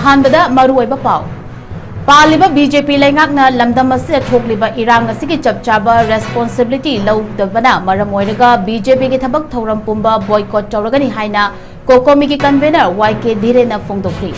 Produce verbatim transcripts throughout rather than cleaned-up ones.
ꯑꯍꯥꯟꯕꯗ ꯃꯔꯨꯑꯣꯏꯕ ꯄꯥꯎ꯫ ꯄꯥꯜꯂꯤꯕ ꯕꯤ ꯖꯦ ꯄꯤ ꯂꯩꯉꯥꯛꯅ ꯂꯝꯗꯝ ꯑꯁꯤꯗ ꯊꯣꯛꯂꯤꯕ ꯏꯔꯥꯡ ꯑꯁꯤꯒꯤ ꯆꯞ ꯆꯥꯕ responsibility ꯂꯧꯗꯕꯅ ꯃꯔꯝ ꯑꯣꯏꯔꯒ ꯕꯤ ꯖꯦ ꯄꯤꯒꯤ ꯊꯕꯛ ꯊꯧꯔꯝ ꯄꯨꯝꯕ boycott ꯇꯧꯔꯒꯅꯤ ꯍꯥꯏꯅ COCOMI ꯒꯤ convener ꯋꯥꯏ ꯀꯦ ꯙꯤꯔꯦꯟꯅ ꯐꯣꯡꯗꯣꯛꯈ꯭ꯔꯤ꯫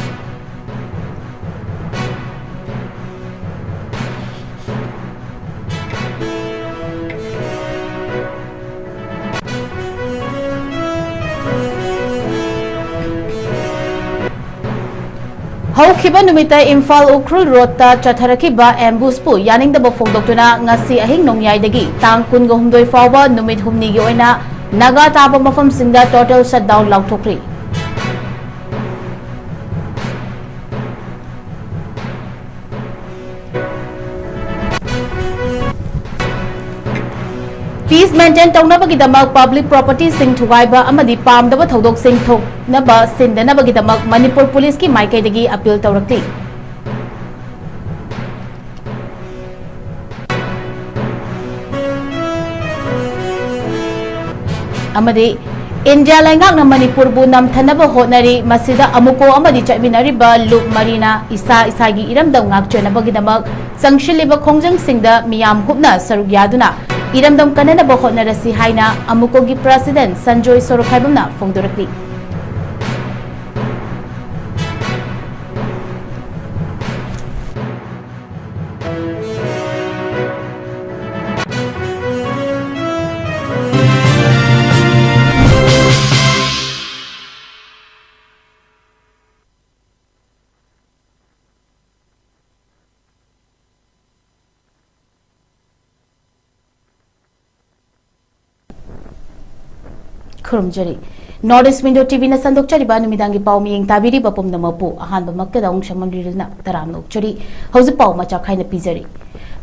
ꯍꯧꯈꯤꯕ ꯅꯨꯃꯤꯠꯇ ꯏꯝꯐꯥꯜ ꯎꯈ꯭ꯔꯨꯜ ꯔꯣꯗꯇ ꯆꯠꯊꯔꯛꯈꯤꯕ ambush ꯄꯨ ꯌꯥꯅꯤꯡꯗꯕ ꯐꯣꯡꯗꯣꯛꯇꯨꯅ ꯉꯁꯤ ꯑꯍꯤꯡ ꯅꯣꯡꯌꯥꯏꯗꯒꯤ ꯇꯥꯡ ꯀꯨꯟꯒ ꯍꯨꯝꯗꯣꯏ ꯐꯥꯎꯕ ꯅꯨꯃꯤꯠ ꯍꯨꯝꯅꯤꯒꯤ ꯑꯣꯏꯅ ꯅꯥꯒꯥ ꯇꯥꯕ ꯃꯐꯝꯁꯤꯡꯗ total shutdown ꯂꯥꯎꯊꯣꯛꯈ꯭ꯔꯤ꯫ Peace maintain ꯇꯧꯅꯕꯒꯤꯗꯃꯛ public property ꯁꯤꯡ ꯊꯨꯒꯥꯏꯕ ꯑꯃꯗꯤ ꯄꯥꯝꯗꯕ ꯊꯧꯗꯣꯛꯁꯤꯡ ꯊꯣꯛꯅꯕ ꯁꯤꯟꯗꯅꯕꯒꯤꯗꯃꯛ ꯃꯅꯤꯄꯨꯔ ꯄꯨꯂꯤꯁꯀꯤ ꯃꯥꯏꯀꯩꯗꯒꯤ appeal ꯇꯧꯔꯛꯂꯤ꯫ ꯑꯃꯗꯤ ꯏꯟꯗꯤꯌꯥ ꯂꯩꯉꯥꯛꯅ ꯃꯅꯤꯄꯨꯔꯕꯨ ꯅꯝꯊꯅꯕ ꯍꯣꯠꯅꯔꯤ, ꯃꯁꯤꯗ ꯑꯃꯨꯀꯣ ꯑꯃꯗꯤ ꯆꯠꯃꯤꯟꯅꯔꯤꯕ ꯂꯨꯞ ꯃꯔꯤꯅ ꯏꯁꯥ ꯏꯁꯥꯒꯤ ꯏꯔꯝꯗꯝ ꯉꯥꯛꯆꯅꯕꯒꯤꯗꯃꯛ ꯆꯪꯁꯤꯜꯂꯤꯕ ꯈꯣꯡꯖꯪꯁꯤꯡꯗ ꯃꯤꯌꯥꯝ ꯍꯨꯞꯅ ꯁꯔꯨꯛ ꯌꯥꯗꯨꯅ ꯏꯔꯝꯗꯝ ꯀꯟꯅꯅꯕ ꯍꯣꯠꯅꯔꯁꯤ ꯍꯥꯏꯅ ꯑꯃꯨꯀꯣꯒꯤ president Sanjoy ꯁꯣꯔꯣꯛꯈꯥꯏꯕꯝꯅ ꯐꯣꯡꯗꯣꯔꯛꯂꯤ꯫ ꯈꯨꯔꯨꯝꯖꯔꯤ꯫ North East Window T V ꯅ ꯁꯟꯗꯣꯛꯆꯔꯤꯕ ꯅꯨꯃꯤꯗꯥꯡꯒꯤ ꯄꯥꯎ ꯃꯤꯠꯌꯦꯡ ꯇꯥꯕꯤꯔꯤꯕ ꯄꯨꯝꯅꯃꯛꯄꯨ ꯑꯍꯥꯟꯕꯃꯛꯇꯗ ꯑꯃꯨꯛ ꯁꯃꯝ ꯔꯤꯔꯤꯜꯅ ꯇꯔꯥꯝꯅ ꯑꯣꯛꯆꯔꯤ꯫ ꯍꯧꯖꯤꯛ ꯄꯥꯎ ꯃꯆꯥ ꯈꯥꯏꯅ ꯄꯤꯖꯔꯤ꯫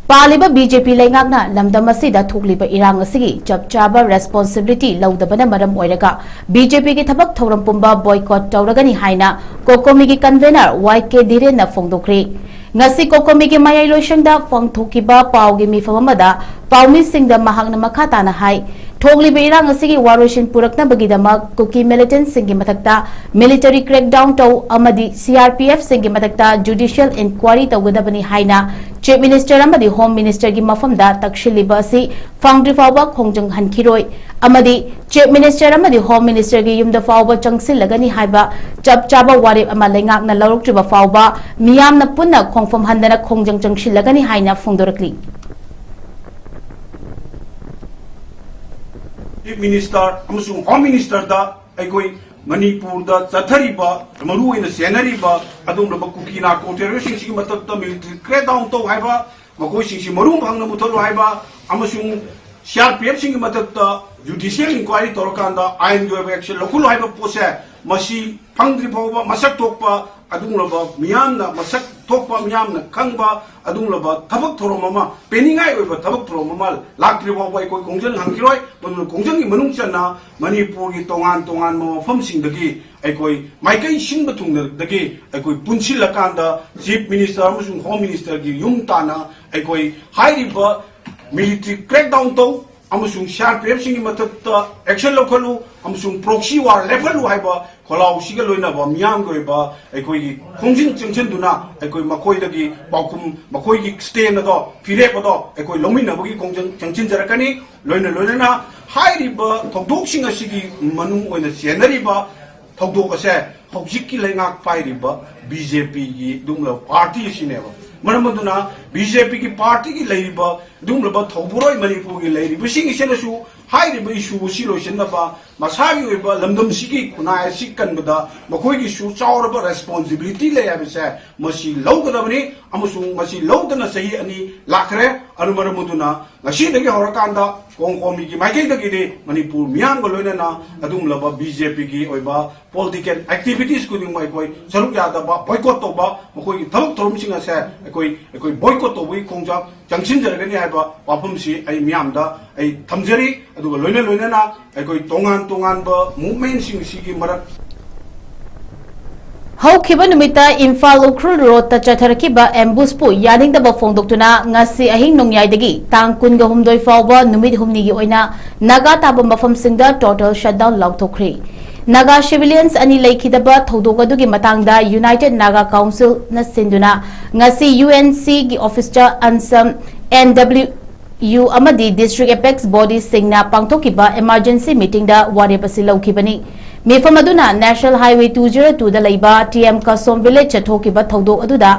ꯄꯥꯜꯂꯤꯕ B J P ꯂꯩꯉꯥꯛꯅ ꯂꯝꯗꯝ ꯑꯁꯤꯗ ꯊꯣꯛꯂꯤꯕ ꯏꯔꯥꯡ ꯑꯁꯤꯒꯤ ꯆꯞ ꯆꯥꯕ responsibility ꯂꯧꯗꯕꯅ ꯃꯔꯝ ꯑꯣꯏꯔꯒ B J P ꯒꯤ ꯊꯕꯛ ꯊꯧꯔꯝ ꯄꯨꯝꯕ boycott ꯇꯧꯔꯒꯅꯤ ꯍꯥꯏꯅ COCOMI ꯒꯤ convener ꯋꯥꯏ ꯀꯦ ꯙꯤꯔꯦꯟꯅ ꯐꯣꯡꯗꯣꯛꯈ꯭ꯔꯤ꯫ ꯉꯁꯤ COCOMI ꯒꯤ ꯃꯌꯥꯏ ꯂꯣꯏꯁꯪꯗ ꯄꯥꯡꯊꯣꯛꯈꯤꯕ ꯄꯥꯎꯒꯤ ꯃꯤꯐꯝ ꯑꯃꯗ ꯄꯥꯎꯃꯤꯁꯤꯡꯗ ꯃꯍꯥꯛꯅ ꯃꯈꯥ ꯇꯥꯅ ꯍꯥꯏ, ꯊꯣꯛꯂꯤꯕ ꯏꯔꯥꯡ ꯑꯁꯤꯒꯤ ꯋꯥꯔꯣꯏꯁꯤꯟ ꯄꯨꯔꯛꯅꯕꯒꯤꯗꯃꯛ ꯀꯨꯀꯤ ꯃꯤꯂꯤꯇꯦꯟꯠꯁꯤꯡꯒꯤ ꯃꯊꯛꯇ ꯃꯤꯂꯤꯇꯔꯤ ꯀ꯭ꯔꯦꯛꯗꯥꯎꯟ ꯇꯧ ꯑꯃꯗꯤ ꯁꯤ ꯑꯥꯔ ꯄꯤ ꯑꯦꯐꯁꯤꯡꯒꯤ ꯃꯊꯛꯇ ꯖꯨꯗꯤꯁꯤꯌꯦꯜ ꯏꯟꯀ꯭ꯋꯥꯏꯔꯤ ꯇꯧꯒꯗꯕꯅꯤ ꯍꯥꯏꯅ ꯆꯤꯐ ꯃꯤꯅꯤꯁꯇꯔ ꯑꯃꯗꯤ ꯍꯣꯝ ꯃꯤꯅꯤꯁꯇꯔꯒꯤ ꯃꯐꯝꯗ ꯇꯛꯁꯤꯜꯂꯤꯕ ꯑꯁꯤ ꯐꯪꯗ꯭ꯔꯤ ꯐꯥꯎꯕ ꯈꯣꯡꯖꯪ ꯍꯟꯈꯤꯔꯣꯏ ꯑꯃꯗꯤ ꯆꯤꯐ ꯃꯤꯅꯤꯁꯇꯔ ꯑꯃꯗꯤ ꯍꯣꯝ ꯃꯤꯅꯤꯁꯇꯔꯒꯤ ꯌꯨꯝꯗ ꯐꯥꯎꯕ ꯆꯪꯁꯤꯜꯂꯒꯅꯤ ꯍꯥꯏꯕ ꯆꯞ ꯆꯥꯕ ꯋꯥꯔꯦꯞ ꯑꯃ ꯂꯩꯉꯥꯛꯅ ꯂꯧꯔꯛꯇ꯭ꯔꯤꯕ ꯐꯥꯎꯕ ꯃꯤꯌꯥꯝꯅ ꯄꯨꯟꯅ ꯈꯣꯡꯐꯝ ꯍꯟꯗꯅ ꯈꯣꯡꯖꯪ ꯆꯪꯁꯤꯜꯂꯒꯅꯤ ꯍꯥꯏꯅ ꯐꯣꯡꯗꯣꯔꯛꯂꯤ꯫ ꯆꯤꯐ ꯃꯤꯅꯤꯁꯇꯔ ꯑꯃꯁꯨꯡ ꯍꯣꯝ ꯃꯤꯅꯤꯁꯇꯔꯗ ꯑꯩꯈꯣꯏ ꯃꯅꯤꯄꯨꯔꯗ ꯆꯠꯊꯔꯤꯕ, ꯃꯔꯨꯑꯣꯏꯅ ꯆꯦꯟꯅꯔꯤꯕ ꯑꯗꯨꯒꯨꯝꯂꯕ ꯀꯨꯀꯤ ꯅꯥꯔꯀꯣ ꯇꯦꯔꯣꯔꯤꯁꯁꯤꯡꯁꯤꯒꯤ ꯃꯊꯛꯇ ꯃꯤꯂꯤꯇꯔꯤ ꯀ꯭ꯔꯦꯛꯗꯥꯎꯟ ꯇꯧ ꯍꯥꯏꯕ, ꯃꯈꯣꯏꯁꯤꯡꯁꯤ ꯃꯔꯨ ꯐꯪꯅ ꯃꯨꯊꯠꯂꯨ ꯍꯥꯏꯕ ꯑꯃꯁꯨꯡ ꯁꯤ ꯑꯥꯔ ꯄꯤ ꯑꯦꯐꯁꯤꯡꯒꯤ ꯃꯊꯛꯇ ꯖꯨꯗꯤꯁꯤꯌꯦꯜ ꯏꯟꯀ꯭ꯋꯥꯏꯔꯤ ꯇꯧꯔꯀꯥꯟꯗ ꯑꯥꯏꯟꯒꯤ ꯑꯣꯏꯕ ꯑꯦꯛꯁꯟ ꯂꯧꯈꯠꯂꯨ ꯍꯥꯏꯕ ꯄꯣꯠꯁꯦ, ꯃꯁꯤ ꯐꯪꯗ꯭ꯔꯤ ꯐꯥꯎꯕ ꯃꯁꯛ ꯊꯣꯛꯄ ꯑꯗꯨꯒꯨꯝꯂꯕ ꯃꯤꯌꯥꯝꯅ ꯃꯁꯛ ꯊꯣꯛꯄ, ꯃꯤꯌꯥꯝꯅ ꯈꯪꯕ ꯑꯗꯨꯒꯨꯝꯂꯕ ꯊꯕꯛ ꯊꯧꯔꯝ ꯑꯃ, ꯄꯦꯟꯅꯤꯡꯉꯥꯏ ꯑꯣꯏꯕ ꯊꯕꯛ ꯊꯧꯔꯝ ꯑꯃ ꯂꯥꯛꯇ꯭ꯔꯤ ꯐꯥꯎꯕ ꯑꯩꯈꯣꯏ ꯈꯣꯡꯖꯪ ꯍꯟꯈꯤꯔꯣꯏ꯫ ꯃꯗꯨꯅ ꯈꯣꯡꯖꯪꯒꯤ ꯃꯅꯨꯡ ꯆꯟꯅ ꯃꯅꯤꯄꯨꯔꯒꯤ ꯇꯣꯉꯥꯟ ꯇꯣꯉꯥꯟꯕ ꯃꯐꯝꯁꯤꯡꯗꯒꯤ ꯑꯩꯈꯣꯏ ꯃꯥꯏꯀꯩ ꯁꯤꯟꯕ ꯊꯨꯡꯅꯗꯒꯤ ꯑꯩꯈꯣꯏ ꯄꯨꯟꯁꯤꯜꯂꯀꯥꯟꯗ ꯆꯤꯐ ꯃꯤꯅꯤꯁꯇꯔ ꯑꯃꯁꯨꯡ ꯍꯣꯝ ꯃꯤꯅꯤꯁꯇꯔꯒꯤ ꯌꯨꯝ ꯇꯥꯟꯅ ꯑꯩꯈꯣꯏ ꯍꯥꯏꯔꯤꯕ ꯃꯤꯂꯤꯇꯔꯤ ꯀ꯭ꯔꯦꯛꯗꯥꯎꯟ ꯇꯧ ꯑꯃꯁꯨꯡ ꯁꯤ ꯑꯥꯔ ꯄꯤ ꯑꯦꯐꯁꯤꯡꯒꯤ ꯃꯊꯛꯇ ꯑꯦꯛꯁꯟ ꯂꯧꯈꯠꯂꯨ ꯑꯃꯁꯨꯡ ꯄ꯭ꯔꯣꯛꯁꯤ ꯋꯥꯔ ꯂꯦꯞꯍꯜꯂꯨ ꯍꯥꯏꯕ ꯈꯣꯜꯂꯥꯎꯁꯤꯒ ꯂꯣꯏꯅꯕ ꯃꯤꯌꯥꯝꯒꯤ ꯑꯣꯏꯕ ꯑꯩꯈꯣꯏꯒꯤ ꯈꯣꯡꯖꯪ ꯆꯪꯁꯤꯟꯗꯨꯅ ꯑꯩꯈꯣꯏ ꯃꯈꯣꯏꯗꯒꯤ ꯄꯥꯎꯈꯨꯝ, ꯃꯈꯣꯏꯒꯤ ꯁ꯭ꯇꯦꯟ ꯑꯗꯣ, ꯐꯤꯔꯦꯞ ꯑꯗꯣ ꯑꯩꯈꯣꯏ ꯂꯧꯃꯤꯟꯅꯕꯒꯤ ꯈꯣꯡꯖꯪ ꯆꯪꯁꯤꯟꯖꯔꯛꯀꯅꯤ꯫ ꯂꯣꯏꯅ ꯂꯣꯏꯅꯅ ꯍꯥꯏꯔꯤꯕ ꯊꯧꯗꯣꯛꯁꯤꯡ ꯑꯁꯤꯒꯤ ꯃꯅꯨꯡ ꯑꯣꯏꯅ ꯆꯦꯟꯅꯔꯤꯕ ꯊꯧꯗꯣꯛ ꯑꯁꯦ ꯍꯧꯖꯤꯛꯀꯤ ꯂꯩꯉꯥꯛ ꯄꯥꯏꯔꯤꯕ ꯕꯤ ꯖꯦ ꯄꯤꯒꯤ ꯑꯗꯨꯒꯨꯝꯂꯕ ꯄꯥꯔꯇꯤ ꯑꯁꯤꯅꯦꯕ꯫ ꯃꯔꯝ ꯑꯗꯨꯅ ꯕꯤ ꯖꯦ ꯄꯤꯒꯤ ꯄꯥꯔꯇꯤꯒꯤ ꯂꯩꯔꯤꯕ ꯑꯗꯨꯒꯨꯝꯂꯕ ꯊꯧꯕꯨꯔꯣꯏ ꯃꯅꯤꯄꯨꯔꯒꯤ ꯂꯩꯔꯤꯕꯁꯤꯡ ꯑꯁꯤꯅꯁꯨ ꯍꯥꯏꯔꯤꯕ ꯏꯁꯨ ꯑꯁꯤ ꯂꯣꯏꯁꯤꯟꯅꯕ, ꯃꯁꯥꯒꯤ ꯑꯣꯏꯕ ꯂꯝꯗꯝꯁꯤꯒꯤ ꯈꯨꯟꯅꯥꯏ ꯑꯁꯤ ꯀꯟꯕꯗ ꯃꯈꯣꯏꯒꯤꯁꯨ ꯆꯥꯎꯔꯕ ꯔꯦꯁꯄꯣꯟꯁꯤꯕꯤꯂꯤꯇꯤ ꯂꯩ ꯍꯥꯏꯕꯁꯦ ꯃꯁꯤ ꯂꯧꯒꯗꯕꯅꯤ꯫ ꯑꯃꯁꯨꯡ ꯃꯁꯤ ꯂꯧꯗꯅ ꯆꯍꯤ ꯑꯅꯤ ꯂꯥꯛꯈ꯭ꯔꯦ꯫ ꯑꯗꯨ ꯃꯔꯝ ꯑꯗꯨꯅ ꯉꯁꯤꯗꯒꯤ ꯍꯧꯔꯀꯥꯟꯗ ꯀꯣꯡ ꯀꯣꯡꯃꯤꯒꯤ ꯃꯥꯏꯀꯩꯗꯒꯤꯗꯤ ꯃꯅꯤꯄꯨꯔ ꯃꯤꯌꯥꯝꯒ ꯂꯣꯏꯅꯅ ꯑꯗꯨꯒꯨꯝꯂꯕ ꯕꯤ ꯖꯦ ꯄꯤꯒꯤ ꯑꯣꯏꯕ ꯄꯣꯂꯤꯇꯤꯀꯦꯜ ꯑꯦꯛꯇꯤꯚꯤꯇꯤꯁ ꯈꯨꯗꯤꯡꯃꯛ ꯑꯩꯈꯣꯏ ꯁꯔꯨꯛ ꯌꯥꯗꯕ, ꯕꯣꯏꯀꯣꯠ ꯇꯧꯕ, ꯃꯈꯣꯏꯒꯤ ꯊꯕꯛ ꯊꯧꯔꯝꯁꯤꯡ ꯑꯁꯦ ꯑꯩꯈꯣꯏ, ꯑꯩꯈꯣꯏ ꯕꯣꯏꯀꯣꯠ ꯇꯧꯕꯒꯤ ꯈꯣꯡꯖꯪ ꯆꯪꯁꯤꯟꯖꯔꯒꯅꯤ ꯍꯥꯏꯕ ꯋꯥꯐꯝꯁꯤ ꯑꯩ ꯃꯤꯌꯥꯝꯗ ꯑꯩ ꯊꯝꯖꯔꯤ꯫ ꯑꯗꯨꯒ ꯂꯣꯏꯅ ꯂꯣꯏꯅꯅ ꯑꯩꯈꯣꯏ ꯇꯣꯉꯥꯟ ꯇꯣꯉꯥꯟꯕ ꯃꯨꯚꯃꯦꯟꯁꯤꯡꯁꯤꯒꯤ ꯃꯔꯛ ꯍꯧꯈꯤꯕ ꯅꯨꯃꯤꯠꯇ ꯏꯝꯐꯥꯜ ꯎꯈ꯭ꯔꯨꯜ ꯔꯣꯗꯇ ꯆꯠꯊꯔꯛꯈꯤꯕ ꯑꯦꯝꯕꯨꯁꯄꯨ ꯌꯥꯅꯤꯡꯗꯕ ꯐꯣꯡꯗꯣꯛꯇꯨꯅ ꯉꯁꯤ ꯑꯍꯤꯡ ꯅꯣꯡꯌꯥꯏꯗꯒꯤ ꯇꯥꯡ ꯀꯨꯟꯒ ꯍꯨꯝꯗꯣꯏ ꯐꯥꯎꯕ ꯅꯨꯃꯤꯠ ꯍꯨꯝꯅꯤꯒꯤ ꯑꯣꯏꯅ ꯅꯥꯒꯥ ꯇꯥꯕ ꯃꯐꯝꯁꯤꯡꯗ ꯇꯣꯇꯦꯜ ꯁꯠꯗꯥꯎꯟ ꯂꯥꯎꯊꯣꯛꯈ꯭ꯔꯤ꯫ ꯅꯥꯒꯥ ꯁꯤꯚꯤꯂꯤꯌꯟꯁ ꯑꯅꯤ ꯂꯩꯈꯤꯗꯕ ꯊꯧꯗꯣꯛ ꯑꯗꯨꯒꯤ ꯃꯇꯥꯡꯗ ꯌꯨꯅꯥꯏꯇꯦꯗ ꯅꯥꯒꯥ ꯀꯥꯎꯟꯁꯤꯜꯅ ꯁꯤꯟꯗꯨꯅ ꯉꯁꯤ ꯌꯨ ꯑꯦꯟ ꯁꯤꯒꯤ ꯑꯣꯐꯤꯁꯇ ꯑꯟꯁꯝ, ꯑꯦꯟ ꯗꯕ꯭ꯂꯤꯎ ꯌꯨ ꯑꯃꯗꯤ ꯗꯤꯁꯇ꯭ꯔꯤꯛ ꯑꯦꯄꯦꯛꯁ ꯕꯣꯗꯤꯁꯤꯡꯅ ꯄꯥꯡꯊꯣꯛꯈꯤꯕ ꯏꯃꯥꯔꯖꯦꯟꯁꯤ ꯃꯤꯇꯤꯡꯗ ꯋꯥꯔꯦꯞ ꯑꯁꯤ ꯂꯧꯈꯤꯕꯅꯤ꯫ ꯃꯤꯐꯝ ꯑꯗꯨꯅ ꯅꯦꯁꯅꯦꯜ ꯍꯥꯏꯋꯦ ꯇꯨ ꯖꯤꯔꯣ ꯇꯨꯗ ꯂꯩꯕ ꯇꯤ ꯑꯦꯝ ꯀꯁꯣꯝ ꯚꯤꯂꯦꯖꯇ ꯊꯣꯛꯈꯤꯕ ꯊꯧꯗꯣꯛ ꯑꯗꯨꯗ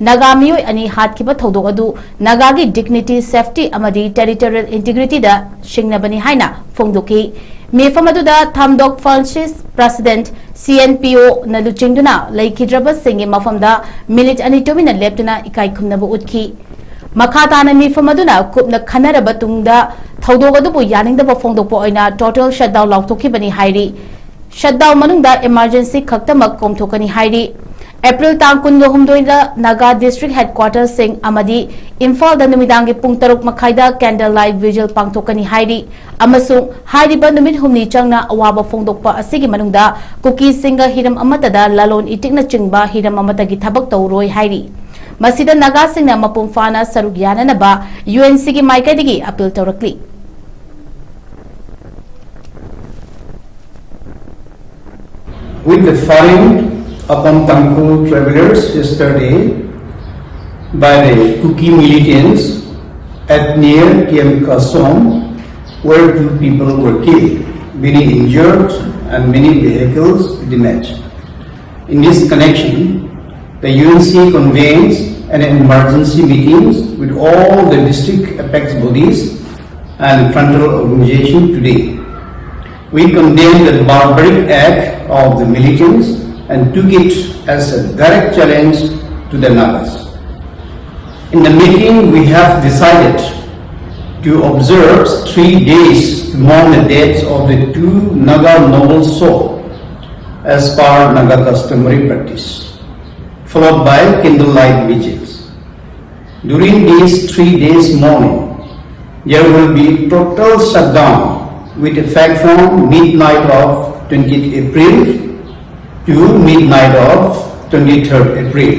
ꯅꯥꯒꯥ ꯃꯤꯑꯣꯏ ꯑꯅꯤ ꯍꯥꯠꯈꯤꯕ ꯊꯧꯗꯣꯛ ꯑꯗꯨ ꯅꯥꯒꯥꯒꯤ ꯗꯤꯒꯅꯤꯇꯤ, ꯁꯦꯐꯇꯤ ꯑꯃꯗꯤ ꯇꯦꯔꯤꯇꯣꯔꯤꯌꯦꯜ ꯏꯟꯇꯤꯒ꯭ꯔꯤꯇꯤꯗ ꯁꯤꯡꯅꯕꯅꯤ ꯍꯥꯏꯅ ꯐꯣꯡꯗꯣꯛꯈꯤ꯫ ꯃꯤꯐꯝ ꯑꯗꯨꯗ Thamdok Francis, president, C N P ꯑꯣꯅ ꯂꯨꯆꯤꯡꯗꯨꯅ ꯂꯩꯈꯤꯗ꯭ꯔꯕꯁꯤꯡꯒꯤ ꯃꯐꯝꯗ ꯃꯤꯅꯤꯠ ꯑꯅꯤ ꯇꯨꯃꯤꯟꯅ ꯂꯦꯞꯇꯨꯅ ꯏꯀꯥꯏ ꯈꯨꯝꯅꯕ ꯎꯠꯈꯤ꯫ ꯃꯈꯥ ꯇꯥꯅ ꯃꯤꯐꯝ ꯑꯗꯨꯅ ꯀꯨꯞꯅ ꯈꯟꯅꯔꯕ ꯇꯨꯡꯗ ꯊꯧꯗꯣꯛ ꯑꯗꯨꯕꯨ ꯌꯥꯅꯤꯡꯗꯕ ꯐꯣꯡꯗꯣꯛꯄ ꯑꯣꯏꯅ ꯇꯣꯇꯦꯜ ꯁꯠꯗꯥꯎꯟ ꯂꯥꯎꯊꯣꯛꯈꯤꯕꯅꯤ ꯍꯥꯏꯔꯤ꯫ ꯁꯠꯗꯥꯎꯟ ꯃꯅꯨꯡꯗ ꯏꯃꯥꯔꯖꯦꯟꯁꯤ ꯈꯛꯇꯃꯛ ꯀꯣꯝꯊꯣꯛꯀꯅꯤ ꯍꯥꯏꯔꯤ꯫ ꯑꯦꯄ꯭ꯔꯤꯜ ꯇꯥꯡ ꯀꯨꯟꯒ ꯍꯨꯝꯗꯣꯏꯗ ꯅꯥꯒꯥ ꯗꯤꯁꯇ꯭ꯔꯤꯛ ꯍꯦꯗꯀ꯭ꯋꯥꯇꯔꯁꯤꯡ ꯑꯃꯗꯤ ꯏꯝꯐꯥꯜꯗ ꯅꯨꯃꯤꯗꯥꯡꯒꯤ ꯄꯨꯡ ꯇꯔꯨꯛ ꯃꯈꯥꯏꯗ ꯀꯦꯟꯗꯜ ꯂꯥꯏꯠ ꯚꯤꯖꯤꯜ ꯄꯥꯡꯊꯣꯛꯀꯅꯤ ꯍꯥꯏꯔꯤ ꯑꯃꯁꯨꯡ ꯍꯥꯏꯔꯤꯕ ꯅꯨꯃꯤꯠ ꯍꯨꯝꯅꯤ ꯆꯪꯅ ꯑꯋꯥꯕ ꯐꯣꯡꯗꯣꯛꯄ ꯑꯁꯤꯒꯤ ꯃꯅꯨꯡꯗ ꯀꯨꯀꯤꯁꯤꯡꯒ ꯍꯤꯔꯝ ꯑꯃꯠꯇꯗ ꯂꯂꯣꯟ ꯏꯇꯤꯛꯅꯆꯤꯡꯕ ꯍꯤꯔꯝ ꯑꯃꯠꯇꯒꯤ ꯊꯕꯛ ꯇꯧꯔꯣꯏ ꯍꯥꯏꯔꯤ꯫ ꯃꯁꯤꯗ ꯅꯥꯒꯥꯁꯤꯡꯅ ꯃꯄꯨꯡ ꯐꯥꯅ ꯁꯔꯨꯛ ꯌꯥꯅꯅꯕ ꯌꯨ ꯑꯦꯟ ꯁꯤꯒꯤ ꯃꯥꯏꯀꯩꯗꯒꯤ appeal ꯇꯧꯔꯛꯂꯤ꯫ With the firing upon Tangkhul travelers yesterday by the Kuki militants at near T M Kasom, where two people were killed, many injured, and many vehicles damaged. In this connection, the U N C convenes an emergency meetings with all the district apex bodies and frontal organization today. We condemn the barbaric act of the militants and took it as a direct challenge to the Nagas. In the meeting, we have decided to observe three days to mourn the deaths of the two Naga noble souls as per Naga customary practice, followed by candlelight vigils. During these three days mourning, there will be total shutdown with effect from midnight of twentieth April to midnight of twenty-third April.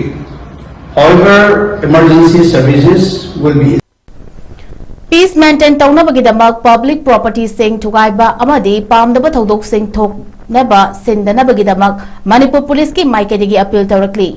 However, emergency services will be Peace maintain ꯇꯧꯅꯕꯒꯤꯗꯃꯛ public property ꯁꯤꯡ ꯊꯨꯒꯥꯏꯕ ꯑꯃꯗꯤ ꯄꯥꯝꯗꯕ ꯊꯧꯗꯣꯛꯁꯤꯡ ꯊꯣꯛꯅꯕ ꯁꯤꯟꯗꯅꯕꯒꯤꯗꯃꯛ ꯃꯅꯤꯄꯨꯔ ꯄꯨꯂꯤꯁꯀꯤ ꯃꯥꯏꯀꯩꯗꯒꯤ appeal ꯇꯧꯔꯛꯂꯤ꯫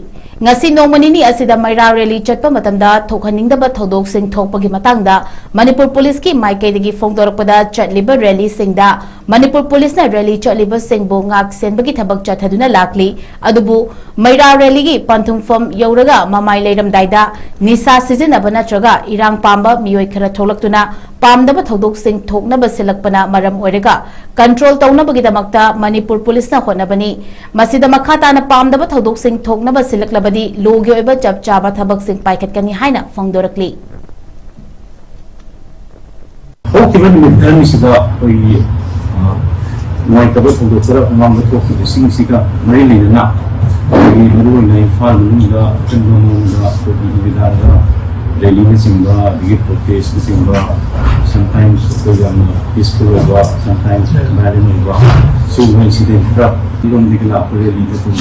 ꯉꯁꯤ ꯅꯣꯡꯃ ꯅꯤꯅꯤ ꯑꯁꯤꯗ ꯃꯩꯔꯥ ꯔꯦꯂꯤ ꯆꯠꯄ ꯃꯇꯝꯗ ꯊꯣꯛꯍꯟꯅꯤꯡꯗꯕ ꯊꯧꯗꯣꯛꯁꯤꯡ ꯊꯣꯛꯄꯒꯤ ꯃꯇꯥꯡꯗ ꯃꯅꯤꯄꯨꯔ ꯄꯨꯂꯤꯁꯀꯤ ꯃꯥꯏꯀꯩꯗꯒꯤ ꯐꯣꯡꯗꯣꯔꯛꯄꯗ ꯆꯠꯂꯤꯕ ꯔꯦꯂꯤꯁꯤꯡꯗ ꯃꯅꯤꯄꯨꯔ ꯄꯨꯂꯤꯁꯅ ꯔꯦꯂꯤ ꯆꯠꯂꯤꯕꯁꯤꯡꯕꯨ ꯉꯥꯛ ꯁꯦꯟꯕꯒꯤ ꯊꯕꯛ ꯆꯠꯊꯗꯨꯅ ꯂꯥꯛꯂꯤ꯫ ꯑꯗꯨꯕꯨ ꯃꯩꯔꯥ ꯔꯦꯂꯤꯒꯤ ꯄꯟꯊꯨꯡꯐꯝ ꯌꯧꯔꯒ ꯃꯃꯥꯏ ꯂꯩꯔꯝꯗꯥꯏꯗ ꯅꯤꯁꯥ ꯁꯤꯖꯤꯟꯅꯕ ꯅꯠꯇ꯭ꯔꯒ ꯏꯔꯥꯡ ꯄꯥꯝꯕ ꯃꯤꯑꯣꯏ ꯈꯔ ꯊꯣꯛꯂꯛꯇꯨꯅ ꯄꯥꯝꯗꯕ ꯊꯧꯗꯣꯛꯁꯤꯡ ꯊꯣꯛꯅꯕ ꯁꯤꯜꯂꯛꯄꯅ ꯃꯔꯝ ꯑꯣꯏꯔꯒ control ꯇꯧꯅꯕꯒꯤꯗꯃꯛꯇ ꯃꯅꯤꯄꯨꯔ ꯄꯨꯂꯤꯁꯅ ꯍꯣꯠꯅꯕꯅꯤ꯫ ꯃꯁꯤꯗ ꯃꯈꯥ ꯇꯥꯅ ꯄꯥꯝꯗꯕ ꯊꯧꯗꯣꯛꯁꯤꯡ ꯊꯣꯛꯅꯕ ꯁꯤꯜꯂꯛꯂꯕꯗꯤ ꯂꯣꯒꯤ ꯑꯣꯏꯕ ꯆꯞ ꯆꯥꯕ ꯊꯕꯛꯁꯤꯡ ꯄꯥꯏꯈꯠꯀꯅꯤ ꯍꯥꯏꯅ ꯐꯣꯡꯗꯣꯔꯛꯂꯤ꯫ ꯍꯧꯈꯤꯕ ꯅꯨꯃꯤꯠ ꯈꯔꯅꯤꯁꯤꯗ ꯑꯩꯈꯣꯏꯒꯤ ꯅꯨꯡꯉꯥꯏꯇꯕ ꯊꯧꯗꯣꯛ ꯈꯔ ꯃꯃꯥꯡꯗ ꯊꯣꯛꯈꯤꯕꯁꯤꯡꯁꯤꯒ ꯃꯔꯤ ꯂꯩꯅꯅ ꯑꯩꯈꯣꯏꯒꯤ ꯃꯔꯨꯑꯣꯏꯅ ꯏꯝꯐꯥꯜ ꯃꯅꯨꯡꯗ ꯑꯀꯟꯕ ꯃꯑꯣꯡꯗ ꯑꯩꯈꯣꯏꯒꯤ ꯅꯨꯃꯤꯗꯥꯡꯗ ꯔꯦꯂꯤꯅꯆꯤꯡꯕ ꯑꯗꯒꯤ protestꯅꯆꯤꯡꯕ sometimes ꯑꯩꯈꯣꯏ ꯌꯥꯝꯅ peaceful ꯑꯣꯏꯕ sometimes violent ꯑꯣꯏꯕ ꯁꯤꯒꯨꯝꯕ incident ꯈꯔ ꯂꯣꯝꯗꯒꯤ ꯂꯥꯛꯄ ꯔꯦꯂꯤꯗ ꯑꯗꯨꯝ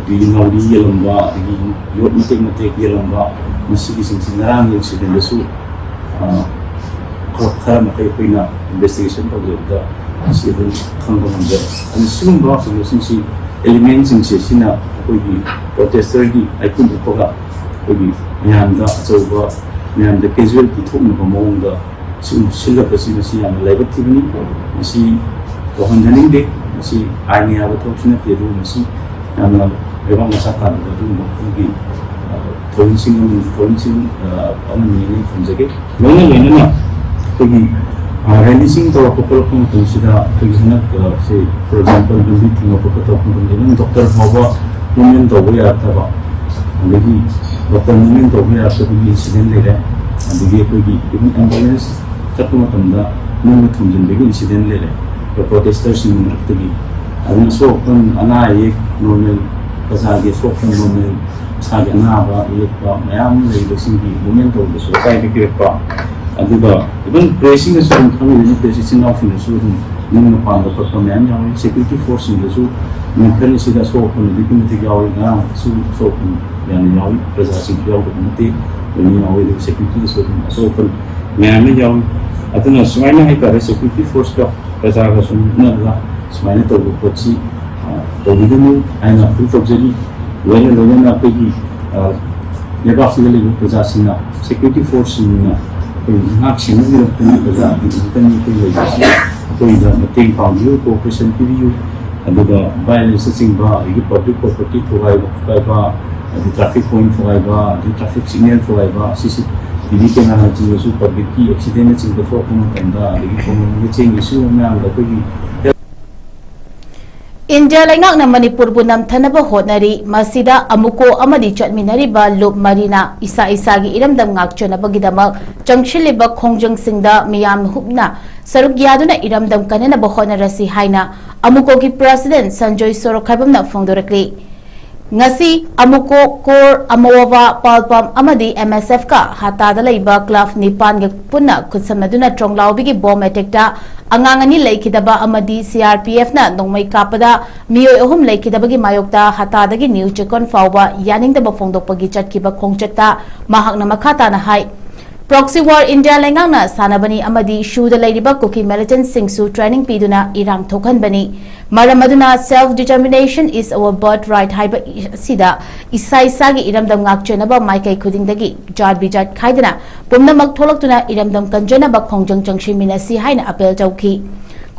ꯑꯗꯒꯤ ꯅꯥꯎꯔꯤ ꯌꯦꯜꯂꯝꯕ ꯑꯗꯒꯤ ꯌꯣꯠ ꯃꯇꯦꯛ ꯃꯇꯦꯛ ꯌꯦꯜꯂꯝꯕ ꯃꯁꯤꯒꯤꯁꯤꯡꯁꯤ ꯉꯔꯥꯡꯒꯤ incidentꯗꯁꯨ ꯈꯔ ꯃꯈꯩ ꯑꯩꯈꯣꯏꯅ investigation ꯇꯧꯖꯕꯗ ꯃꯁꯤ ꯑꯗꯨꯝ ꯈꯪꯕ ꯉꯝꯖꯔꯦ꯫ ꯑꯗꯨ ꯁꯤꯒꯨꯝꯕ ꯀꯩꯅꯣꯁꯤꯡꯁꯤ elementꯁꯤꯡꯁꯦ ꯁꯤꯅ ꯑꯩꯈꯣꯏꯒꯤ protesterꯒꯤ ꯃꯥꯏꯄꯨꯅꯅ ꯑꯩꯈꯣꯏꯒꯤ ꯃꯌꯥꯝꯗ ꯑꯆꯧꯕ ꯃꯌꯥꯝꯗ casualty ꯊꯣꯛꯅꯕ ꯃꯑꯣꯡꯗ ꯁꯤꯒꯨꯝꯕ ꯁꯤꯜꯂꯛꯄꯁꯤ ꯃꯁꯤ ꯌꯥꯝꯅ ꯂꯥꯏꯕꯛ ꯊꯤꯕꯅꯤ꯫ ꯃꯁꯤ ꯇꯧꯍꯟꯖꯅꯤꯡꯗꯦ꯫ ꯃꯁꯤ ꯑꯥꯏꯟꯅ ꯌꯥꯕ ꯊꯕꯛꯁꯨ ꯅꯠꯇꯦ꯫ ꯑꯗꯨꯕꯨ ꯃꯁꯤ ꯌꯥꯝꯅ ꯂꯩꯕꯥꯛ ꯃꯆꯥ ꯇꯥꯗꯕ ꯑꯗꯨꯒꯨꯝꯕ ꯑꯩꯈꯣꯏꯒꯤ ꯊꯧꯔꯝꯁꯤꯡ ꯑꯃꯅꯤ ꯊꯧꯔꯝꯁꯤꯡ ꯑꯃꯅꯤ ꯍꯥꯏꯅ ꯊꯝꯖꯒꯦ꯫ ꯂꯣꯏꯅ ꯂꯣꯏꯅꯅ ꯑꯩꯈꯣꯏꯒꯤ rallyꯁꯤꯡ ꯇꯧꯔꯛꯄ ꯈꯣꯠꯂꯛꯄ ꯃꯇꯝꯁꯤꯗ ꯑꯩꯈꯣꯏꯒꯤ ꯍꯟꯗꯛ ꯁꯤ for example ꯂꯝꯕꯤ ꯊꯤꯡꯕ ꯈꯣꯠꯄ ꯇꯧꯔꯛꯄ ꯃꯇꯝꯗ ꯑꯗꯨꯝ doctor ꯐꯥꯎꯕ movement ꯇꯧꯕ ꯌꯥꯔꯛꯇꯕ, ꯑꯗꯒꯤ doctor movement ꯇꯧꯕ ꯌꯥꯔꯛꯇꯕꯒꯤ incident ꯂꯩꯔꯦ꯫ ꯑꯗꯒꯤ ꯑꯩꯈꯣꯏꯒꯤ even ambulance ꯆꯠꯄ ꯃꯇꯝꯗ ꯅꯨꯡꯅ ꯊꯣꯝꯖꯤꯟꯕꯒꯤ incident ꯂꯩꯔꯦ ꯑꯩꯈꯣꯏ protesterꯁꯤꯡꯒꯤ ꯃꯔꯛꯇꯒꯤ꯫ ꯑꯗꯨꯅ ꯑꯁꯣꯛ ꯑꯄꯟ ꯑꯅꯥ ꯑꯌꯦꯛ normal ꯄ꯭ꯔꯖꯥꯒꯤ ꯑꯁꯣꯛ ꯑꯄꯟ normal ꯏꯁꯥꯒꯤ ꯑꯅꯥꯕ ꯌꯦꯛꯄ ꯃꯌꯥꯝ ꯂꯩꯕꯁꯤꯡꯒꯤ movement ꯇꯧꯕꯗꯁꯨ ꯑꯀꯥꯏꯕ ꯄꯤꯔꯛꯄ꯫ ꯑꯗꯨꯒ even pressꯁꯤꯡꯅꯁꯨ ꯑꯗꯨꯝ ꯈꯪꯉꯤꯗꯨꯅꯤ press ꯏꯆꯤꯟ ꯏꯅꯥꯎꯁꯤꯡꯅꯁꯨ ꯑꯗꯨꯝ ꯅꯤꯡꯕ ꯄꯥꯟꯕ ꯈꯣꯠꯄ ꯃꯌꯥꯝ ꯌꯥꯎꯏ꯫ Security forceꯁꯤꯡꯗꯁꯨ ꯃꯈꯜ ꯑꯁꯤꯗ ꯑꯁꯣꯛ ꯑꯄꯟ ꯑꯗꯨꯛꯀꯤ ꯃꯇꯤꯛ ꯌꯥꯎꯏ꯫ ꯉꯔꯥꯡꯁꯨ ꯑꯁꯣꯛ ꯑꯄꯟ ꯌꯥꯝꯅ ꯌꯥꯎꯏ꯫ ꯄ꯭ꯔꯖꯥꯁꯤꯡꯁꯨ ꯌꯥꯎꯗꯕ ꯅꯠꯇꯦ꯫ ꯑꯗꯨꯅ ꯌꯥꯎꯏ꯫ ꯑꯗꯨꯒ ꯁꯦꯀ꯭ꯌꯨꯔꯤꯇꯤꯗꯁꯨ ꯑꯗꯨꯝ ꯑꯁꯣꯛ ꯑꯄꯟ ꯃꯌꯥꯝ ꯑꯃ ꯌꯥꯎꯏ꯫ ꯑꯗꯨꯅ ꯁꯨꯃꯥꯏꯅ ꯍꯥꯏꯇꯥꯔꯦ, ꯁꯦꯀ꯭ꯌꯨꯔꯤꯇꯤ ꯐꯣꯔꯁꯀ ꯄ꯭ꯔꯖꯥꯒ ꯁꯨꯝ ꯅꯛꯅꯕ ꯁꯨꯃꯥꯏꯅ ꯇꯧꯕ ꯄꯣꯠꯁꯤ, ꯑ, ꯇꯧꯕꯤꯒꯅꯨ ꯍꯥꯏꯅ ꯑꯄꯤꯜ ꯇꯧꯖꯔꯤ꯫ ꯂꯣꯏꯅ ꯂꯣꯏꯅꯅ ꯑꯩꯈꯣꯏꯒꯤ, ꯑ, ꯂꯩꯕꯥꯛꯁꯤꯗ ꯂꯩꯕ ꯄ꯭ꯔꯖꯥꯁꯤꯡꯅ ꯁꯦꯀ꯭ꯌꯨꯔꯤꯇꯤ ꯐꯣꯔꯁꯁꯤꯡꯅ ꯑꯩꯈꯣꯏ ꯉꯥꯛ ꯁꯦꯟꯅꯕꯤꯔꯛꯇꯅ ꯄ꯭ꯔꯖꯥ ꯑꯗꯨ ꯑꯃꯨꯛꯇꯪ ꯑꯩꯈꯣꯏ ꯂꯩꯕꯁꯤ ꯑꯩꯈꯣꯏꯗ ꯃꯇꯦꯡ ꯄꯥꯡꯕꯤꯌꯨ, ꯀꯣꯑꯣꯄꯔꯦꯁꯟ ꯄꯤꯕꯤꯌꯨ꯫ ꯑꯗꯨꯒ ꯚꯥꯏꯑꯣꯂꯦꯟꯁꯅꯆꯤꯡꯕ, ꯑꯗꯒꯤ ꯄꯕ꯭ꯂꯤꯛ ꯄ꯭ꯔꯣꯄꯔꯇꯤ ꯊꯨꯒꯥꯏꯕ ꯈꯣꯠꯀꯥꯏꯕ, ꯑꯗꯒꯤ ꯇ꯭ꯔꯥꯐꯤꯛ ꯄꯣꯏꯟ ꯊꯨꯒꯥꯏꯕ, ꯑꯗꯒꯤ ꯇ꯭ꯔꯥꯐꯤꯛ ꯁꯤꯒꯅꯦꯜ ꯊꯨꯒꯥꯏꯕ, ꯁꯤꯁꯤ ꯇꯤ ꯚꯤ ꯀꯦꯃꯦꯔꯥꯅꯆꯤꯡꯕꯁꯨ ꯄꯕ꯭ꯂꯤꯛꯀꯤ ꯑꯦꯛꯁꯤꯗꯦꯟꯅꯆꯤꯡꯕ ꯊꯣꯛꯂꯛꯄ ꯃꯇꯝꯗ, ꯑꯗꯒꯤ ꯈꯣꯡꯖꯣꯝꯗ ꯆꯦꯟꯈꯤ ꯁꯤꯒꯨꯝꯕ ꯃꯌꯥꯝꯗꯣ ꯑꯩꯈꯣꯏꯒꯤ ꯏꯟꯗꯤꯌꯥ ꯂꯩꯉꯥꯛꯅ ꯃꯅꯤꯄꯨꯔꯕꯨ ꯅꯝꯊꯅꯕ ꯍꯣꯠꯅꯔꯤ꯫ ꯃꯁꯤꯗ ꯑꯃꯨꯀꯣ ꯑꯃꯗꯤ ꯆꯠꯃꯤꯟꯅꯔꯤꯕ ꯂꯨꯞ ꯃꯔꯤꯅ ꯏꯁꯥ ꯏꯁꯥꯒꯤ ꯏꯔꯝꯗꯝ ꯉꯥꯛꯆꯅꯕꯒꯤꯗꯃꯛ ꯆꯪꯁꯤꯜꯂꯤꯕ ꯈꯣꯡꯖꯪꯁꯤꯡꯗ ꯃꯤꯌꯥꯝ ꯍꯨꯞꯅ ꯁꯔꯨꯛ ꯌꯥꯗꯨꯅ ꯏꯔꯝꯗꯝ ꯀꯟꯅꯅꯕ ꯍꯣꯠꯅꯔꯁꯤ ꯍꯥꯏꯅ ꯑꯃꯨꯀꯣꯒꯤ ꯄ꯭ꯔꯁꯤꯗꯦꯟꯠ ꯁꯟꯖꯣꯏ ꯁꯣꯔꯣꯛꯈꯥꯏꯕꯝꯅ ꯐꯣꯡꯗꯣꯔꯛꯂꯤ꯫ ꯉꯁꯤ ꯑꯃꯨꯀꯣ, ꯀꯣꯔ, ꯑꯃꯣꯋꯥ, ꯄꯥꯜꯄꯝ ꯑꯃꯗꯤ ꯑꯦꯝ ꯑꯦꯁ ꯑꯦꯐꯀ ꯍꯇꯥꯗ ꯂꯩꯕ ꯀ꯭ꯂꯕ ꯅꯤꯄꯥꯟꯒ ꯄꯨꯟꯅ ꯈꯨꯠꯁꯝꯅꯗꯨꯅ ꯇ꯭ꯔꯣꯡꯂꯥꯎꯕꯤꯒꯤ ꯕꯣꯝ ꯑꯦꯇꯦꯛꯇ ꯑꯉꯥꯡ ꯑꯅꯤ ꯂꯩꯈꯤꯗꯕ ꯑꯃꯗꯤ ꯁꯤ ꯑꯥꯔ ꯄꯤ ꯑꯦꯐꯅ ꯅꯣꯡꯃꯩ ꯀꯥꯞꯄꯗ ꯃꯤꯑꯣꯏ ꯑꯍꯨꯝ ꯂꯩꯈꯤꯗꯕꯒꯤ ꯃꯥꯌꯣꯛꯇ ꯍꯇꯥꯗꯒꯤ ꯅ꯭ꯌꯨ ꯆꯦꯀꯣꯟ ꯐꯥꯎꯕ ꯌꯥꯅꯤꯡꯗꯕ ꯐꯣꯡꯗꯣꯛꯄꯒꯤ ꯆꯠꯈꯤꯕ ꯈꯣꯡꯆꯠꯇ ꯃꯍꯥꯛꯅ ꯃꯈꯥ ꯇꯥꯅ ꯍꯥꯏ, Proxy war ꯏꯟꯗꯤꯌꯥ ꯂꯩꯉꯥꯛꯅ ꯁꯥꯟꯅꯕꯅꯤ ꯑꯃꯗꯤ ꯁꯨꯗ ꯂꯩꯔꯤꯕ ꯀꯨꯀꯤ ꯃꯤꯂꯤꯇꯦꯟꯠꯁꯤꯡꯁꯨ ꯇ꯭ꯔꯦꯅꯤꯡ ꯄꯤꯗꯨꯅ ꯏꯔꯥꯡ ꯊꯣꯛꯍꯟꯕꯅꯤ꯫ ꯃꯔꯝ ꯑꯗꯨꯅ self determination is our birthright ꯍꯥꯏꯕ ꯑꯁꯤꯗ ꯏꯁꯥ ꯏꯁꯥꯒꯤ ꯏꯔꯝꯗꯝ ꯉꯥꯛꯆꯅꯕ ꯃꯥꯏꯀꯩ ꯈꯨꯗꯤꯡꯗꯒꯤ ꯖꯥꯠ ꯕꯤꯖꯥꯠ ꯈꯥꯏꯗꯅ ꯄꯨꯝꯅꯃꯛ ꯊꯣꯛꯂꯛꯇꯨꯅ ꯏꯔꯝꯗꯝ ꯀꯟꯖꯅꯕ ꯈꯣꯡꯖꯪ ꯆꯪꯁꯤꯟꯃꯤꯟꯅꯁꯤ ꯍꯥꯏꯅ ꯑꯄꯤꯜ ꯇꯧꯈꯤ꯫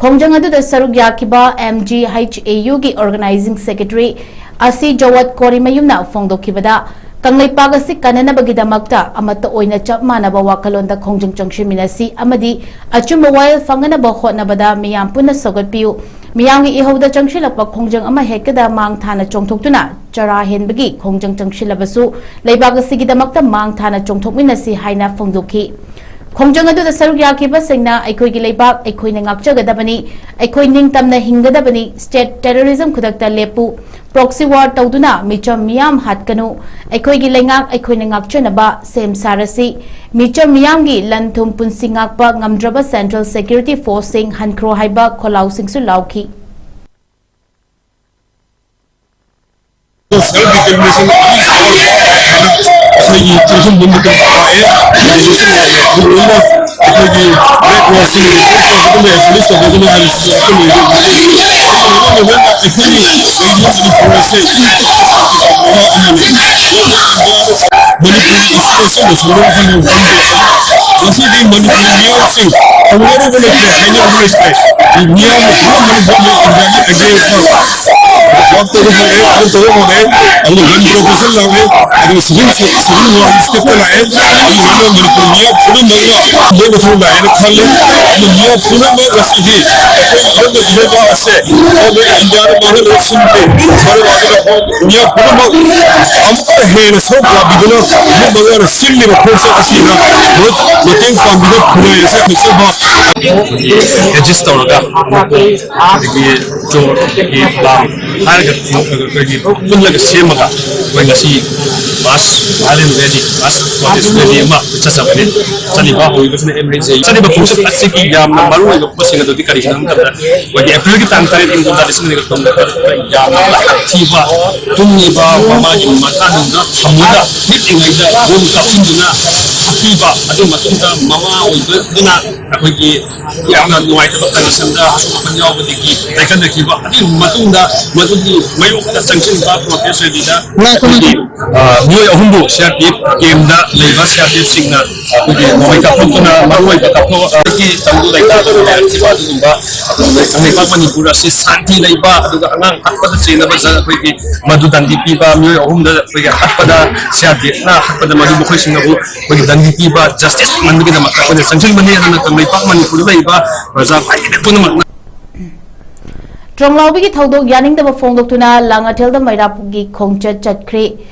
ꯈꯣꯡꯖꯪ ꯑꯗꯨꯗ ꯁꯔꯨꯛ ꯌꯥꯈꯤꯕ ꯑꯦꯝ ꯖꯤ ꯑꯩꯆ ꯑꯦ ꯌꯨꯒꯤ organizing secretary ꯑꯁꯤ ꯖꯋꯠ ꯀꯣꯔꯤꯃꯌꯨꯝꯅ ꯐꯣꯡꯗꯣꯛꯈꯤꯕꯗ, ꯀꯪꯂꯩꯄꯥꯛ ꯑꯁꯤ ꯀꯟꯅꯅꯕꯒꯤꯗꯃꯛꯇ ꯑꯃꯠꯇ ꯑꯣꯏꯅ ꯆꯞ ꯃꯥꯟꯅꯕ ꯋꯥꯈꯜꯂꯣꯟꯗ ꯈꯣꯡꯖꯪ ꯆꯪꯁꯤꯟꯃꯤꯟꯅꯁꯤ ꯑꯃꯗꯤ ꯑꯆꯨꯝꯕ ꯋꯥꯌꯦꯜ ꯐꯪꯅꯅꯕ ꯍꯣꯠꯅꯕꯗ ꯃꯤꯌꯥꯝ ꯄꯨꯟꯅ ꯁꯧꯒꯠꯄꯤꯌꯨ꯫ ꯃꯤꯌꯥꯝꯒꯤ ꯏꯍꯧꯗ ꯆꯪꯁꯤꯜꯂꯛꯄ ꯈꯣꯡꯖꯪ ꯑꯃ ꯍꯦꯛꯇꯗ ꯃꯥꯡ ꯊꯥꯅ ꯆꯣꯡꯊꯣꯛꯇꯨꯅ ꯆꯔꯥ ꯍꯦꯟꯕꯒꯤ ꯈꯣꯡꯖꯪ ꯆꯪꯁꯤꯜꯂꯕꯁꯨ ꯂꯩꯕꯥꯛ ꯑꯁꯤꯒꯤꯗꯃꯛꯇ ꯃꯥꯡ ꯊꯥꯅ ꯆꯣꯡꯊꯣꯛꯃꯤꯟꯅꯁꯤ ꯍꯥꯏꯅ ꯐꯣꯡꯗꯣꯛꯈꯤ꯫ ꯈꯣꯡꯖꯪ ꯑꯗꯨꯗ ꯁꯔꯨꯛ ꯌꯥꯈꯤꯕꯁꯤꯡꯅ ꯑꯩꯈꯣꯏꯒꯤ ꯂꯩꯕꯥꯛ ꯑꯩꯈꯣꯏꯅ ꯉꯥꯛꯆꯒꯗꯕꯅꯤ, ꯑꯩꯈꯣꯏ ꯅꯤꯡꯇꯝꯅ ꯍꯤꯡꯒꯗꯕꯅꯤ, state terrorism ꯈꯨꯗꯛꯇ ꯂꯦꯞꯄꯨ, proxy war ꯇꯧꯗꯨꯅ ꯃꯤꯆꯝ ꯃꯤꯌꯥꯝ ꯍꯥꯠꯀꯅꯨ, ꯑꯩꯈꯣꯏꯒꯤ ꯂꯩꯉꯥꯛ ꯑꯩꯈꯣꯏꯅ ꯉꯥꯛꯆꯅꯕ ꯁꯦꯝ ꯁꯥꯔꯁꯤ, ꯃꯤꯆꯝ ꯃꯤꯌꯥꯝꯒꯤ ꯂꯟ ꯊꯨꯝ ꯄꯨꯟꯁꯤ ꯉꯥꯛꯄ ꯉꯝꯗ꯭ꯔꯕ central security forceꯁꯤꯡ ꯍꯟꯈ꯭ꯔꯣ ꯍꯥꯏꯕ ꯈꯣꯜꯂꯥꯎꯁꯤꯡꯁꯨ ꯂꯥꯎꯈꯤ꯫ ꯑꯩꯈꯣꯏꯒꯤ ꯆꯤꯡꯈꯨꯝ ꯄꯨꯝꯕ ꯂꯥꯛꯑꯦ꯫ ꯑꯗꯨꯗꯒꯤ ꯑꯩꯈꯣꯏꯒꯤ ꯕ꯭ꯂꯦꯛ ꯔꯣꯁꯁꯤꯡ ꯔꯤꯄꯣꯔꯠ ꯇꯧꯕꯗ ꯂꯩ, ꯄꯨꯂꯤꯁ ꯇꯧꯕꯗ ꯂꯩ ꯍꯥꯏꯕꯁꯤ ꯑꯩꯈꯣꯏꯒꯤ ꯃꯅꯤꯄꯨꯔ ꯑꯁꯦ ꯃꯅꯤꯄꯨꯔꯒꯤ ꯏꯁꯄꯣꯔꯠꯁ ꯑꯃꯁꯨꯡ ꯂꯣꯟ ꯈꯪꯕ ꯃꯐꯝꯗ ꯉꯁꯤꯗꯤ ꯃꯅꯤꯄꯨꯔꯒꯤ ꯃꯤꯑꯣꯏꯁꯤꯡ ꯍꯧꯅꯔꯨꯕ ꯂꯩꯇ꯭ꯔꯦ, ꯍꯥꯏꯅꯔꯨꯕ ꯂꯩꯇ꯭ꯔꯦ꯫ ꯃꯤꯌꯥꯝꯅ ꯄꯨꯝꯅꯃꯛ ꯏꯟꯗꯤꯌꯥꯒꯤ ꯑꯦꯒꯦꯟꯁꯇ ꯋꯥꯛ ꯇꯧꯕ ꯍꯧꯔꯦ, ꯊꯕꯛ ꯇꯧꯕ ꯍꯧꯔꯦ꯫ ꯑꯗꯨꯒ ꯔꯟ ꯄ꯭ꯔꯣꯄꯣꯖꯦꯜ ꯂꯥꯛꯑꯦ, ꯑꯗꯨꯒ ꯁꯤꯚꯤꯜ ꯁꯣ-, ꯁꯤꯚꯤꯜ ꯋꯥꯔ ꯁ꯭ꯇꯦꯠꯇ ꯂꯥꯛꯑꯦ꯫ ꯑꯗꯨꯒ ꯃꯅꯤꯄꯨꯔ ꯃꯤꯌꯥꯝ ꯄꯨꯝꯅꯃꯛꯅ ꯂꯦꯞꯄ ꯊꯕꯛ ꯂꯥꯛꯑꯦꯅ ꯈꯜꯂꯤ꯫ ꯑꯗꯨ ꯃꯤꯌꯥꯝ ꯄꯨꯝꯅꯃꯛ ꯉꯁꯤꯗꯤ ꯑꯩꯈꯣꯏ ꯏꯔꯝꯗꯝꯒꯤ ꯂꯩꯕꯥꯛ ꯑꯁꯦ ꯑꯣꯜ ꯏꯟꯗꯤꯌꯥꯗ ꯃꯥꯡꯍꯟꯕ ꯁꯤꯟꯗꯦ꯫ ꯃꯔꯝ ꯑꯗꯨꯅ ꯃꯤꯌꯥꯝ ꯄꯨꯝꯅꯃꯛ ꯑꯃꯨꯛꯀ ꯍꯦꯟꯅ ꯁꯔꯨꯛ ꯌꯥꯕꯤꯗꯨꯅ ꯃꯤꯌꯥꯝ ꯃꯉꯥꯅ ꯁꯤꯜꯂꯤꯕ ꯈꯣꯡꯆꯠ ꯑꯁꯤꯗ ꯃꯇꯦꯡ ꯄꯥꯡꯕꯤꯕ ꯈꯨꯟꯅꯥꯏ ꯑꯁꯤ ꯍꯧꯖꯤꯛ ꯍꯧꯖꯤꯛ ꯑꯦꯗꯖꯁ ꯇꯧꯔꯒ ꯑꯗꯒꯤ ꯆꯣꯔ, ꯑꯗꯒꯤ ꯂꯥꯡ ꯍꯥꯏꯔꯒ ꯑꯩꯈꯣꯏꯒꯤ ꯄꯨꯜꯂꯒ ꯁꯦꯝꯃꯒ ꯑꯩꯈꯣꯏ ꯉꯁꯤ ꯃꯥꯁ ꯚꯥꯏꯑꯣꯂꯦꯟ ꯔꯦꯂꯤ, ꯃꯥꯁ ꯄ꯭ꯔꯣꯇꯦꯁ ꯔꯦꯂꯤ ꯑꯃ ꯆꯠꯆꯕꯅꯤ꯫ ꯆꯠꯂꯤꯕ ꯍꯧꯔꯤꯕꯁꯤꯅ ꯑꯦꯝ ꯑꯦꯁ ꯑꯦ꯫ ꯆꯠꯂꯤꯕ ꯈꯣꯡꯆꯠ ꯑꯁꯤꯒꯤ ꯌꯥꯝꯅ ꯃꯔꯨꯑꯣꯏꯕ ꯄꯣꯠꯁꯤꯡ ꯑꯗꯨꯗꯤ ꯀꯔꯤꯒꯤꯅꯣ ꯍꯥꯏꯕ ꯃꯇꯝꯗ ꯑꯩꯈꯣꯏꯒꯤ ꯑꯦꯄ꯭ꯔꯤꯜꯒꯤ ꯇꯥꯡ ꯇꯔꯦꯠ, ꯏꯪ ꯀꯨꯝꯖꯥ ꯂꯤꯁꯤꯡ ꯑꯅꯤꯒ ꯀꯨꯟꯃꯥꯄꯟꯗ ꯌꯥꯝꯅ ꯂꯥꯏꯕꯛ ꯊꯤꯕ ꯇꯨꯝꯂꯤꯕ ꯃꯃꯥꯒꯤ ꯃꯈꯥꯗꯨꯗ ꯊꯝꯃꯒ ꯍꯤꯞꯂꯤꯉꯩꯗ ꯕꯣꯝ ꯀꯥꯞꯁꯤꯟꯗꯨꯅ ꯍꯥꯠꯄꯤꯕ, ꯑꯗꯨꯒꯤ ꯃꯇꯨꯡꯗ ꯃꯃꯥ ꯑꯣꯏꯕꯗꯨꯅ ꯑꯩꯈꯣꯏꯒꯤ ꯌꯥꯝꯅ ꯅꯨꯡꯉꯥꯏꯇꯕ ꯀꯟꯗꯤꯁꯟꯗ ꯑꯁꯣꯛ ꯑꯄꯟ ꯌꯥꯎꯕꯗꯒꯤ ꯂꯥꯏꯀꯠꯅꯈꯤꯕ꯫ ꯑꯗꯨꯒꯤ ꯃꯇꯨꯡꯗ ꯃꯗꯨꯒꯤ ꯃꯥꯌꯣꯛꯇ ꯆꯪꯁꯤꯟꯕ ꯄ꯭ꯔꯣꯇꯦꯁ ꯔꯦꯂꯤꯗ ꯉꯥꯏꯈꯣ, ꯑꯩꯈꯣꯏꯒꯤ, ꯉꯥꯏꯈꯣ꯫ ꯑ, ꯃꯤꯑꯣꯏ ꯑꯍꯨꯝꯕꯨ ꯁꯤ ꯑꯥꯔ ꯄꯤ ꯑꯦꯐ ꯀꯦꯝꯗ ꯂꯩꯕ ꯁꯤ ꯑꯥꯔ ꯄꯤ ꯑꯦꯐꯁꯤꯡꯅ ꯑꯩꯈꯣꯏꯒꯤ ꯅꯣꯡꯃꯩ ꯀꯥꯞꯊꯣꯛꯇꯨꯅ ꯃꯔꯨꯑꯣꯏꯕ ꯀꯥꯞꯊꯣꯛ-, ꯑ, ꯑꯩꯒꯤ ꯇꯪꯗꯨ ꯂꯩꯇꯥꯗꯅ ꯂꯩꯔꯛꯈꯤꯕ ꯑꯗꯨꯒꯨꯝꯕ ꯀꯪꯂꯩꯄꯥꯛ ꯃꯅꯤꯄꯨꯔ ꯑꯁꯤ ꯁꯥꯟꯇꯤ ꯂꯩꯕ ꯑꯗꯨꯒ ꯑꯉꯥꯡ ꯍꯥꯠꯄꯗ ꯆꯦꯟꯅꯕ ꯖ-, ꯑꯩꯈꯣꯏꯒꯤ ꯃꯗꯨ ꯗꯟꯗꯤ ꯄꯤꯕ ꯃꯤꯑꯣꯏ ꯑꯍꯨꯝꯗ ꯑꯩꯈꯣꯏꯒꯤ ꯍꯥꯠꯄꯗ ꯁꯤ ꯑꯥꯔ ꯄꯤ ꯑꯦꯐꯅ ꯍꯥꯠꯄꯗ ꯃꯗꯨ ꯃꯈꯣꯏꯁꯤꯡꯅꯕꯨ ꯑꯩꯈꯣꯏꯒꯤ ꯗꯟꯗꯤ ꯄꯤꯕ, ꯖꯁꯇꯤꯁ ꯐꯪꯍꯟꯕꯒꯤꯗꯃꯛꯇ ꯑꯩꯈꯣꯏꯅ ꯆꯪꯁꯤꯟꯕꯅꯤ꯫ ꯑꯗꯨꯅ ꯀꯪꯂꯩꯄꯥꯛ ꯃꯅꯤꯄꯨꯔꯗ ꯂꯩꯔꯤꯕ ꯄ꯭ꯔꯖꯥ ꯄꯨꯝꯅꯃꯛꯅ ꯇ꯭ꯔꯣꯡꯂꯥꯎꯕꯤꯒꯤ ꯊꯧꯗꯣꯛ ꯌꯥꯅꯤꯡꯗꯕ ꯐꯣꯡꯗꯣꯛꯇꯨꯅ ꯂꯥꯡꯉꯊꯦꯜꯗ ꯃꯩꯔꯥꯒꯤ ꯈꯣꯡꯆꯠ ꯆꯠꯈ꯭ꯔꯦ꯫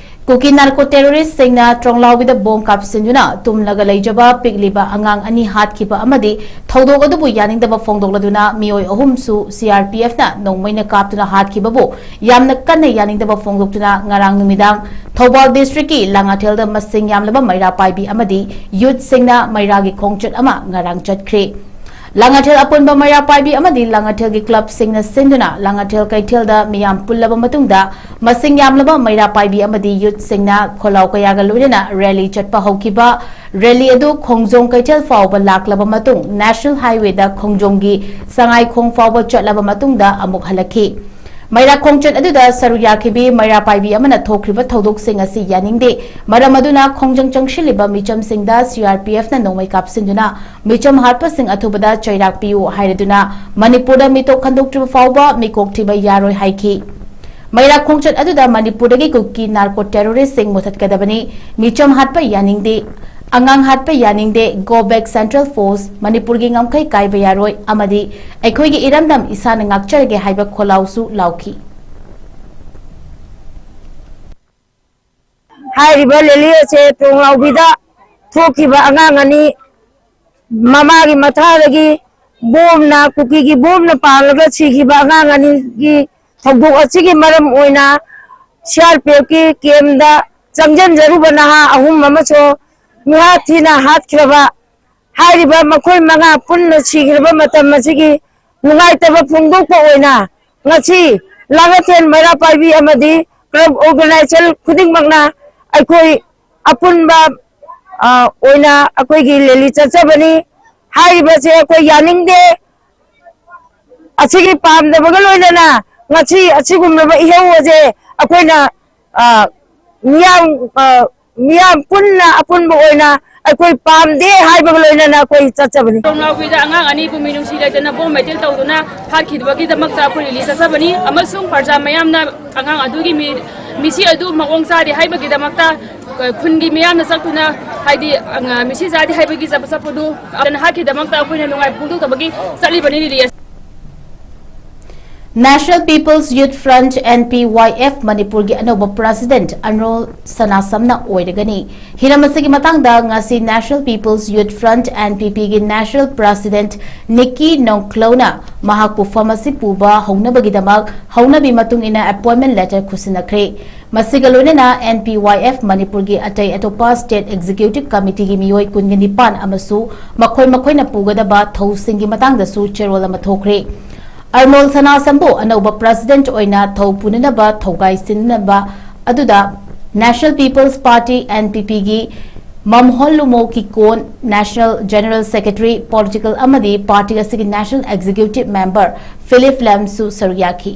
ꯀꯨꯀꯤ ꯅꯥꯔꯀꯣ ꯇꯦꯔꯣꯔꯤꯁꯁꯤꯡꯅ ꯇ꯭ꯔꯣꯡꯂꯥꯎꯕꯤꯗ ꯕꯣꯝ ꯀꯥꯞꯁꯤꯟꯗꯨꯅ ꯇꯨꯝꯂꯒ ꯂꯩꯖꯕ ꯄꯤꯛꯂꯤꯕ ꯑꯉꯥꯡ ꯑꯅꯤ ꯍꯥꯠꯈꯤꯕ ꯑꯃꯗꯤ ꯊꯧꯗꯣꯛ ꯑꯗꯨꯕꯨ ꯌꯥꯅꯤꯡꯗꯕ ꯐꯣꯡꯗꯣꯛꯂꯗꯨꯅ ꯃꯤꯑꯣꯏ ꯑꯍꯨꯝꯁꯨ ꯁꯤ ꯑꯥꯔ ꯄꯤ ꯑꯦꯐꯅ ꯅꯣꯡꯃꯩꯅ ꯀꯥꯞꯇꯨꯅ ꯍꯥꯠꯈꯤꯕꯕꯨ ꯌꯥꯝꯅ ꯀꯟꯅ ꯌꯥꯅꯤꯡꯗꯕ ꯐꯣꯡꯗꯣꯛꯇꯨꯅ ꯉꯔꯥꯡ ꯅꯨꯃꯤꯗꯥꯡ ꯊꯧꯕꯥꯜ ꯗꯤꯁꯇ꯭ꯔꯤꯛꯀꯤ ꯂꯥꯡꯉꯊꯦꯜꯗ ꯃꯁꯤꯡ ꯌꯥꯝꯂꯕ ꯃꯩꯔꯥ ꯄꯥꯏꯕꯤ ꯑꯃꯗꯤ ꯌꯨꯠꯁꯤꯡꯅ ꯃꯩꯔꯥꯒꯤ ꯈꯣꯡꯆꯠ ꯑꯃ ꯉꯔꯥꯡ ꯆꯠꯈ꯭ꯔꯦ꯫ ꯂꯥꯡꯉꯊꯦꯜ ꯑꯄꯨꯟꯕ ꯃꯩꯔꯥ ꯄꯥꯏꯕꯤ ꯑꯃꯗꯤ ꯂꯥꯡꯉꯊꯦꯜꯒꯤ ꯀ꯭ꯂꯕꯁꯤꯡꯅ ꯁꯤꯟꯗꯨꯅ ꯂꯥꯡꯉꯊꯦꯜ ꯀꯩꯊꯦꯜꯗ ꯃꯤꯌꯥꯝ ꯄꯨꯜꯂꯕ ꯃꯇꯨꯡꯗ ꯃꯁꯤꯡ ꯌꯥꯝꯂꯕ ꯃꯩꯔꯥ ꯄꯥꯏꯕꯤ ꯑꯃꯗꯤ ꯌꯨꯠꯁꯤꯡꯅ ꯈꯣꯜꯂꯥꯎ ꯀꯌꯥꯒ ꯂꯣꯏꯅꯅ ꯔꯦꯂꯤ ꯆꯠꯄ ꯍꯧꯈꯤꯕ꯫ ꯔꯦꯂꯤ ꯑꯗꯨ ꯈꯣꯡꯖꯣꯝ ꯀꯩꯊꯦꯜ ꯐꯥꯎꯕ ꯂꯥꯛꯂꯕ ꯃꯇꯨꯡ ꯅꯦꯁꯅꯦꯜ ꯍꯥꯏꯋꯦꯗ ꯈꯣꯡꯖꯣꯝꯒꯤ ꯁꯉꯥꯏꯈꯣꯡ ꯐꯥꯎꯕ ꯆꯠꯂꯕ ꯃꯇꯨꯡꯗ ꯑꯃꯨꯛ ꯍꯜꯂꯛꯈꯤ꯫ ꯃꯩꯔꯥ ꯈꯣꯡꯆꯠ ꯑꯗꯨꯗ ꯁꯔꯨꯛ ꯌꯥꯈꯤꯕꯤ ꯃꯩꯔꯥ ꯄꯥꯏꯕꯤ ꯑꯃꯅ ꯊꯣꯛꯈ꯭ꯔꯤꯕ ꯊꯧꯗꯣꯛꯁꯤꯡ ꯑꯁꯤ ꯌꯥꯅꯤꯡꯗꯦ꯫ ꯃꯔꯝ ꯑꯗꯨꯅ ꯈꯣꯡꯖꯪ ꯆꯪꯁꯤꯜꯂꯤꯕ ꯃꯤꯆꯝꯁꯤꯡꯗ ꯁꯤ ꯑꯥꯔ ꯄꯤ ꯑꯦꯐꯅ ꯅꯣꯡꯃꯩ ꯀꯥꯞꯁꯤꯟꯗꯨꯅ ꯃꯤꯆꯝ ꯍꯥꯠꯄꯁꯤꯡ ꯑꯊꯨꯕꯗ ꯆꯩꯔꯥꯛ ꯄꯤꯌꯨ ꯍꯥꯏꯔꯗꯨꯅ ꯃꯅꯤꯄꯨꯔꯗ ꯃꯤꯇꯣꯞ ꯈꯟꯗꯣꯛꯇ꯭ꯔꯤꯕ ꯐꯥꯎꯕ ꯃꯤꯀꯣꯛ ꯊꯤꯕ ꯌꯥꯔꯣꯏ ꯍꯥꯏꯈꯤ꯫ ꯃꯩꯔꯥ ꯈꯣꯡꯆꯠ ꯑꯗꯨꯗ ꯃꯅꯤꯄꯨꯔꯗꯒꯤ ꯀꯨꯀꯤ ꯅꯥꯔꯀꯣ ꯇꯦꯔꯣꯔꯤꯁꯁꯤꯡ ꯃꯨꯊꯠꯀꯗꯕꯅꯤ, ꯃꯤꯆꯝ ꯍꯥꯠꯄ ꯌꯥꯅꯤꯡꯗꯦ, ꯑꯉꯥꯡ ꯍꯥꯠꯄ ꯌꯥꯅꯤꯡꯗꯦ, Go back Central Force, ꯃꯅꯤꯄꯨꯔꯒꯤ ꯉꯝꯈꯩ ꯀꯥꯏꯕ ꯌꯥꯔꯣꯏ ꯑꯃꯗꯤ ꯑꯩꯈꯣꯏꯒꯤ ꯏꯔꯝꯗꯝ ꯏꯁꯥꯅ ꯉꯥꯛꯆꯔꯒꯦ ꯍꯥꯏꯕ ꯈꯣꯜꯂꯥꯎꯁꯨ ꯂꯥꯎꯈꯤ꯫ ꯍꯥꯏꯔꯤꯕ ꯔꯦꯂꯤ ꯑꯁꯦ ꯇꯣꯡꯂꯥꯎꯕꯤꯗ ꯊꯣꯛꯈꯤꯕ ꯑꯉꯥꯡ ꯑꯅꯤ, ꯃꯃꯥꯒꯤ ꯃꯊꯥꯗꯒꯤ ꯕꯣꯝꯅ, ꯀꯨꯀꯤꯒꯤ ꯕꯣꯝꯅ ꯄꯥꯜꯂꯒ ꯁꯤꯈꯤꯕ ꯑꯉꯥꯡ ꯑꯅꯤꯒꯤ ꯊꯧꯗꯣꯛ ꯑꯁꯤꯒꯤ ꯃꯔꯝ ꯑꯣꯏꯅ ꯁꯤ ꯑꯥꯔ ꯄꯤ ꯑꯦꯐꯀꯤ ꯀꯦꯝꯗ ꯆꯪꯁꯤꯟꯖꯔꯨꯕ ꯅꯍꯥ ꯑꯍꯨꯝ ꯑꯃꯁꯨ ꯃꯤꯍꯥꯠ ꯊꯤꯅ ꯍꯥꯠꯈ꯭ꯔꯕ ꯍꯥꯏꯔꯤꯕ ꯃꯈꯣꯏ ꯃꯉꯥ ꯄꯨꯟꯅ ꯁꯤꯈ꯭ꯔꯕ ꯃꯇꯝ ꯑꯁꯤꯒꯤ ꯅꯨꯡꯉꯥꯏꯇꯕ ꯐꯣꯡꯗꯣꯛꯄ ꯑꯣꯏꯅ ꯉꯁꯤ ꯂꯥꯡꯉꯊꯦꯜ ꯃꯩꯔꯥ ꯄꯥꯏꯕꯤ ꯑꯃꯗꯤ ꯀ꯭ꯂꯕ ꯑꯣꯔꯒꯅꯥꯏꯖꯔ ꯈꯨꯗꯤꯡꯃꯛꯅ ꯑꯩꯈꯣꯏ ꯑꯄꯨꯟꯕ, ꯑ, ꯑꯣꯏꯅ ꯑꯩꯈꯣꯏꯒꯤ ꯔꯦꯂꯤ ꯆꯠꯆꯕꯅꯤ꯫ ꯍꯥꯏꯔꯤꯕꯁꯦ ꯑꯩꯈꯣꯏ ꯌꯥꯅꯤꯡꯗꯦ꯫ ꯑꯁꯤꯒꯤ ꯄꯥꯝꯗꯕꯒ ꯂꯣꯏꯅꯅ ꯉꯁꯤ ꯑꯁꯤꯒꯨꯝꯂꯕ ꯏꯍꯧ ꯑꯁꯦ ꯑꯩꯈꯣꯏꯅ, ꯑ, ꯃꯤꯌꯥꯝ, ꯑ, ꯃꯤꯌꯥꯝ ꯄꯨꯟꯅ ꯑꯄꯨꯟꯕ ꯑꯣꯏꯅ ꯑꯩꯈꯣꯏ ꯄꯥꯝꯗꯦ ꯍꯥꯏꯕꯒ ꯂꯣꯏꯅꯅ ꯑꯩꯈꯣꯏ ꯆꯠꯆꯕꯅꯤ꯫ ꯇꯣꯡꯂꯥꯎꯕꯤꯗ ꯑꯉꯥꯡ ꯑꯅꯤꯕꯨ ꯃꯤꯅꯨꯡꯁꯤ ꯂꯩꯇꯅ ꯕꯣꯝ ꯃꯩꯇꯦꯜ ꯇꯧꯗꯨꯅ ꯍꯥꯠꯈꯤꯕꯒꯤꯗꯃꯛꯇ ꯑꯩꯈꯣꯏ ꯔꯦꯂꯤ ꯆꯠꯆꯕꯅꯤ ꯑꯃꯁꯨꯡ ꯄ꯭ꯔꯖꯥ ꯃꯌꯥꯝꯅ ꯑꯉꯥꯡ ꯑꯗꯨꯒꯤ ꯃꯤ-, ꯃꯤꯁꯤ ꯑꯗꯨ ꯃꯑꯣꯡ ꯆꯥꯗꯦ ꯍꯥꯏꯕꯒꯤꯗꯃꯛꯇ ꯈꯨꯟꯒꯤ ꯃꯤꯌꯥꯝꯅ ꯆꯠꯇꯨꯅ, ꯍꯥꯏꯗꯤ, ꯑꯉꯥꯡ ꯃꯤꯁꯤ ꯆꯥꯗꯦ ꯍꯥꯏꯕꯒꯤ ꯆꯠꯄ ꯆꯠꯄꯗꯨ ꯑꯗꯨꯅ ꯍꯥꯠꯈꯤꯗꯃꯛꯇ ꯑꯩꯈꯣꯏꯅ ꯅꯨꯡꯉꯥꯏꯕ ꯐꯣꯡꯗꯣꯛꯇꯕꯒꯤ ꯆꯠꯂꯤꯕꯅꯤ ꯔꯦꯂꯤ ꯑꯁꯤ꯫ National People's Youth Front, N P Y F, ꯃꯅꯤꯄꯨꯔꯒꯤ ꯑꯅꯧꯕ ꯄ꯭ꯔꯁꯤꯗꯦꯟꯠ ꯑꯅꯣꯜ ꯁꯅꯥꯁꯝꯅ ꯑꯣꯏꯔꯒꯅꯤ꯫ ꯍꯤꯔꯝ ꯑꯁꯤꯒꯤ ꯃꯇꯥꯡꯗ ꯉꯁꯤ National People's Youth Front, N P P, ꯒꯤ ꯅꯦꯁꯅꯦꯜ ꯄ꯭ꯔꯁꯤꯗꯦꯟꯠ ꯅꯤꯛꯀꯤ ꯅꯣꯡꯀ꯭ꯂꯧꯅ ꯃꯍꯥꯛꯄꯨ ꯐꯝ ꯑꯁꯤ ꯄꯨꯕ ꯍꯧꯅꯕꯒꯤꯗꯃꯛ ꯍꯧꯅꯕꯤ ꯃꯇꯨꯡ ꯏꯟꯅ ꯑꯦꯄꯣꯏꯟꯃꯦꯟꯠ ꯂꯦꯇꯔ ꯈꯨꯠꯁꯤꯟꯅꯈ꯭ꯔꯦ꯫ ꯃꯁꯤꯒ ꯂꯣꯏꯅꯅ N P Y F ꯃꯅꯤꯄꯨꯔꯒꯤ ꯑꯇꯩ ꯑꯇꯣꯞꯄ State Executive Committeeꯒꯤ ꯃꯤꯑꯣꯏ ꯀꯨꯟꯒ ꯅꯤꯄꯥꯟ ꯑꯃꯁꯨ ꯃꯈꯣꯏ ꯃꯈꯣꯏꯅ ꯄꯨꯒꯗꯕ ꯊꯧꯁꯤꯡꯒꯤ ꯃꯇꯥꯡꯗꯁꯨ ꯆꯦꯔꯣꯜ ꯑꯃ ꯊꯣꯛꯈ꯭ꯔꯦ꯫ ꯑꯔꯃꯣꯜ ꯁꯅꯥꯁꯝꯕꯨ ꯑꯅꯧꯕ President ꯑꯣꯏꯅ ꯊꯧ ꯄꯨꯅꯅꯕ ꯊꯧꯒꯥꯏ ꯁꯤꯟꯅꯕ ꯑꯗꯨꯗ National People's Party, N P Pꯒꯤ ꯃꯝꯍꯣꯟ ꯂꯨꯃꯣ ꯀꯤꯀꯣꯟ, National General Secretary, Political ꯑꯃꯗꯤ party ꯑꯁꯤꯒꯤ National Executive Member Philip Lamꯁꯨ ꯁꯔꯨꯛ ꯌꯥꯈꯤ꯫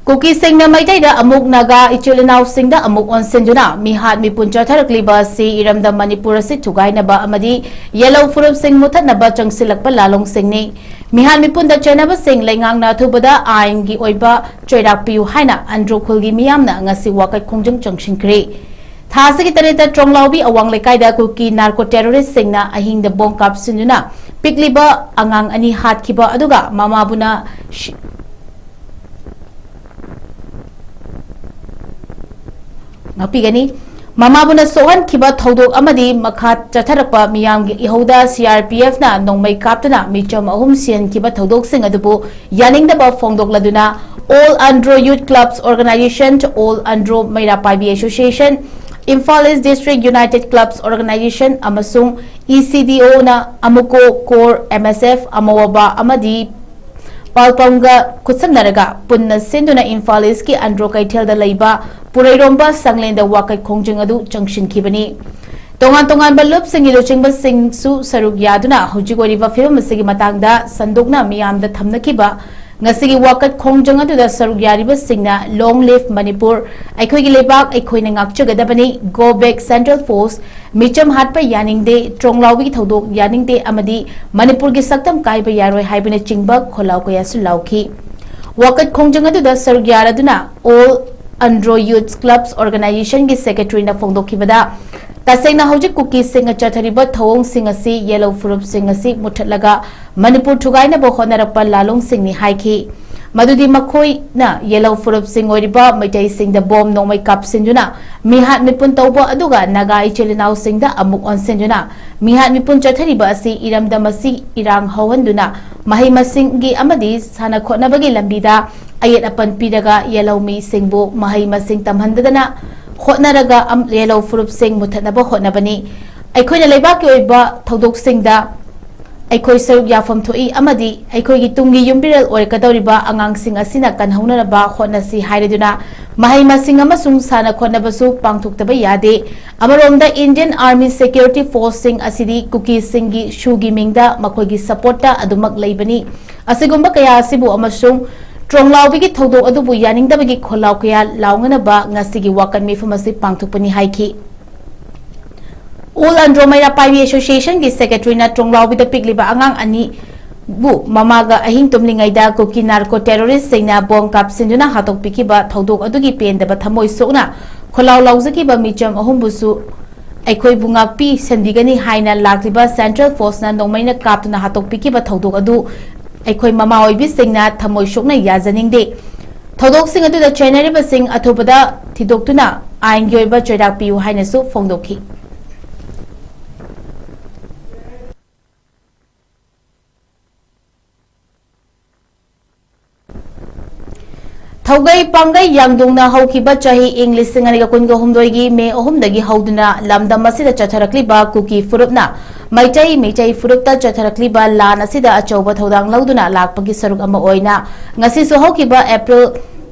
ꯀꯨꯀꯤꯁꯤꯡꯅ ꯃꯩꯇꯩꯗ ꯑꯃꯨꯛ ꯅꯥꯒꯥ ꯏꯆꯤꯜ ꯏꯅꯥꯎꯁꯤꯡꯗ ꯑꯃꯨꯛ ꯑꯣꯟꯁꯤꯟꯗꯨꯅ ꯃꯤꯍꯥꯠ ꯃꯤꯄꯨꯟ ꯆꯠꯊꯔꯛꯂꯤꯕ ꯑꯁꯤ ꯏꯔꯝꯗꯝ ꯃꯅꯤꯄꯨꯔ ꯑꯁꯤ ꯊꯨꯒꯥꯏꯅꯕ ꯑꯃꯗꯤ ꯌꯦꯜꯍꯧ ꯐꯨꯔꯨꯞꯁꯤꯡ ꯃꯨꯊꯠꯅꯕ ꯆꯪꯁꯤꯜꯂꯛꯄ ꯂꯥꯂꯣꯡꯁꯤꯡꯅꯤ꯫ ꯃꯤꯍꯥꯠ ꯃꯤꯄꯨꯟꯗ ꯆꯦꯟꯅꯕꯁꯤꯡ ꯂꯩꯉꯥꯛꯅ ꯑꯊꯨꯕꯗ ꯑꯥꯏꯟꯒꯤ ꯑꯣꯏꯕ ꯆꯩꯔꯥꯛ ꯄꯤꯌꯨ ꯍꯥꯏꯅ ꯑꯟꯗ꯭ꯔꯣ ꯈꯨꯜꯒꯤ ꯃꯤꯌꯥꯝꯅ ꯉꯁꯤ ꯋꯥꯀꯠ ꯈꯣꯡꯖꯪ ꯆꯪꯁꯤꯟꯈ꯭ꯔꯦ꯫ ꯊꯥ ꯑꯁꯤꯒꯤ ꯇꯔꯦꯠꯇ ꯇ꯭ꯔꯣꯡꯂꯥꯎꯕꯤ ꯑꯋꯥꯡ ꯂꯩꯀꯥꯏꯗ ꯀꯨꯀꯤ narco terroristꯁꯤꯡꯅ ꯑꯍꯤꯡꯗ ꯕꯣꯝ ꯀꯥꯞꯁꯤꯟꯗꯨꯅ ꯄꯤꯛꯂꯤꯕ ꯑꯉꯥꯡ ꯑꯅꯤ ꯍꯥꯠꯈꯤꯕ ꯑꯗꯨꯒ ꯃꯃꯥꯕꯨꯅ ꯁꯤ-, ꯉꯥꯛꯄꯤꯒꯅꯤ꯫ ꯃꯃꯥꯕꯨꯅ ꯁꯣꯛꯍꯟꯈꯤꯕ ꯊꯧꯗꯣꯛ ꯑꯃꯗꯤ ꯃꯈꯥ ꯆꯠꯊꯔꯛꯄ ꯃꯤꯌꯥꯝꯒꯤ ꯏꯍꯧꯗ C R P Fꯅ ꯅꯣꯡꯃꯩ ꯀꯥꯞꯇꯨꯅ ꯃꯤꯆꯝ ꯑꯍꯨꯝ ꯁꯤꯍꯟꯈꯤꯕ ꯊꯧꯗꯣꯛꯁꯤꯡ ꯑꯗꯨꯕꯨ ꯌꯥꯅꯤꯡꯗꯕ ꯐꯣꯡꯗꯣꯛꯂꯗꯨꯅ All Andro Youth Clubs Organization, All Andro ꯃꯩꯔꯥ ꯄꯥꯏꯕꯤ Association, Imphal East District United Clubs Organization ꯑꯃꯁꯨꯡ E C D Oꯅ ꯑꯃꯨꯀꯣ, core, M S F, ꯑꯃꯋꯥꯕ ꯑꯃꯗꯤ ꯄꯥꯜꯄꯝꯒ ꯈꯨꯠꯁꯝꯅꯔꯒ ꯄꯨꯟꯅ ꯁꯤꯟꯗꯨꯅ ꯏꯝꯐꯥꯜ ꯏꯁꯀꯤ ꯑꯟꯗ꯭ꯔꯣ ꯀꯩꯊꯦꯜꯗ ꯂꯩꯕ ꯄꯨꯔꯩꯔꯣꯝꯕ ꯁꯪꯂꯦꯟꯗ ꯋꯥꯀꯠ ꯈꯣꯡꯖꯪ ꯑꯗꯨ ꯆꯪꯁꯤꯟꯈꯤꯕꯅꯤ꯫ ꯇꯣꯉꯥꯟ ꯇꯣꯉꯥꯟꯕ ꯂꯨꯞꯁꯤꯡꯒꯤ ꯂꯨꯆꯤꯡꯕꯁꯤꯡꯁꯨ ꯁꯔꯨꯛ ꯌꯥꯗꯨꯅ ꯍꯧꯖꯤꯛ ꯑꯣꯏꯔꯤꯕ ꯐꯤꯕꯝ ꯑꯁꯤꯒꯤ ꯃꯇꯥꯡꯗ ꯁꯟꯗꯣꯛꯅ ꯃꯤꯌꯥꯝꯗ ꯊꯝꯅꯈꯤꯕ ꯉꯁꯤꯒꯤ ꯋꯥꯀꯠ ꯈꯣꯡꯖꯪ ꯑꯗꯨꯗ ꯁꯔꯨꯛ ꯌꯥꯔꯤꯕꯁꯤꯡꯅ Long Live Manipur, ꯑꯩꯈꯣꯏꯒꯤ ꯂꯩꯕꯥꯛ ꯑꯩꯈꯣꯏꯅ ꯉꯥꯛꯆꯒꯗꯕꯅꯤ, Go Back Central Force, ꯃꯤꯆꯝ ꯍꯥꯠꯄ ꯌꯥꯅꯤꯡꯗꯦ, ꯇ꯭ꯔꯣꯡꯂꯥꯎꯕꯤꯒꯤ ꯊꯧꯗꯣꯛ ꯌꯥꯅꯤꯡꯗꯦ ꯑꯃꯗꯤ ꯃꯅꯤꯄꯨꯔꯒꯤ ꯁꯛꯇꯝ ꯀꯥꯏꯕ ꯌꯥꯔꯣꯏ ꯍꯥꯏꯕꯅꯆꯤꯡꯕ ꯈꯣꯜꯂꯥꯎ ꯀꯌꯥꯁꯨ ꯂꯥꯎꯈꯤ꯫ ꯋꯥꯀꯠ ꯈꯣꯡꯖꯪ ꯑꯗꯨꯗ ꯁꯔꯨꯛ ꯌꯥꯔꯗꯨꯅ All Andro Youth Clubs Organizationꯒꯤ Secretaryꯅ ꯐꯣꯡꯗꯣꯛꯈꯤꯕꯗ, ꯇꯁꯦꯡꯅ ꯍꯧꯖꯤꯛ ꯀꯨꯀꯤꯁꯤꯡꯅ ꯆꯠꯊꯔꯤꯕ ꯊꯧꯑꯣꯡꯁꯤꯡ ꯑꯁꯤ ꯌꯦꯜꯍꯧ ꯐꯨꯔꯨꯞꯁꯤꯡ ꯑꯁꯤ ꯃꯨꯠꯊꯠꯂꯒ ꯃꯅꯤꯄꯨꯔ ꯊꯨꯒꯥꯏꯅꯕ ꯍꯣꯠꯅꯔꯛꯄ ꯂꯥꯂꯣꯡꯁꯤꯡꯅꯤ ꯍꯥꯏꯈꯤ꯫ ꯃꯗꯨꯗꯤ ꯃꯈꯣꯏꯅ ꯌꯦꯜꯍꯧ ꯐꯨꯔꯨꯞꯁꯤꯡ ꯑꯣꯏꯔꯤꯕ ꯃꯩꯇꯩꯁꯤꯡꯗ ꯕꯣꯝ ꯅꯣꯡꯃꯩ ꯀꯥꯞꯁꯤꯟꯗꯨꯅ ꯃꯤꯍꯥꯠ ꯃꯤꯄꯨꯟ ꯇꯧꯕ, ꯑꯗꯨꯒ ꯅꯥꯒꯥ ꯏꯆꯤꯜ ꯏꯅꯥꯎꯁꯤꯡꯗ ꯑꯃꯨꯛ ꯑꯣꯟꯁꯤꯟꯗꯨꯅ ꯃꯤꯍꯥꯠ ꯃꯤꯄꯨꯟ ꯆꯠꯊꯔꯤꯕ ꯑꯁꯤ ꯏꯔꯝꯗꯝ ꯑꯁꯤ ꯏꯔꯥꯡ ꯍꯧꯍꯟꯗꯨꯅ ꯃꯍꯩ ꯃꯁꯤꯡꯒꯤ ꯑꯃꯗꯤ ꯁꯥꯟꯅ ꯈꯣꯠꯅꯕꯒꯤ ꯂꯝꯕꯤꯗ ꯑꯌꯦꯠ ꯑꯄꯟ ꯄꯤꯔꯒ ꯌꯦꯜꯍꯧ ꯃꯤꯁꯤꯡꯕꯨ ꯃꯍꯩ ꯃꯁꯤꯡ ꯇꯝꯍꯟꯗꯗꯅ ꯍꯣꯠꯅꯔꯒ ꯑꯝ-, ꯌꯦꯜꯍꯧ ꯐꯨꯔꯨꯞꯁꯤꯡ ꯃꯨꯊꯠꯅꯕ ꯍꯣꯠꯅꯕꯅꯤ꯫ ꯑꯩꯈꯣꯏꯅ ꯂꯩꯕꯥꯛꯀꯤ ꯑꯣꯏꯕ ꯊꯧꯗꯣꯛꯁꯤꯡꯗ ꯑꯩꯈꯣꯏ ꯁꯔꯨꯛ ꯌꯥꯐꯝ ꯊꯣꯛꯏ ꯑꯃꯗꯤ ꯑꯩꯈꯣꯏꯒꯤ ꯇꯨꯡꯒꯤ ꯌꯨꯝꯕꯤꯔꯦꯜ ꯑꯣꯏꯔꯛꯀꯗꯧꯔꯤꯕ ꯑꯉꯥꯡꯁꯤꯡ ꯑꯁꯤꯅ ꯀꯟꯍꯧꯅꯅꯕ ꯍꯣꯠꯅꯁꯤ ꯍꯥꯏꯔꯗꯨꯅ ꯃꯍꯩ ꯃꯁꯤꯡ ꯑꯃꯁꯨꯡ ꯁꯥꯟꯅ ꯈꯣꯠꯅꯕꯁꯨ ꯄꯥꯡꯊꯣꯛꯇꯕ ꯌꯥꯗꯦ꯫ ꯑꯃꯔꯣꯝꯗ Indian Army Security Forceꯁꯤꯡ ꯑꯁꯤꯗꯤ ꯀꯨꯀꯤꯁꯤꯡꯒꯤ ꯁꯨꯒꯤ ꯃꯤꯡꯗ ꯃꯈꯣꯏꯒꯤ supportꯇ ꯑꯗꯨꯃꯛ ꯂꯩꯕꯅꯤ꯫ ꯑꯁꯤꯒꯨꯝꯕ ꯀꯌꯥ ꯑꯁꯤꯕꯨ ꯑꯃꯁꯨꯡ ꯇ꯭ꯔꯣꯡꯂꯥꯎꯕꯤꯒꯤ ꯊꯧꯗꯣꯛ ꯑꯗꯨꯕꯨ ꯌꯥꯅꯤꯡꯗꯕꯒꯤ ꯈꯣꯜꯂꯥꯎ ꯀꯌꯥ ꯂꯥꯎꯅꯅꯕ ꯉꯁꯤꯒꯤ ꯋꯥꯀꯠ ꯃꯤꯐꯝ ꯑꯁꯤ ꯄꯥꯡꯊꯣꯛꯄꯅꯤ ꯍꯥꯏꯈꯤ꯫ All Andro Meira Paibi Associationꯒꯤ secretaryꯅ ꯇ꯭ꯔꯣꯡꯂꯥꯎꯕꯤꯗ ꯄꯤꯛꯂꯤꯕ ꯑꯉꯥꯡ ꯑꯅꯤꯕꯨ ꯃꯃꯥꯒ ꯑꯍꯤꯡ ꯇꯨꯝꯂꯤꯉꯩꯗ ꯀꯨꯀꯤ narco terroristꯁꯤꯡꯅ ꯕꯣꯝ ꯀꯥꯞꯁꯤꯟꯗꯨꯅ ꯍꯥꯠꯇꯣꯛꯄꯤꯈꯤꯕ ꯊꯧꯗꯣꯛ ꯑꯗꯨꯒꯤ ꯄꯦꯟꯗꯕ ꯊꯃꯣꯏ ꯁꯣꯛꯅ ꯈꯣꯜꯂꯥꯎ ꯂꯥꯎꯖꯈꯤꯕ ꯃꯤꯆꯝ ꯑꯍꯨꯝꯕꯨꯁꯨ ꯑꯩꯈꯣꯏꯕꯨ ꯉꯥꯛꯄꯤ ꯁꯦꯟꯕꯤꯒꯅꯤ ꯍꯥꯏꯅ ꯂꯥꯛꯂꯤꯕ Central Forceꯅ ꯅꯣꯡꯃꯩꯅ ꯀꯥꯞꯇꯨꯅ ꯍꯥꯠꯇꯣꯛꯄꯤꯈꯤꯕ ꯊꯧꯗꯣꯛ ꯑꯗꯨ ꯑꯩꯈꯣꯏ ꯃꯃꯥ ꯑꯣꯏꯕꯤꯁꯤꯡꯅ ꯊꯃꯣꯏ ꯁꯣꯛꯅ ꯌꯥꯖꯅꯤꯡꯗꯦ꯫ ꯊꯧꯗꯣꯛꯁꯤꯡ ꯑꯗꯨꯗ ꯆꯦꯟꯅꯔꯤꯕꯁꯤꯡ ꯑꯊꯨꯕꯗ ꯊꯤꯗꯣꯛꯇꯨꯅ ꯑꯥꯏꯟꯒꯤ ꯑꯣꯏꯕ ꯆꯩꯔꯥꯛ ꯄꯤꯌꯨ ꯍꯥꯏꯅꯁꯨ ꯐꯣꯡꯗꯣꯛꯈꯤ꯫ ꯊꯧꯒꯩ ꯄꯥꯡꯒꯩ ꯌꯥꯡꯗꯣꯡꯅ ꯍꯧꯈꯤꯕ ꯆꯍꯤ ꯏꯪ ꯂꯤꯁꯤꯡ ꯑꯅꯤꯒ ꯀꯨꯟꯒ ꯍꯨꯝꯗꯣꯏꯒꯤ ꯃꯦ ꯑꯍꯨꯝꯗꯒꯤ ꯍꯧꯗꯨꯅ ꯂꯝꯗꯝ ꯑꯁꯤꯗ ꯆꯠꯊꯔꯛꯂꯤꯕ ꯀꯨꯀꯤ ꯐꯨꯔꯨꯞꯅ ꯃꯩꯇꯩ, ꯃꯩꯇꯩ ꯐꯨꯔꯨꯞꯇ ꯆꯠꯊꯔꯛꯂꯤꯕ ꯂꯥꯟ ꯑꯁꯤꯗ ꯑꯆꯧꯕ ꯊꯧꯗꯥꯡ ꯂꯧꯗꯨꯅ ꯂꯥꯛꯄꯒꯤ ꯁꯔꯨꯛ ꯑꯃ ꯑꯣꯏꯅ ꯉꯁꯤꯁꯨ ꯍꯧꯈꯤꯕ April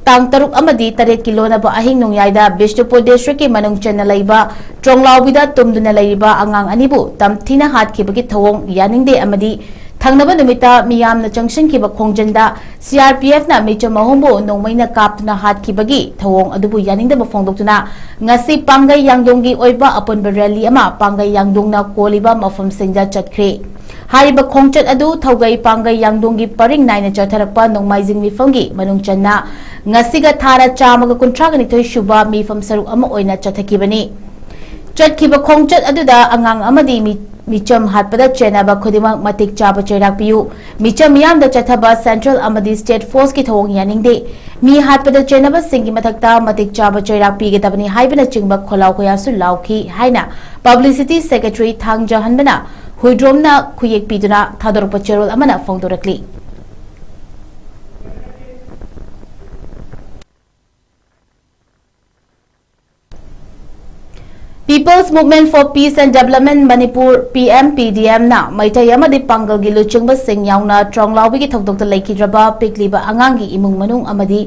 ꯇꯥꯡ ꯇꯔꯨꯛ ꯑꯃꯗꯤ ꯇꯔꯦꯠꯀꯤ ꯂꯣꯟꯅꯕ ꯑꯍꯤꯡ ꯅꯣꯡꯌꯥꯏꯗ ꯕꯤꯁꯅꯨꯄꯨꯔ districtꯀꯤ ꯃꯅꯨꯡ ꯆꯟꯅ ꯂꯩꯕ ꯇ꯭ꯔꯣꯡꯂꯥꯎꯕꯤꯗ ꯇꯨꯝꯗꯨꯅ ꯂꯩꯔꯤꯕ ꯑꯉꯥꯡ ꯑꯅꯤꯕꯨ ꯇꯝꯊꯤꯅ ꯍꯥꯠꯈꯤꯕꯒꯤ ꯊꯧꯑꯣꯡ ꯌꯥꯅꯤꯡꯗꯦ ꯑꯃꯗꯤ ꯊꯪꯅꯕ ꯅꯨꯃꯤꯠꯇ ꯃꯤꯌꯥꯝꯅ ꯆꯪꯁꯤꯟꯈꯤꯕ ꯈꯣꯡꯖꯟꯗ CRPFꯅ ꯃꯤꯆꯝ ꯑꯍꯨꯝꯕꯨ ꯅꯣꯡꯃꯩꯅ ꯀꯥꯞꯇꯨꯅ ꯍꯥꯠꯈꯤꯕꯒꯤ ꯊꯧꯑꯣꯡ ꯑꯗꯨꯕꯨ ꯌꯥꯅꯤꯡꯗꯕ ꯐꯣꯡꯗꯣꯛꯇꯨꯅ ꯉꯁꯤ ꯄꯥꯡꯒꯩ ꯌꯥꯡꯗꯣꯡꯒꯤ ꯑꯣꯏꯕ ꯑꯄꯨꯟꯕ rally ꯑꯃ ꯄꯥꯡꯒꯩ ꯌꯥꯡꯗꯣꯡꯅ ꯀꯣꯜꯂꯤꯕ ꯃꯐꯝꯁꯤꯡꯗ ꯆꯠꯈ꯭ꯔꯦ꯫ ꯍꯥꯏꯔꯤꯕ ꯈꯣꯡꯆꯠ ꯑꯗꯨ ꯊꯧꯒꯩ ꯄꯥꯡꯒꯩ ꯌꯥꯡꯗꯣꯡꯒꯤ ꯄꯔꯤꯡ ꯅꯥꯏꯅ ꯆꯠꯊꯔꯛꯄ ꯅꯣꯡꯃꯥꯏꯖꯤꯡ ꯃꯤꯐꯝꯒꯤ ꯃꯅꯨꯡ ꯆꯟꯅ ꯉꯁꯤꯒ ꯊꯥꯔ ꯆꯥꯝꯃꯒ ꯀꯨꯟꯊ꯭ꯔꯥꯒ ꯅꯤꯊꯣꯏ ꯁꯨꯕ ꯃꯤꯐꯝ ꯁꯔꯨꯛ ꯑꯃ ꯑꯣꯏꯅ ꯆꯠꯊꯈꯤꯕꯅꯤ꯫ ꯆꯠꯈꯤꯕ ꯈꯣꯡꯆꯠ ꯑꯗꯨꯗ ꯑꯉꯥꯡ ꯑꯃꯗꯤ ꯃꯤ ꯃꯤꯆꯝ ꯍꯥꯠꯄꯗ ꯆꯦꯟꯅꯕ ꯈꯨꯗꯤꯡꯃꯛ ꯃꯇꯤꯛ ꯆꯥꯕ ꯆꯩꯔꯥꯛ ꯄꯤꯌꯨ꯫ ꯃꯤꯆꯝ ꯃꯤꯌꯥꯝꯗ ꯆꯠꯊꯕ central ꯑꯃꯗꯤ state force ꯀꯤ ꯊꯧꯑꯣꯡ ꯌꯥꯅꯤꯡꯗꯦ꯫ ꯃꯤ ꯍꯥꯠꯄꯗ ꯆꯦꯟꯅꯕꯁꯤꯡꯒꯤ ꯃꯊꯛꯇ ꯃꯇꯤꯛ ꯆꯥꯕ ꯆꯩꯔꯥꯛ ꯄꯤꯒꯗꯕꯅꯤ ꯍꯥꯏꯕꯅꯆꯤꯡꯕ ꯈꯣꯜꯂꯥꯎ ꯀꯌꯥꯁꯨ ꯂꯥꯎꯈꯤ ꯍꯥꯏꯅ publicity secretary ꯊꯥꯡꯖꯍꯟꯕꯅ ꯍꯨꯏꯗ꯭ꯔꯣꯝꯅ ꯈꯨꯌꯦꯛ ꯄꯤꯗꯨꯅ ꯊꯥꯗꯣꯔꯛꯄ ꯆꯦꯔꯣꯜ ꯑꯃꯅ ꯐꯣꯡꯗꯣꯔꯛꯂꯤ꯫ People's Movement for Peace and Development Manipur, P M P D M ꯅ ꯃꯩꯇꯩ ꯑꯃꯗꯤ ꯄꯥꯡꯒꯜꯒꯤ ꯂꯨꯆꯤꯡꯕꯁꯤꯡ ꯌꯥꯎꯅ ꯇ꯭ꯔꯣꯡꯂꯥꯎꯕꯤꯒꯤ ꯊꯧꯗꯣꯛꯇ ꯂꯩꯈꯤꯗ꯭ꯔꯕ ꯄꯤꯛꯂꯤꯕ ꯑꯉꯥꯡꯒꯤ ꯏꯃꯨꯡ ꯃꯅꯨꯡ ꯑꯃꯗꯤ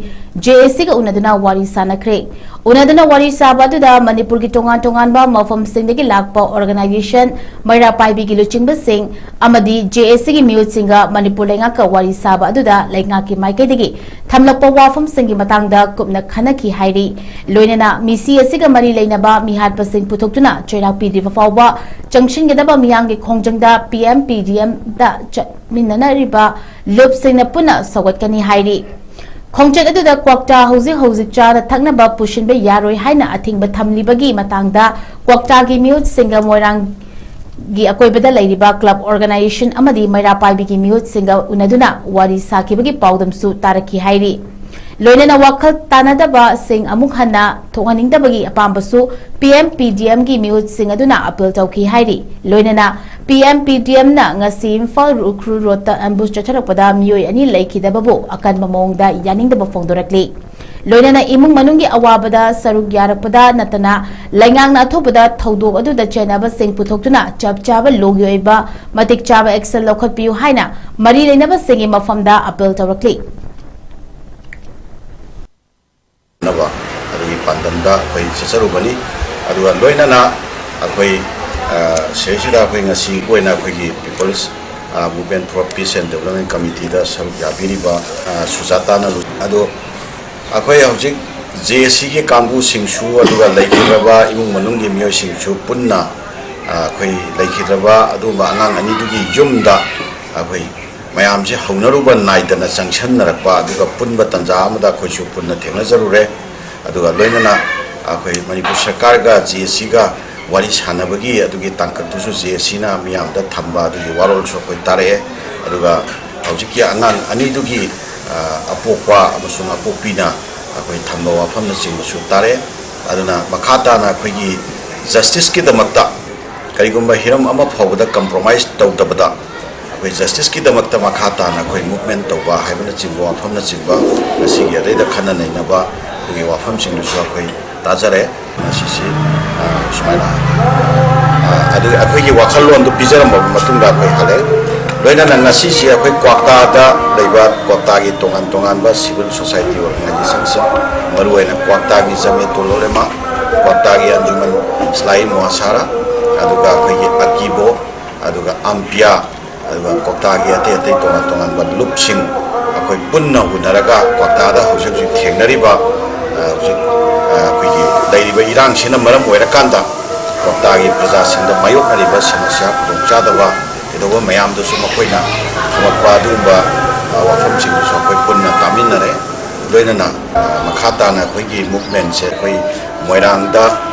J A C ꯒ ꯎꯅꯗꯨꯅ ꯋꯥꯔꯤ ꯁꯥꯅꯈ꯭ꯔꯦ꯫ ꯎꯅꯗꯨꯅ ꯋꯥꯔꯤ ꯁꯥꯕ ꯑꯗꯨꯗ ꯃꯅꯤꯄꯨꯔꯒꯤ ꯇꯣꯉꯥꯟ ꯇꯣꯉꯥꯟꯕ ꯃꯐꯝꯁꯤꯡꯗꯒꯤ ꯂꯥꯛꯄ organization, ꯃꯩꯔꯥ ꯄꯥꯏꯕꯤꯒꯤ ꯂꯨꯆꯤꯡꯕꯁꯤꯡ ꯑꯃꯗꯤ J A C ꯒꯤ ꯃꯤꯍꯨꯠꯁꯤꯡꯒ ꯃꯅꯤꯄꯨꯔ ꯂꯩꯉꯥꯛꯀ ꯋꯥꯔꯤ ꯁꯥꯕ ꯑꯗꯨꯗ ꯂꯩꯉꯥꯛꯀꯤ ꯃꯥꯏꯀꯩꯗꯒꯤ ꯊꯝꯂꯛꯄ ꯋꯥꯐꯝꯁꯤꯡꯒꯤ ꯃꯇꯥꯡꯗ ꯀꯨꯞꯅ ꯈꯟꯅꯈꯤ ꯍꯥꯏꯔꯤ꯫ ꯂꯣꯏꯅꯅ ꯃꯤꯁꯤ ꯑꯁꯤꯒ ꯃꯔꯤ ꯂꯩꯅꯕ ꯃꯤꯍꯥꯠꯄꯁꯤꯡ ꯄꯨꯊꯣꯛꯇꯨꯅ ꯆꯩꯔꯥꯛ ꯄꯤꯗ꯭ꯔꯤꯕ ꯐꯥꯎꯕ ꯆꯪꯁꯤꯟꯒꯗꯕ ꯃꯤꯌꯥꯝꯒꯤ ꯈꯣꯡꯖꯪꯗ P M P D M ꯗ ꯆꯠꯃꯤꯟꯅꯅꯔꯤꯕ ꯂꯨꯞꯁꯤꯡꯅ ꯄꯨꯟꯅ ꯁꯧꯒꯠꯀꯅꯤ ꯍꯥꯏꯔꯤ꯫ ꯈꯣꯡꯆꯠ ꯑꯗꯨꯗ ꯀ꯭ꯋꯥꯛꯇꯥ ꯍꯧꯖꯤꯛ ꯍꯧꯖꯤꯛ ꯆꯥꯅ ꯊꯛꯅꯕ ꯄꯨꯁꯤꯟꯕ ꯌꯥꯔꯣꯏ ꯍꯥꯏꯅ ꯑꯊꯤꯡꯕ ꯊꯝꯂꯤꯕꯒꯤ ꯃꯇꯥꯡꯗ ꯀ꯭ꯋꯥꯛꯇꯥꯒꯤ ꯃꯤꯍꯨꯠꯁꯤꯡꯒ ꯃꯣꯏꯔꯥꯡꯒꯤ ꯑꯀꯣꯏꯕꯗ ꯂꯩꯔꯤꯕ club organization ꯑꯃꯗꯤ ꯃꯩꯔꯥ ꯄꯥꯏꯕꯤꯒꯤ ꯃꯤꯍꯨꯠꯁꯤꯡꯒ ꯎꯅꯗꯨꯅ ꯋꯥꯔꯤ ꯁꯥꯈꯤꯕꯒꯤ ꯄꯥꯎꯗꯝꯁꯨ ꯇꯥꯔꯛꯈꯤ ꯍꯥꯏꯔꯤ꯫ ꯂꯣꯏꯅꯅ ꯋꯥꯈꯜ ꯇꯥꯅꯗꯕꯁꯤꯡ ꯑꯃꯨꯛ ꯍꯟꯅ ꯊꯣꯛꯍꯟꯅꯤꯡꯗꯕꯒꯤ ꯑꯄꯥꯝꯕꯁꯨ P M P D M ꯒꯤ ꯃꯤꯍꯨꯠꯁꯤꯡ ꯑꯗꯨꯅ appeal ꯇꯧꯈꯤ ꯍꯥꯏꯔꯤ꯫ ꯂꯣꯏꯅꯅ P M P D M ꯅ ꯉꯁꯤ ꯏꯝꯐꯥꯜ ꯎꯈ꯭ꯔꯨꯜ ꯔꯣꯗꯇ ambush ꯆꯠꯊꯔꯛꯄꯗ ꯃꯤꯑꯣꯏ ꯑꯅꯤ ꯂꯩꯈꯤꯗꯕꯕꯨ ꯑꯀꯟꯕ ꯃꯑꯣꯡꯗ ꯌꯥꯅꯤꯡꯗꯕ ꯐꯣꯡꯗꯣꯔꯛꯂꯤ꯫ ꯂꯣꯏꯅꯅ ꯏꯃꯨꯡ ꯃꯅꯨꯡꯒꯤ ꯑꯋꯥꯕꯗ ꯁꯔꯨꯛ ꯌꯥꯔꯛꯄꯗ ꯅꯠꯇꯅ ꯂꯩꯉꯥꯛꯅ ꯑꯊꯨꯕꯗ ꯊꯧꯗꯣꯛ ꯑꯗꯨꯗ ꯆꯦꯟꯅꯕꯁꯤꯡ ꯄꯨꯊꯣꯛꯇꯨꯅ ꯆꯞ ꯆꯥꯕ ꯂꯣꯒꯤ ꯑꯣꯏꯕ ꯃꯇꯤꯛ ꯆꯥꯕ action ꯂꯧꯈꯠꯄꯤꯌꯨ ꯍꯥꯏꯅ ꯃꯔꯤ ꯂꯩꯅꯕꯁꯤꯡꯒꯤ ꯃꯐꯝꯗ appeal ꯇꯧꯔꯛꯂꯤ꯫ ꯅꯕ ꯑꯗꯨꯒꯤ ꯄꯥꯟꯗꯝꯗ ꯑꯩꯈꯣꯏ ꯆꯠꯆꯔꯨꯕꯅꯤ꯫ ꯑꯗꯨꯒ ꯂꯣꯏꯅꯅ ꯑꯩꯈꯣꯏ, ꯑ, ꯁꯤꯗꯩꯁꯤꯗ ꯑꯩꯈꯣꯏ ꯉꯁꯤ ꯑꯣꯏꯅ ꯑꯩꯈꯣꯏꯒꯤ People's, ꯑ, Movement for Peace and Development Committeeꯗ ꯁꯔꯨꯛ ꯌꯥꯕꯤꯔꯤꯕ, ꯑ, ꯁꯨꯖꯥꯇꯥꯅ ꯂꯨ-, ꯑꯗꯣ ꯑꯩꯈꯣꯏ ꯍꯧꯖꯤꯛ J A C ꯒꯤ ꯀꯥꯡꯕꯨꯁꯤꯡꯁꯨ ꯑꯗꯨꯒ ꯂꯩꯈꯤꯗ꯭ꯔꯕ ꯏꯃꯨꯡ ꯃꯅꯨꯡꯒꯤ ꯃꯤꯑꯣꯏꯁꯤꯡꯁꯨ ꯄꯨꯟꯅ, ꯑ, ꯑꯩꯈꯣꯏ ꯂꯩꯈꯤꯗ꯭ꯔꯕ ꯑꯗꯨꯒꯨꯝꯕ ꯑꯉꯥꯡ ꯑꯅꯤꯗꯨꯒꯤ ꯌꯨꯝꯗ ꯑꯩꯈꯣꯏ ꯃꯌꯥꯝꯁꯦ ꯍꯧꯅꯔꯨꯕ ꯅꯥꯏꯗꯅ ꯆꯪꯁꯟꯅꯔꯛꯄ, ꯑꯗꯨꯒ ꯄꯨꯟꯕ ꯇꯥꯟꯖꯥ ꯑꯃꯗ ꯑꯩꯈꯣꯏꯁꯨ ꯄꯨꯟꯅ ꯊꯦꯡꯅꯖꯔꯨꯔꯦ꯫ ꯑꯗꯨꯒ ꯂꯣꯏꯅꯅ ꯑꯩꯈꯣꯏ ꯃꯅꯤꯄꯨꯔ ꯁꯔꯀꯥꯔꯒ J A C ꯒ ꯋꯥꯔꯤ ꯁꯥꯟꯅꯕꯒꯤ ꯑꯗꯨꯒꯤ ꯇꯥꯡꯀꯛꯇꯨꯁꯨ ꯖꯦ ꯑꯦꯁ ꯁꯤꯅ ꯃꯤꯌꯥꯝꯗ ꯊꯝꯕ ꯑꯗꯨꯒꯤ ꯋꯥꯔꯣꯜꯁꯨ ꯑꯩꯈꯣꯏ ꯇꯥꯔꯛꯑꯦ꯫ ꯑꯗꯨꯒ ꯍꯧꯖꯤꯛꯀꯤ ꯑꯉꯥꯡ ꯑꯅꯤꯗꯨꯒꯤ, ꯑ, ꯑꯄꯣꯛꯄ ꯑꯃꯁꯨꯡ ꯑꯄꯣꯛꯄꯤꯅ ꯑꯩꯈꯣꯏ ꯊꯝꯕ ꯋꯥꯐꯝꯅꯆꯤꯡꯕꯁꯨ ꯇꯥꯔꯛꯑꯦ꯫ ꯑꯗꯨꯅ ꯃꯈꯥ ꯇꯥꯅ ꯑꯩꯈꯣꯏꯒꯤ ꯖꯁꯇꯤꯁꯀꯤꯗꯃꯛꯇ ꯀꯔꯤꯒꯨꯝꯕ ꯍꯤꯔꯝ ꯑꯃ ꯐꯥꯎꯕꯗ ꯀꯝꯄ꯭ꯔꯣꯃꯥꯏꯁ ꯇꯧꯗꯕꯗ, ꯑꯩꯈꯣꯏ ꯖꯁꯇꯤꯁꯀꯤꯗꯃꯛꯇ ꯃꯈꯥ ꯇꯥꯅ ꯑꯩꯈꯣꯏ ꯃꯨꯚꯃꯦꯟ ꯇꯧꯕ ꯍꯥꯏꯕꯅꯆꯤꯡꯕ ꯋꯥꯐꯝꯅꯆꯤꯡꯕ, ꯉꯁꯤꯒꯤ ꯑꯗꯩꯗ ꯈꯟꯅ ꯅꯩꯅꯕ ꯑꯗꯨꯒꯤ ꯋꯥꯐꯝꯁꯤꯡꯗꯨꯁꯨ ꯑꯩꯈꯣꯏ ꯇꯥꯖꯔꯦ꯫ ꯃꯁꯤꯁꯤ, ꯑ, ꯁꯨꯃꯥꯏꯅ, ꯑ, ꯑꯗꯨ ꯑꯩꯈꯣꯏꯒꯤ ꯋꯥꯈꯜꯂꯣꯟꯗꯨ ꯄꯤꯖꯔꯝꯃꯕ ꯃꯇꯨꯡꯗ ꯑꯩꯈꯣꯏ ꯍꯜꯂꯛꯑꯦ꯫ ꯂꯣꯏꯅꯅ ꯉꯁꯤꯁꯤ ꯑꯩꯈꯣꯏ ꯀ꯭ꯋꯥꯛꯇꯥꯗ ꯂꯩꯕ ꯀ꯭ꯋꯥꯛꯇꯥꯒꯤ ꯇꯣꯉꯥꯟ ꯇꯣꯉꯥꯟꯕ civil society organizationꯁꯤꯡ, ꯃꯔꯨꯑꯣꯏꯅ ꯀ꯭ꯋꯥꯛꯇꯥꯒꯤ ꯖꯃꯤꯌꯇꯨꯜ ꯎꯂꯦꯃꯥ, ꯀ꯭ꯋꯥꯛꯇꯥꯒꯤ ꯑꯟꯖꯨꯃꯟ ꯏꯁꯂꯥꯍꯤ ꯃꯨꯍꯥꯁꯥꯔꯥ, ꯑꯗꯨꯒ ꯑꯩꯈꯣꯏꯒꯤ ꯑꯀꯤꯕꯣ, ꯑꯗꯨꯒ ꯑꯝꯄꯤꯌꯥ, ꯑꯗꯨꯒ ꯀ꯭ꯋꯥꯛꯇꯥꯒꯤ ꯑꯇꯩ ꯑꯇꯩ ꯇꯣꯉꯥꯟ ꯇꯣꯉꯥꯟꯕ ꯂꯨꯞꯁꯤꯡ ꯑꯩꯈꯣꯏ ꯄꯨꯟꯅ ꯎꯅꯔꯒ ꯀ꯭ꯋꯥꯛꯇꯥꯗ ꯍꯧꯖꯤꯛ ꯍꯧꯖꯤꯛ ꯊꯦꯡꯅꯔꯤꯕ, ꯑ, ꯍꯧꯖꯤꯛ, ꯑ, ꯑꯩꯈꯣꯏꯒꯤ ꯂꯩꯔꯤꯕ ꯏꯔꯥꯡꯁꯤꯅ ꯃꯔꯝ ꯑꯣꯏꯔꯀꯥꯟꯗ ꯀ꯭ꯋꯥꯛꯇꯥꯒꯤ ꯄ꯭ꯔꯖꯥꯁꯤꯡꯗ ꯃꯥꯌꯣꯛꯅꯔꯤꯕ ꯁꯃꯁ꯭ꯌꯥ ꯈꯨꯗꯣꯡꯆꯥꯗꯕ ꯀꯩꯗꯧꯕ ꯃꯌꯥꯝꯗꯨꯁꯨ ꯃꯈꯣꯏꯅ ꯈꯨꯝꯃꯛꯄ ꯑꯗꯨꯒꯨꯝꯕ, ꯑ, ꯋꯥꯐꯝꯁꯤꯡꯗꯨꯁꯨ ꯑꯩꯈꯣꯏ ꯄꯨꯟꯅ ꯇꯥꯃꯤꯟꯅꯔꯦ꯫ ꯂꯣꯏꯅꯅ, ꯑ, ꯃꯈꯥ ꯇꯥꯅ ꯑꯩꯈꯣꯏꯒꯤ ꯃꯨꯚꯃꯦꯟꯁꯦ ꯑꯩꯈꯣꯏ ꯃꯣꯏꯔꯥꯡꯗ,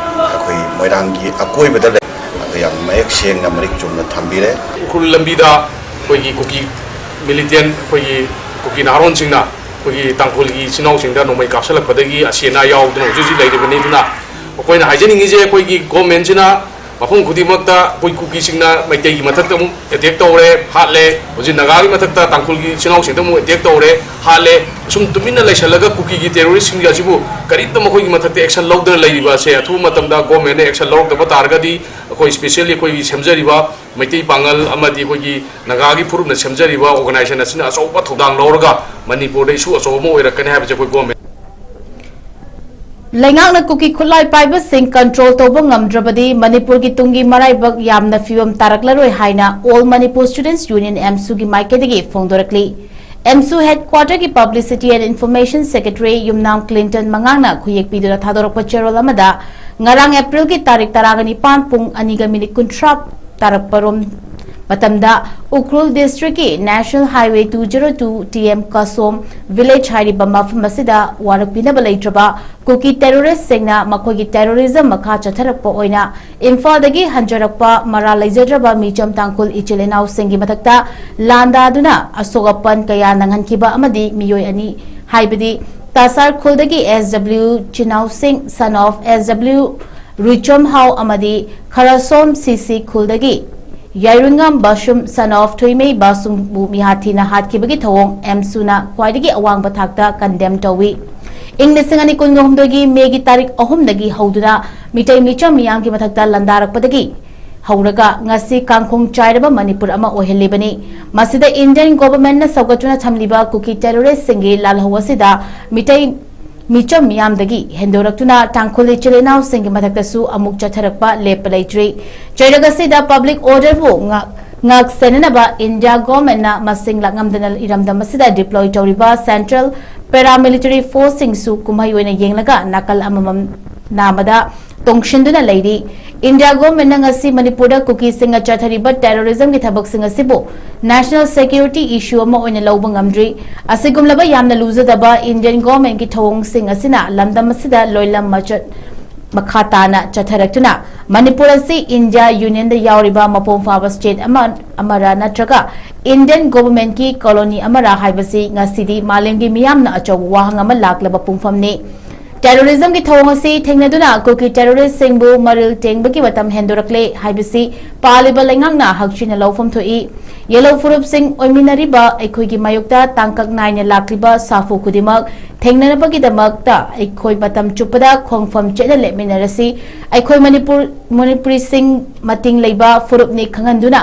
ꯑꯩꯈꯣꯏ ꯃꯣꯏꯔꯥꯡꯒꯤ ꯑꯀꯣꯏꯕꯗ ꯂꯩ꯫ ꯑꯗꯨ ꯌꯥꯝ ꯃꯌꯦꯛ ꯁꯦꯡꯅ ꯃꯔꯤꯛ ꯆꯨꯝꯅ ꯊꯝꯕꯤꯔꯦ꯫ ꯎꯈ꯭ꯔꯨꯜ ꯂꯝꯕꯤꯗ ꯑꯩꯈꯣꯏꯒꯤ ꯀꯨꯀꯤ ꯃꯤꯂꯤꯇꯦꯟ, ꯑꯩꯈꯣꯏꯒꯤ ꯀꯨꯀꯤ ꯅꯍꯥꯔꯣꯟꯁꯤꯡꯅ ꯑꯩꯈꯣꯏꯒꯤ ꯇꯥꯡꯈꯨꯜꯒꯤ ꯏꯆꯤꯟ ꯏꯅꯥꯎꯁꯤꯡꯗ ꯅꯣꯡꯃꯩ ꯀꯥꯞꯁꯤꯜꯂꯛꯄꯗꯒꯤ ꯑꯁꯤ ꯑꯅꯥ ꯌꯥꯎꯗꯨꯅ ꯍꯧꯖꯤꯛ ꯍꯧꯖꯤꯛ ꯂꯩꯔꯤꯕꯅꯤ꯫ ꯑꯗꯨꯅ ꯑꯩꯈꯣꯏꯅ ꯍꯥꯏꯖꯅꯤꯡꯉꯤꯁꯦ, ꯑꯩꯈꯣꯏꯒꯤ ꯒꯣꯔꯃꯦꯟꯁꯤꯅ ꯃꯐꯝ ꯈꯨꯗꯤꯡꯃꯛꯇ ꯑꯩꯈꯣꯏ ꯀꯨꯀꯤꯁꯤꯡꯅ ꯃꯩꯇꯩꯒꯤ ꯃꯊꯛꯇ ꯑꯃꯨꯛ ꯑꯦꯇꯦꯛ ꯇꯧꯔꯦ, ꯍꯥꯠꯂꯦ, ꯍꯧꯖꯤꯛ ꯅꯥꯒꯥꯒꯤ ꯃꯊꯛꯇ ꯇꯥꯡꯈꯨꯜꯒꯤ ꯏꯆꯤꯟ ꯏꯅꯥꯎꯁꯤꯡꯗ ꯑꯃꯨꯛ ꯑꯦꯇꯦꯛ ꯇꯧꯔꯦ, ꯍꯥꯠꯂꯦ꯫ ꯁꯨꯝ ꯇꯨꯃꯤꯟꯅ ꯂꯩꯁꯜꯂꯒ ꯀꯨꯀꯤꯒꯤ ꯇꯦꯔꯣꯔꯤꯁꯁꯤꯡ ꯑꯁꯤꯕꯨ ꯀꯔꯤꯝꯇ ꯃꯈꯣꯏꯒꯤ ꯃꯊꯛꯇ ꯑꯦꯛꯁꯟ ꯂꯧꯗꯅ ꯂꯩꯔꯤꯕ ꯑꯁꯦ ꯑꯊꯨꯕ ꯃꯇꯝꯗ ꯒꯣꯔꯃꯦꯟꯅ ꯑꯦꯛꯁꯟ ꯂꯧꯔꯛꯇꯕ ꯇꯥꯔꯒꯗꯤ ꯑꯩꯈꯣꯏ specially ꯑꯩꯈꯣꯏꯒꯤ ꯁꯦꯝꯖꯔꯤꯕ ꯃꯩꯇꯩ ꯄꯥꯉꯜ ꯑꯃꯗꯤ ꯑꯩꯈꯣꯏꯒꯤ ꯅꯥꯒꯥꯒꯤ ꯐꯨꯔꯨꯞꯅ ꯁꯦꯝꯖꯔꯤꯕ organization ꯑꯁꯤꯅ ꯑꯆꯧꯕ ꯊꯧꯗꯥꯡ ꯂꯧꯔꯒ ꯃꯅꯤꯄꯨꯔꯗ issue ꯑꯆꯧꯕ ꯑꯃ ꯑꯣꯏꯔꯛꯀꯅꯤ ꯍꯥꯏꯕꯁꯦ ꯑꯩꯈꯣꯏ ꯒꯣꯔꯃꯦꯟ ꯂꯩꯉꯥꯛꯅ ꯀꯨꯀꯤ ꯈꯨꯠꯂꯥꯏ ꯄꯥꯏꯕꯁꯤꯡ ꯀꯟꯇ꯭ꯔꯣꯜ ꯇꯧꯕ ꯉꯝꯗ꯭ꯔꯕꯗꯤ ꯃꯅꯤꯄꯨꯔꯒꯤ ꯇꯨꯡꯒꯤ ꯃꯔꯥꯏꯕꯛ ꯌꯥꯝꯅ ꯐꯤꯕꯝ ꯇꯥꯔꯛꯂꯔꯣꯏ ꯍꯥꯏꯅ All Manipur Students Union, ꯑꯦꯝꯁꯨꯒꯤ ꯃꯥꯏꯀꯩꯗꯒꯤ ꯐꯣꯡꯗꯣꯔꯛꯂꯤ꯫ ꯑꯦꯝꯁꯨ headquarterꯒꯤ publicity and information secretary Yumnam Clinton ꯃꯉꯥꯡꯅ ꯈꯨꯌꯦꯛ ꯄꯤꯗꯨꯅ ꯊꯥꯗꯣꯔꯛꯄ ꯆꯦꯔꯣꯜ ꯑꯃꯗ, ꯉꯔꯥꯡ ꯑꯦꯄ꯭ꯔꯤꯜꯒꯤ ꯇꯥꯔꯤꯛ ꯇꯔꯥꯒ ꯅꯤꯄꯥꯟ ꯄꯨꯡ ꯑꯅꯤꯒ ꯃꯤꯅꯤꯠ ꯀꯨꯟꯊ꯭ꯔꯥ ꯇꯥꯔꯛꯄꯔꯣꯝ ꯃꯇꯝꯗ ꯎꯈ꯭ꯔꯨꯜ ꯗꯤꯁꯇ꯭ꯔꯤꯛꯀꯤ National Highway two zero two T M Kasom village ꯍꯥꯏꯔꯤꯕ ꯃꯐꯝ ꯑꯁꯤꯗ ꯋꯥꯔꯛꯄꯤꯅꯕ ꯂꯩꯇ꯭ꯔꯕ ꯀꯨꯀꯤ ꯇꯦꯔꯣꯔꯤꯁꯁꯤꯡꯅ ꯃꯈꯣꯏꯒꯤ ꯇꯦꯔꯣꯔꯤꯖꯝ ꯃꯈꯥ ꯆꯠꯊꯔꯛꯄ ꯑꯣꯏꯅ ꯏꯝꯐꯥꯜꯗꯒꯤ ꯍꯟꯖꯔꯛꯄ ꯃꯔꯥꯜ ꯂꯩꯖꯗ꯭ꯔꯕ ꯃꯤꯆꯝ ꯇꯥꯡꯈꯨꯜ ꯏꯆꯤꯜ ꯏꯅꯥꯎꯁꯤꯡꯒꯤ ꯃꯊꯛꯇ ꯂꯥꯟꯗꯥꯗꯨꯅ ꯑꯁꯣꯛ ꯑꯄꯟ ꯀꯌꯥ ꯅꯪꯍꯟꯈꯤꯕ ꯑꯃꯗꯤ ꯃꯤꯑꯣꯏ ꯑꯅꯤ ꯍꯥꯏꯕꯗꯤ ꯇꯥꯁꯥꯔ ꯈꯨꯜꯗꯒꯤ S W ꯆꯤꯅꯥꯎꯁꯤꯡ son of S W ꯔꯨꯏꯆꯣꯝꯍꯥꯎ ꯑꯃꯗꯤ ꯈꯔꯁꯣꯝ C C ꯈꯨꯜꯗꯒꯤ ꯌꯥꯏꯔꯨꯉꯝ ꯕꯥꯁꯨꯝ son of ꯊꯨꯏꯃꯩ ꯕꯥꯁꯨꯝꯕꯨ ꯃꯤꯍꯥꯊꯤꯅ ꯍꯥꯠꯈꯤꯕꯒꯤ ꯊꯧꯑꯣꯡ ꯑꯦꯝꯁꯨꯅ ꯈ꯭ꯋꯥꯏꯗꯒꯤ ꯑꯋꯥꯡꯕ ꯊꯥꯛꯇ condemn ꯇꯧꯏ꯫ ꯏꯪ ꯂꯤꯁꯤꯡ ꯑꯅꯤ ꯀꯨꯟꯒ ꯍꯨꯝꯗꯣꯏꯒꯤ ꯃꯦꯒꯤ ꯇꯥꯔꯤꯛ ꯑꯍꯨꯝꯗꯒꯤ ꯍꯧꯗꯨꯅ ꯃꯤꯇꯩ ꯃꯤꯆꯝ ꯃꯤꯌꯥꯝꯒꯤ ꯃꯊꯛꯇ ꯂꯥꯟꯗꯥꯔꯛꯄꯗꯒꯤ ꯍꯧꯔꯒ ꯉꯁꯤ ꯀꯥꯡꯈꯣꯡ ꯆꯥꯏꯔꯕ ꯃꯅꯤꯄꯨꯔ ꯑꯃ ꯑꯣꯏꯍꯜꯂꯤꯕꯅꯤ꯫ ꯃꯁꯤꯗ Indian government ꯅ ꯁꯧꯒꯠꯇꯨꯅ ꯊꯝꯂꯤꯕ ꯀꯨꯀꯤ ꯇꯦꯔꯣꯔꯤꯁꯁꯤꯡꯒꯤ ꯂꯥꯜꯍꯧ ꯑꯁꯤꯗ ꯃꯤꯇꯩ ꯃꯤꯆꯝ ꯃꯤꯌꯥꯝꯗꯒꯤ ꯍꯦꯟꯗꯣꯔꯛꯇꯨꯅ ꯇꯥꯡꯈꯨꯜ ꯏꯆꯤꯜ ꯏꯅꯥꯎꯁꯤꯡꯒꯤ ꯃꯊꯛꯇꯁꯨ ꯑꯃꯨꯛ ꯆꯠꯊꯔꯛꯄ ꯂꯦꯞꯄ ꯂꯩꯇ꯭ꯔꯤ꯫ ꯆꯩꯔꯛ ꯑꯁꯤꯗ public order ꯕꯨ ꯉꯥꯛ-, ꯉꯥꯛ ꯁꯦꯟꯅꯅꯕ India government ꯅ ꯃꯁꯤꯡ ꯂꯥꯛꯉꯝꯗꯅ ꯏꯔꯝꯗꯝ ꯑꯁꯤꯗ deploy ꯇꯧꯔꯤꯕ central paramilitary force ꯁꯤꯡꯁꯨ ꯀꯨꯝꯍꯩ ꯑꯣꯏꯅ ꯌꯦꯡꯂꯒ ꯅꯥꯀꯜ ꯑꯃꯃꯝ ꯅꯥꯃꯗ ꯇꯣꯡꯁꯤꯟꯗꯨꯅ ꯂꯩꯔꯤ꯫ India government ꯅ ꯉꯁꯤ ꯃꯅꯤꯄꯨꯔꯗ ꯀꯨꯀꯤꯁꯤꯡꯅ ꯆꯠꯊꯔꯤꯕ terrorism ꯒꯤ ꯊꯕꯛꯁꯤꯡ ꯑꯁꯤꯕꯨ national security issue ꯑꯃ ꯑꯣꯏꯅ ꯂꯧꯕ ꯉꯝꯗ꯭ꯔꯤ꯫ ꯑꯁꯤꯒꯨꯝꯂꯕ ꯌꯥꯝꯅ ꯂꯨꯖꯗꯕ Indian government ꯀꯤ ꯊꯧꯑꯣꯡꯁꯤꯡ ꯑꯁꯤꯅ ꯂꯝꯗꯝ ꯑꯁꯤꯗ ꯂꯣꯏꯂꯝ ꯃꯆꯠ ꯃꯈꯥ ꯇꯥꯅ ꯆꯠꯊꯔꯛꯇꯨꯅ ꯃꯅꯤꯄꯨꯔ ꯑꯁꯤ India Union ꯗ ꯌꯥꯎꯔꯤꯕ ꯃꯄꯨꯡ ꯐꯥꯕ state ꯑꯃ, ꯑꯃꯔ ꯅꯠꯇ꯭ꯔꯒ Indian government ꯀꯤ colony ꯑꯃꯔ ꯍꯥꯏꯕꯁꯤ ꯉꯁꯤꯗꯤ ꯃꯥꯂꯦꯝꯒꯤ ꯃꯤꯌꯥꯝꯅ ꯑꯆꯧꯕ ꯋꯥꯍꯪ ꯑꯃ ꯂꯥꯛꯂꯕ ꯄꯨꯡꯐꯝꯅꯤ꯫ Terrorism ꯒꯤ ꯊꯧꯑꯣꯡ ꯑꯁꯤ ꯊꯦꯡꯅꯗꯨꯅ ꯀꯨꯀꯤ terrorist ꯁꯤꯡꯕꯨ ꯃꯔꯤꯜ ꯇꯦꯡꯕꯒꯤ ꯃꯇꯝ ꯍꯦꯟꯗꯣꯔꯛꯂꯦ ꯍꯥꯏꯕꯁꯤ ꯄꯥꯜꯂꯤꯕ ꯂꯩꯉꯥꯛꯅ ꯍꯛꯆꯤꯟꯅ ꯂꯧꯐꯝ ꯊꯣꯛꯏ꯫ ꯌꯦꯜꯍꯧ ꯐꯨꯔꯨꯞꯁꯤꯡ ꯑꯣꯏꯃꯤꯟꯅꯔꯤꯕ ꯑꯩꯈꯣꯏꯒꯤ ꯃꯥꯌꯣꯛꯇ ꯇꯥꯡꯀꯛ ꯅꯥꯏꯅ ꯂꯥꯛꯂꯤꯕ ꯁꯥꯐꯨ ꯈꯨꯗꯤꯡꯃꯛ ꯊꯦꯡꯅꯅꯕꯒꯤꯗꯃꯛꯇ ꯑꯩꯈꯣꯏ ꯃꯇꯝ ꯆꯨꯞꯄꯗ ꯈꯣꯡꯐꯝ ꯆꯦꯠꯅ ꯂꯦꯞꯃꯤꯟꯅꯔꯁꯤ꯫ ꯑꯩꯈꯣꯏ ꯃꯅꯤꯄꯨꯔ, ꯃꯅꯤꯄꯨꯔꯤꯁꯤꯡ ꯃꯇꯤꯡ ꯂꯩꯕ ꯐꯨꯔꯨꯞꯅꯤ ꯈꯪꯍꯟꯗꯨꯅ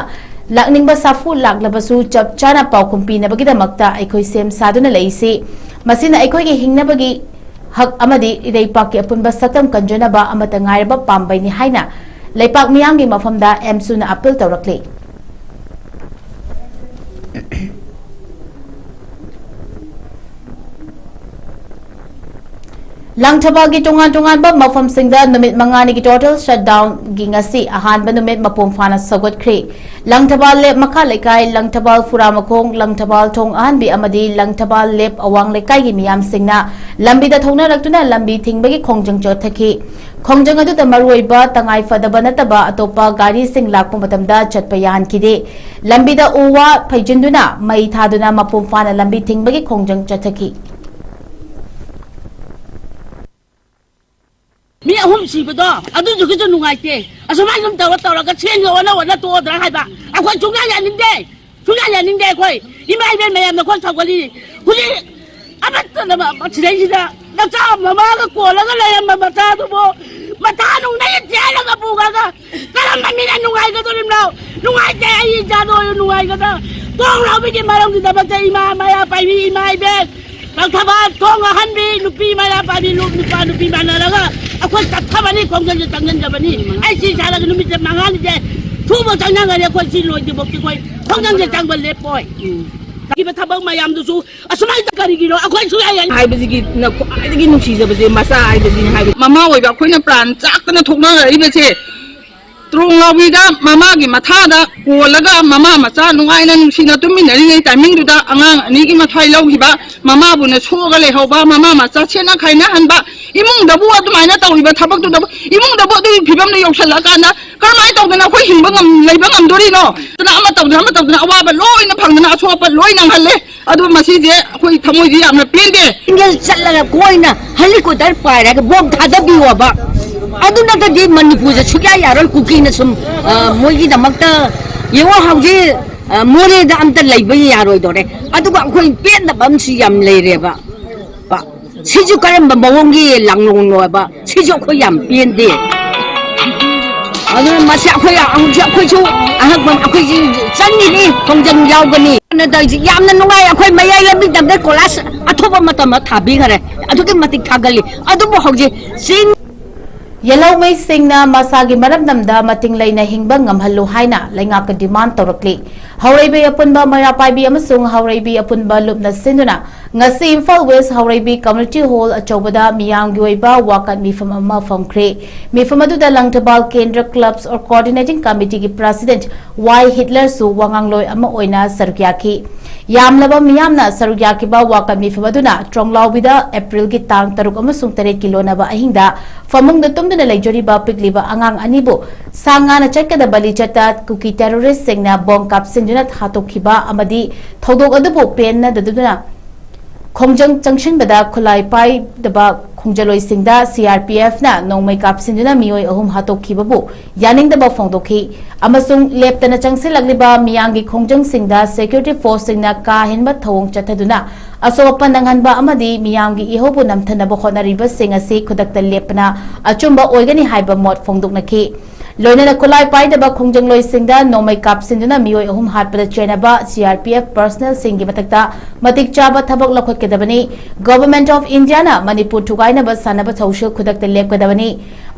ꯂꯥꯛꯅꯤꯡꯕ ꯁꯥꯐꯨ ꯂꯥꯛꯂꯕꯁꯨ ꯆꯞ ꯆꯥꯅ ꯄꯥꯎꯈꯨꯝ ꯄꯤꯅꯕꯒꯤꯗꯃꯛꯇ ꯑꯩꯈꯣꯏ ꯁꯦꯝ ꯁꯥꯗꯨꯅ ꯂꯩꯁꯤ꯫ ꯃꯁꯤꯅ ꯑꯩꯈꯣꯏꯒꯤ ꯍꯤꯡꯅꯕꯒꯤ ꯍꯛ ꯑꯃꯗꯤ ꯏꯔꯩꯄꯥꯛꯀꯤ ꯑꯄꯨꯟꯕ ꯁꯛꯇꯝ ꯀꯟꯖꯅꯕ ꯑꯃꯠꯇ ꯉꯥꯏꯔꯕ ꯄꯥꯝꯕꯩꯅꯤ ꯍꯥꯏꯅ ꯂꯩꯄꯥꯛ ꯃꯤꯌꯥꯝꯒꯤ ꯃꯐꯝꯗ ꯑꯦꯝꯁꯨꯅ appeal ꯇꯧꯔꯛꯂꯤ꯫ ꯂꯪꯊꯕꯥꯜꯒꯤ ꯇꯣꯉꯥꯟ ꯇꯣꯉꯥꯟꯕ ꯃꯐꯝꯁꯤꯡꯗ ꯅꯨꯃꯤꯠ ꯃꯉꯥꯅꯤꯒꯤ total shutdownꯒꯤ ꯉꯁꯤ ꯑꯍꯥꯟꯕ ꯅꯨꯃꯤꯠ ꯃꯄꯨꯡ ꯐꯥꯅ ꯁꯧꯒꯠꯈ꯭ꯔꯦ꯫ ꯂꯪꯊꯕꯥꯜ ꯂꯦꯞ ꯃꯈꯥ ꯂꯩꯀꯥꯏ, ꯂꯪꯊꯕꯥꯜ ꯐꯨꯔꯥꯃꯈꯣꯡ, ꯂꯪꯊꯕꯥꯜ ꯊꯣꯡ ꯑꯍꯟꯕꯤ ꯑꯃꯗꯤ ꯂꯪꯊꯕꯥꯜ ꯂꯦꯞ ꯑꯋꯥꯡ ꯂꯩꯀꯥꯏꯒꯤ ꯃꯤꯌꯥꯝꯁꯤꯡꯅ ꯂꯝꯕꯤꯗ ꯊꯣꯛꯅꯔꯛꯇꯨꯅ ꯂꯝꯕꯤ ꯊꯤꯡꯕꯒꯤ ꯈꯣꯡꯖꯪ ꯆꯠꯊꯈꯤ꯫ ꯈꯣꯡꯖꯪ ꯑꯗꯨꯗ ꯃꯔꯨꯑꯣꯏꯕ ꯇꯉꯥꯏ ꯐꯗꯕ ꯅꯠꯇꯕ ꯑꯇꯣꯞꯄ ꯒꯥꯔꯤꯁꯤꯡ ꯂꯥꯛꯄ ꯃꯇꯝꯗ ꯆꯠꯄ ꯌꯥꯍꯟꯈꯤꯗꯦ꯫ ꯂꯝꯕꯤꯗ ꯎ ꯋꯥ ꯐꯩꯖꯤꯟꯗꯨꯅ ꯃꯩ ꯊꯥꯗꯨꯅ ꯃꯄꯨꯡ ꯐꯥꯅ ꯂꯝꯕꯤ ꯊꯤꯡꯕꯒꯤ ꯈꯣꯡꯖꯪ ꯆꯠꯊꯈꯤ꯫ ꯃꯤ ꯑꯍꯨꯝ ꯁꯤꯕꯗꯣ ꯑꯗꯨꯗꯨꯒꯤꯁꯨ ꯅꯨꯡꯉꯥꯏꯇꯦ꯫ ꯑꯁꯨꯃꯥꯏꯅ ꯁꯨꯝ ꯇꯧꯔ ꯇꯧꯔꯒ ꯁꯦꯟꯒ ꯑꯣꯟꯅ ꯑꯣꯟꯅ ꯇꯣꯛꯑꯗ꯭ꯔꯥ ꯍꯥꯏꯕ꯫ ꯑꯩꯈꯣꯏ ꯁꯨꯡꯌꯥ ꯌꯥꯅꯤꯡꯗꯦ, ꯁꯨꯡꯌꯥ ꯌꯥꯅꯤꯡꯗꯦ꯫ ꯑꯩꯈꯣꯏ ꯏꯃꯥ ꯏꯕꯦꯟ ꯃꯌꯥꯝꯅ ꯑꯩꯈꯣꯏ ꯁꯧꯒꯠꯂꯤ꯫ ꯍꯧꯖꯤꯛ ꯑꯃꯠꯇꯅ ꯃ-, ꯃ-, ꯁꯤꯗꯩꯁꯤꯗ ꯅꯆꯥ ꯃꯃꯥꯒ ꯀꯣꯜꯂꯒ ꯂꯩꯔꯝꯕ ꯃꯆꯥꯗꯨꯕꯨ ꯃꯊꯥ ꯅꯨꯡꯗꯒꯤ ꯆꯦꯜꯂꯒ ꯄꯨꯈ꯭ꯔꯒ ꯀꯔꯝꯕ ꯃꯤꯅ ꯅꯨꯡꯉꯥꯏꯒꯗꯣꯔꯤꯕꯅꯣ? ꯅꯨꯡꯉꯥꯏꯇꯦ꯫ ꯑꯩ ꯏꯆꯥꯗꯣ ꯑꯣꯏꯅ ꯅꯨꯡꯉꯥꯏꯒꯗ꯭ꯔꯥ? ꯊꯣꯡ ꯂꯥꯎꯕꯤꯒꯤ ꯃꯔꯝꯒꯤꯗꯃꯛꯇ ꯏꯃꯥ ꯃꯩꯔꯥ ꯄꯥꯏꯕꯤ, ꯏꯃꯥ ꯏꯕꯦꯟ, ꯂꯪꯊꯕꯥꯜ ꯊꯣꯡ ꯑꯍꯟꯕꯤ, ꯅꯨꯄꯤ ꯃꯩꯔꯥ ꯄꯥꯏꯕꯤ, ꯂꯨꯞ ꯅꯨꯄꯥ ꯅꯨꯄꯤ ꯃꯥꯟꯅꯔꯒ ꯑꯩꯈꯣꯏ ꯆꯠꯊꯕꯅꯤ, ꯈꯣꯡꯖꯪꯁꯦ ꯆꯪꯁꯤꯟꯖꯕꯅꯤ꯫ ꯑꯩ ꯁꯤ ꯁꯥꯔꯒ ꯅꯨꯃꯤꯠꯁꯦ ꯃꯉꯥꯅꯤꯁꯦ ꯁꯨꯕ ꯆꯪꯅꯈ꯭ꯔꯦ꯫ ꯑꯩꯈꯣꯏ ꯁꯤ ꯂꯣꯏꯗ꯭ꯔꯤꯐꯥꯎꯗꯤ ꯑꯩꯈꯣꯏ ꯈꯣꯡꯖꯪꯁꯦ ꯆꯪꯕ ꯂꯦꯞꯄꯣꯏ꯫ ꯇꯧꯈꯤꯕ ꯊꯕꯛ ꯃꯌꯥꯝꯗꯨꯁꯨ ꯑꯁꯨꯃꯥꯏꯅ ꯀꯔꯤꯒꯤꯅꯣ? ꯑꯩꯈꯣꯏ ꯁꯨꯡꯌꯥ ꯌꯥꯅꯤꯡꯗꯦ꯫ ꯍꯥꯏꯕꯁꯤꯒꯤ ꯅ-, ꯈ꯭ꯋꯥꯏꯗꯒꯤ ꯅꯨꯡꯁꯤꯖꯕꯁꯦ ꯃꯆꯥ ꯍꯥꯏꯕꯁꯤꯅꯤ ꯍꯥꯏꯕ꯫ ꯃꯃꯥ ꯑꯣꯏꯕ ꯑꯩꯈꯣꯏꯅ ꯄ꯭ꯔꯥꯟ ꯆꯥꯛꯇꯅ ꯊꯣꯛꯅꯔꯛꯏꯕꯁꯦ, ꯇ꯭ꯔꯣꯡ ꯂꯥꯎꯕꯤꯗ ꯃꯃꯥꯒꯤ ꯃꯊꯥꯗ ꯀꯣꯜꯂꯒ ꯃꯃꯥ ꯃꯆꯥ ꯅꯨꯡꯉꯥꯏꯅ ꯅꯨꯡꯁꯤꯅ ꯇꯨꯝꯃꯤꯟꯅꯔꯤꯉꯩ timingꯗꯨꯗ ꯑꯉꯥꯡ ꯑꯅꯤꯒꯤ ꯃꯊ꯭ꯋꯥꯏ ꯂꯧꯈꯤꯕ, ꯃꯃꯥꯕꯨꯅ ꯁꯣꯛꯑꯒ ꯂꯩꯍꯧꯕ, ꯃꯃꯥ ꯃꯆꯥ ꯁꯦꯠꯅ ꯈꯥꯏꯅꯍꯟꯕ, ꯏꯃꯨꯡꯗꯕꯨ ꯑꯗꯨꯃꯥꯏꯅ ꯇꯧꯔꯤꯕ ꯊꯕꯛꯇꯨꯗꯕꯨ, ꯏꯃꯨꯡꯗꯕꯨ ꯑꯗꯨꯒꯤ ꯐꯤꯕꯝꯗ ꯌꯧꯁꯜꯂꯛꯑꯀꯥꯟꯗ ꯀꯔꯝꯍꯥꯏꯅ ꯇꯧꯗꯅ ꯑꯩꯈꯣꯏ ꯍꯤꯡꯕ ꯉꯝ-, ꯂꯩꯕ ꯉꯝꯗꯣꯔꯤꯅꯣ? ꯑꯗꯨꯅ ꯑꯃ ꯇꯧꯗꯅ ꯑꯃ ꯇꯧꯗꯅ ꯑꯋꯥꯕ ꯂꯣꯏꯅ ꯐꯪꯗꯅ ꯑꯁꯣꯛꯄ ꯂꯣꯏ ꯅꯪꯍꯜꯂꯦ꯫ ꯑꯗꯨ ꯃꯁꯤꯁꯦ ꯑꯩꯈꯣꯏ ꯊꯃꯣꯏꯗꯤ ꯌꯥꯝꯅ ꯄꯦꯟꯗꯦ꯫ ꯁꯤꯡꯒꯜ ꯆꯠꯂꯒ ꯀꯣꯏꯅ helicopter ꯄꯥꯏꯔꯒ ꯕꯣꯝ ꯊꯥꯗꯕꯤꯌꯣꯕ꯫ ꯑꯗꯨ ꯅꯠꯇ꯭ꯔꯗꯤ ꯃꯅꯤꯄꯨꯔꯗ ꯁꯨꯛꯌꯥ ꯌꯥꯔꯣꯏ꯫ ꯀꯨꯀꯤꯅ ꯁꯨꯝ, ꯑ, ꯃꯣꯏꯒꯤꯗꯃꯛꯇ ꯌꯦꯡꯉꯣ ꯍꯧꯖꯤꯛ, ꯑ, ꯃꯣꯔꯦꯗ ꯑꯝꯇ ꯂꯩꯕ ꯌꯥꯔꯣꯏꯗꯣꯔꯦ꯫ ꯑꯗꯨꯒ ꯑꯩꯈꯣꯏ ꯄꯦꯟꯗꯕ ꯑꯃꯁꯨ ꯌꯥꯝ ꯂꯩꯔꯦꯕ꯫ ꯄ-, ꯁꯤꯁꯨ ꯀꯔꯝꯕ ꯃꯑꯣꯡꯒꯤ ꯂꯥꯡꯂꯣꯡꯅꯣꯕ? ꯁꯤꯁꯨ ꯑꯩꯈꯣꯏ ꯌꯥꯝ ꯄꯦꯟꯗꯦ꯫ ꯑꯗꯨꯅ ꯃꯁꯤ ꯑꯩꯈꯣꯏ, ꯍꯧꯖꯤꯛ ꯑꯩꯈꯣꯏꯁꯨ ꯑꯍꯛꯄ ꯑꯩꯈꯣꯏꯁꯤ ꯆꯪꯒꯅꯤ, ꯈꯣꯡꯖꯪ ꯌꯥꯎꯒꯅꯤ꯫ ꯑꯗꯨꯅ ꯇꯧꯔꯤꯁꯤ ꯌꯥꯝꯅ ꯅꯨꯡꯉꯥꯏ꯫ ꯑꯩꯈꯣꯏ ꯃꯌꯥꯏ ꯂꯝꯕꯤ ꯇꯝꯗ ꯀꯣꯏꯂꯥꯁ ꯑꯊꯨꯕ ꯃꯇꯝꯗ ꯊꯥꯕꯤꯈꯔꯦ꯫ ꯑꯗꯨꯛꯀꯤ ꯃꯇꯤꯛ ꯊꯥꯒꯠꯂꯤ꯫ ꯑꯗꯨꯕꯨ ꯍꯧꯖꯤꯛ ꯆꯤꯡ ꯌꯦꯜꯍꯧꯃꯩꯁꯤꯡꯅ ꯃꯁꯥꯒꯤ ꯃꯔꯝꯗꯝꯗ ꯃꯇꯤꯡ ꯂꯩꯅ ꯍꯤꯡꯕ ꯉꯝꯍꯜꯂꯨ ꯍꯥꯏꯅ ꯂꯩꯉꯥꯛꯀ demand ꯇꯧꯔꯛꯂꯤ꯫ ꯍꯧꯔꯩꯕꯤ ꯑꯄꯨꯟꯕ ꯃꯩꯔꯥ ꯄꯥꯏꯕꯤ ꯑꯃꯁꯨꯡ ꯍꯧꯔꯩꯕꯤ ꯑꯄꯨꯟꯕ ꯂꯨꯞꯅ ꯁꯤꯟꯗꯨꯅ ꯉꯁꯤ ꯏꯝꯐꯥꯜ ꯋꯦꯁ ꯍꯥꯎꯔꯩꯕꯤ ꯀꯝꯃ꯭ꯌꯨꯅꯤꯇꯤ ꯍꯣꯜ ꯑꯆꯧꯕꯗ ꯃꯤꯌꯥꯝꯒꯤ ꯑꯣꯏꯕ ꯋꯥꯀꯠ ꯃꯤꯐꯝ ꯑꯃ ꯐꯝꯈ꯭ꯔꯦ꯫ ꯃꯤꯐꯝ ꯑꯗꯨꯗ ꯂꯪꯊꯕꯥꯜ ꯀꯦꯟꯗ꯭ꯔ ꯀ꯭ꯂꯕꯁ ꯑꯣꯔ ꯀꯣꯑꯣꯔꯗꯤꯅꯦꯇꯤꯡ ꯀꯃꯤꯇꯤꯒꯤ ꯄ꯭ꯔꯦꯁꯤꯗꯦꯟꯠ ꯋꯥꯏ ꯍꯤꯠꯂꯔꯁꯨ ꯋꯥꯉꯥꯡꯂꯣꯏ ꯑꯃ ꯑꯣꯏꯅ ꯁꯔꯨꯛ ꯌꯥꯈꯤ꯫ ꯌꯥꯝꯂꯕ ꯃꯤꯌꯥꯝꯅ ꯁꯔꯨꯛ ꯌꯥꯈꯤꯕ ꯋꯥꯀꯠ ꯃꯤꯐꯝ ꯑꯗꯨꯅ ꯇ꯭ꯔꯣꯡꯂꯥꯎꯕꯤꯗ ꯑꯦꯄ꯭ꯔꯤꯜꯒꯤ ꯇꯥꯡ ꯇꯔꯨꯛ ꯑꯃꯁꯨꯡ ꯇꯔꯦꯠꯀꯤ ꯂꯣꯟꯅꯕ ꯑꯍꯤꯡꯗ ꯐꯃꯨꯡꯗ ꯇꯨꯝꯗꯨꯅ ꯂꯩꯖꯔꯤꯕ ꯄꯤꯛꯂꯤꯕ ꯑꯉꯥꯡ ꯑꯅꯤꯕꯨ ꯁꯥ ꯉꯥꯅ ꯆꯠꯀꯗꯕ ꯂꯤꯆꯠꯇ ꯀꯨꯀꯤ ꯇꯦꯔꯣꯔꯤꯁꯁꯤꯡꯅ ꯕꯣꯝ ꯀꯥꯞꯁꯤꯟꯗꯨꯅ ꯍꯥꯠꯇꯣꯛꯈꯤꯕ ꯑꯃꯗꯤ ꯊꯧꯗꯣꯛ ꯑꯗꯨꯕꯨ ꯄꯦꯟꯅꯗꯗꯨꯅ ꯈꯣꯡꯖꯪ ꯆꯪꯁꯤꯟꯕꯗ ꯈꯨꯠꯂꯥꯏ ꯄꯥꯏꯗꯕ ꯈꯣꯡꯖꯜꯂꯣꯏꯁꯤꯡꯗ ꯁꯤ ꯑꯥꯔ ꯄꯤ ꯑꯦꯐꯅ ꯅꯣꯡꯃꯩ ꯀꯥꯞꯁꯤꯟꯗꯨꯅ ꯃꯤꯑꯣꯏ ꯑꯍꯨꯝ ꯍꯥꯠꯇꯣꯛꯈꯤꯕꯕꯨ ꯌꯥꯅꯤꯡꯗꯕ ꯐꯣꯡꯗꯣꯛꯈꯤ ꯑꯃꯁꯨꯡ ꯂꯦꯞꯇꯅ ꯆꯪꯁꯤꯜꯂꯛꯂꯤꯕ ꯃꯤꯌꯥꯝꯒꯤ ꯈꯣꯡꯖꯪꯁꯤꯡꯗ ꯁꯦꯀ꯭ꯌꯨꯔꯤꯇꯤ ꯐꯣꯔꯁꯁꯤꯡꯅ ꯀꯥ ꯍꯦꯟꯕ ꯊꯧꯑꯣꯡ ꯆꯠꯊꯗꯨꯅ ꯑꯁꯣꯛ ꯑꯄꯟ ꯅꯪꯍꯟꯕ ꯑꯃꯗꯤ ꯃꯤꯌꯥꯝꯒꯤ ꯏꯍꯧꯕꯨ ꯅꯝꯊꯅꯕ ꯍꯣꯠꯅꯔꯤꯕꯁꯤꯡ ꯑꯁꯤ ꯈꯨꯗꯛꯇ ꯂꯦꯞꯄꯅ ꯑꯆꯨꯝꯕ ꯑꯣꯏꯒꯅꯤ ꯍꯥꯏꯕ ꯃꯣꯠ ꯐꯣꯡꯗꯣꯛꯅꯈꯤ꯫ ꯂꯣꯏꯅꯅ ꯈꯨꯠꯂꯥꯏ ꯄꯥꯏꯗꯕ ꯈꯣꯡꯖꯪꯂꯣꯏꯁꯤꯡꯗ ꯅꯣꯡꯃꯩ ꯀꯥꯞꯁꯤꯟꯗꯨꯅ ꯃꯤꯑꯣꯏ ꯑꯍꯨꯝ ꯍꯥꯠꯄꯗ ꯆꯦꯟꯅꯕ ꯁꯤ ꯑꯥꯔ ꯄꯤ ꯑꯦꯐ ꯄꯔꯁꯅꯦꯜꯁꯤꯡꯒꯤ ꯃꯊꯛꯇ ꯃꯇꯤꯛ ꯆꯥꯕ ꯊꯕꯛ ꯂꯧꯈꯠꯀꯗꯕꯅꯤ꯫ Government of Indiaꯅ ꯃꯅꯤꯄꯨꯔ ꯊꯨꯒꯥꯏꯅꯕ ꯁꯥꯟꯅꯕ ꯊꯧꯁꯤꯜ ꯈꯨꯗꯛꯇ ꯂꯦꯞꯀꯗꯕꯅꯤ꯫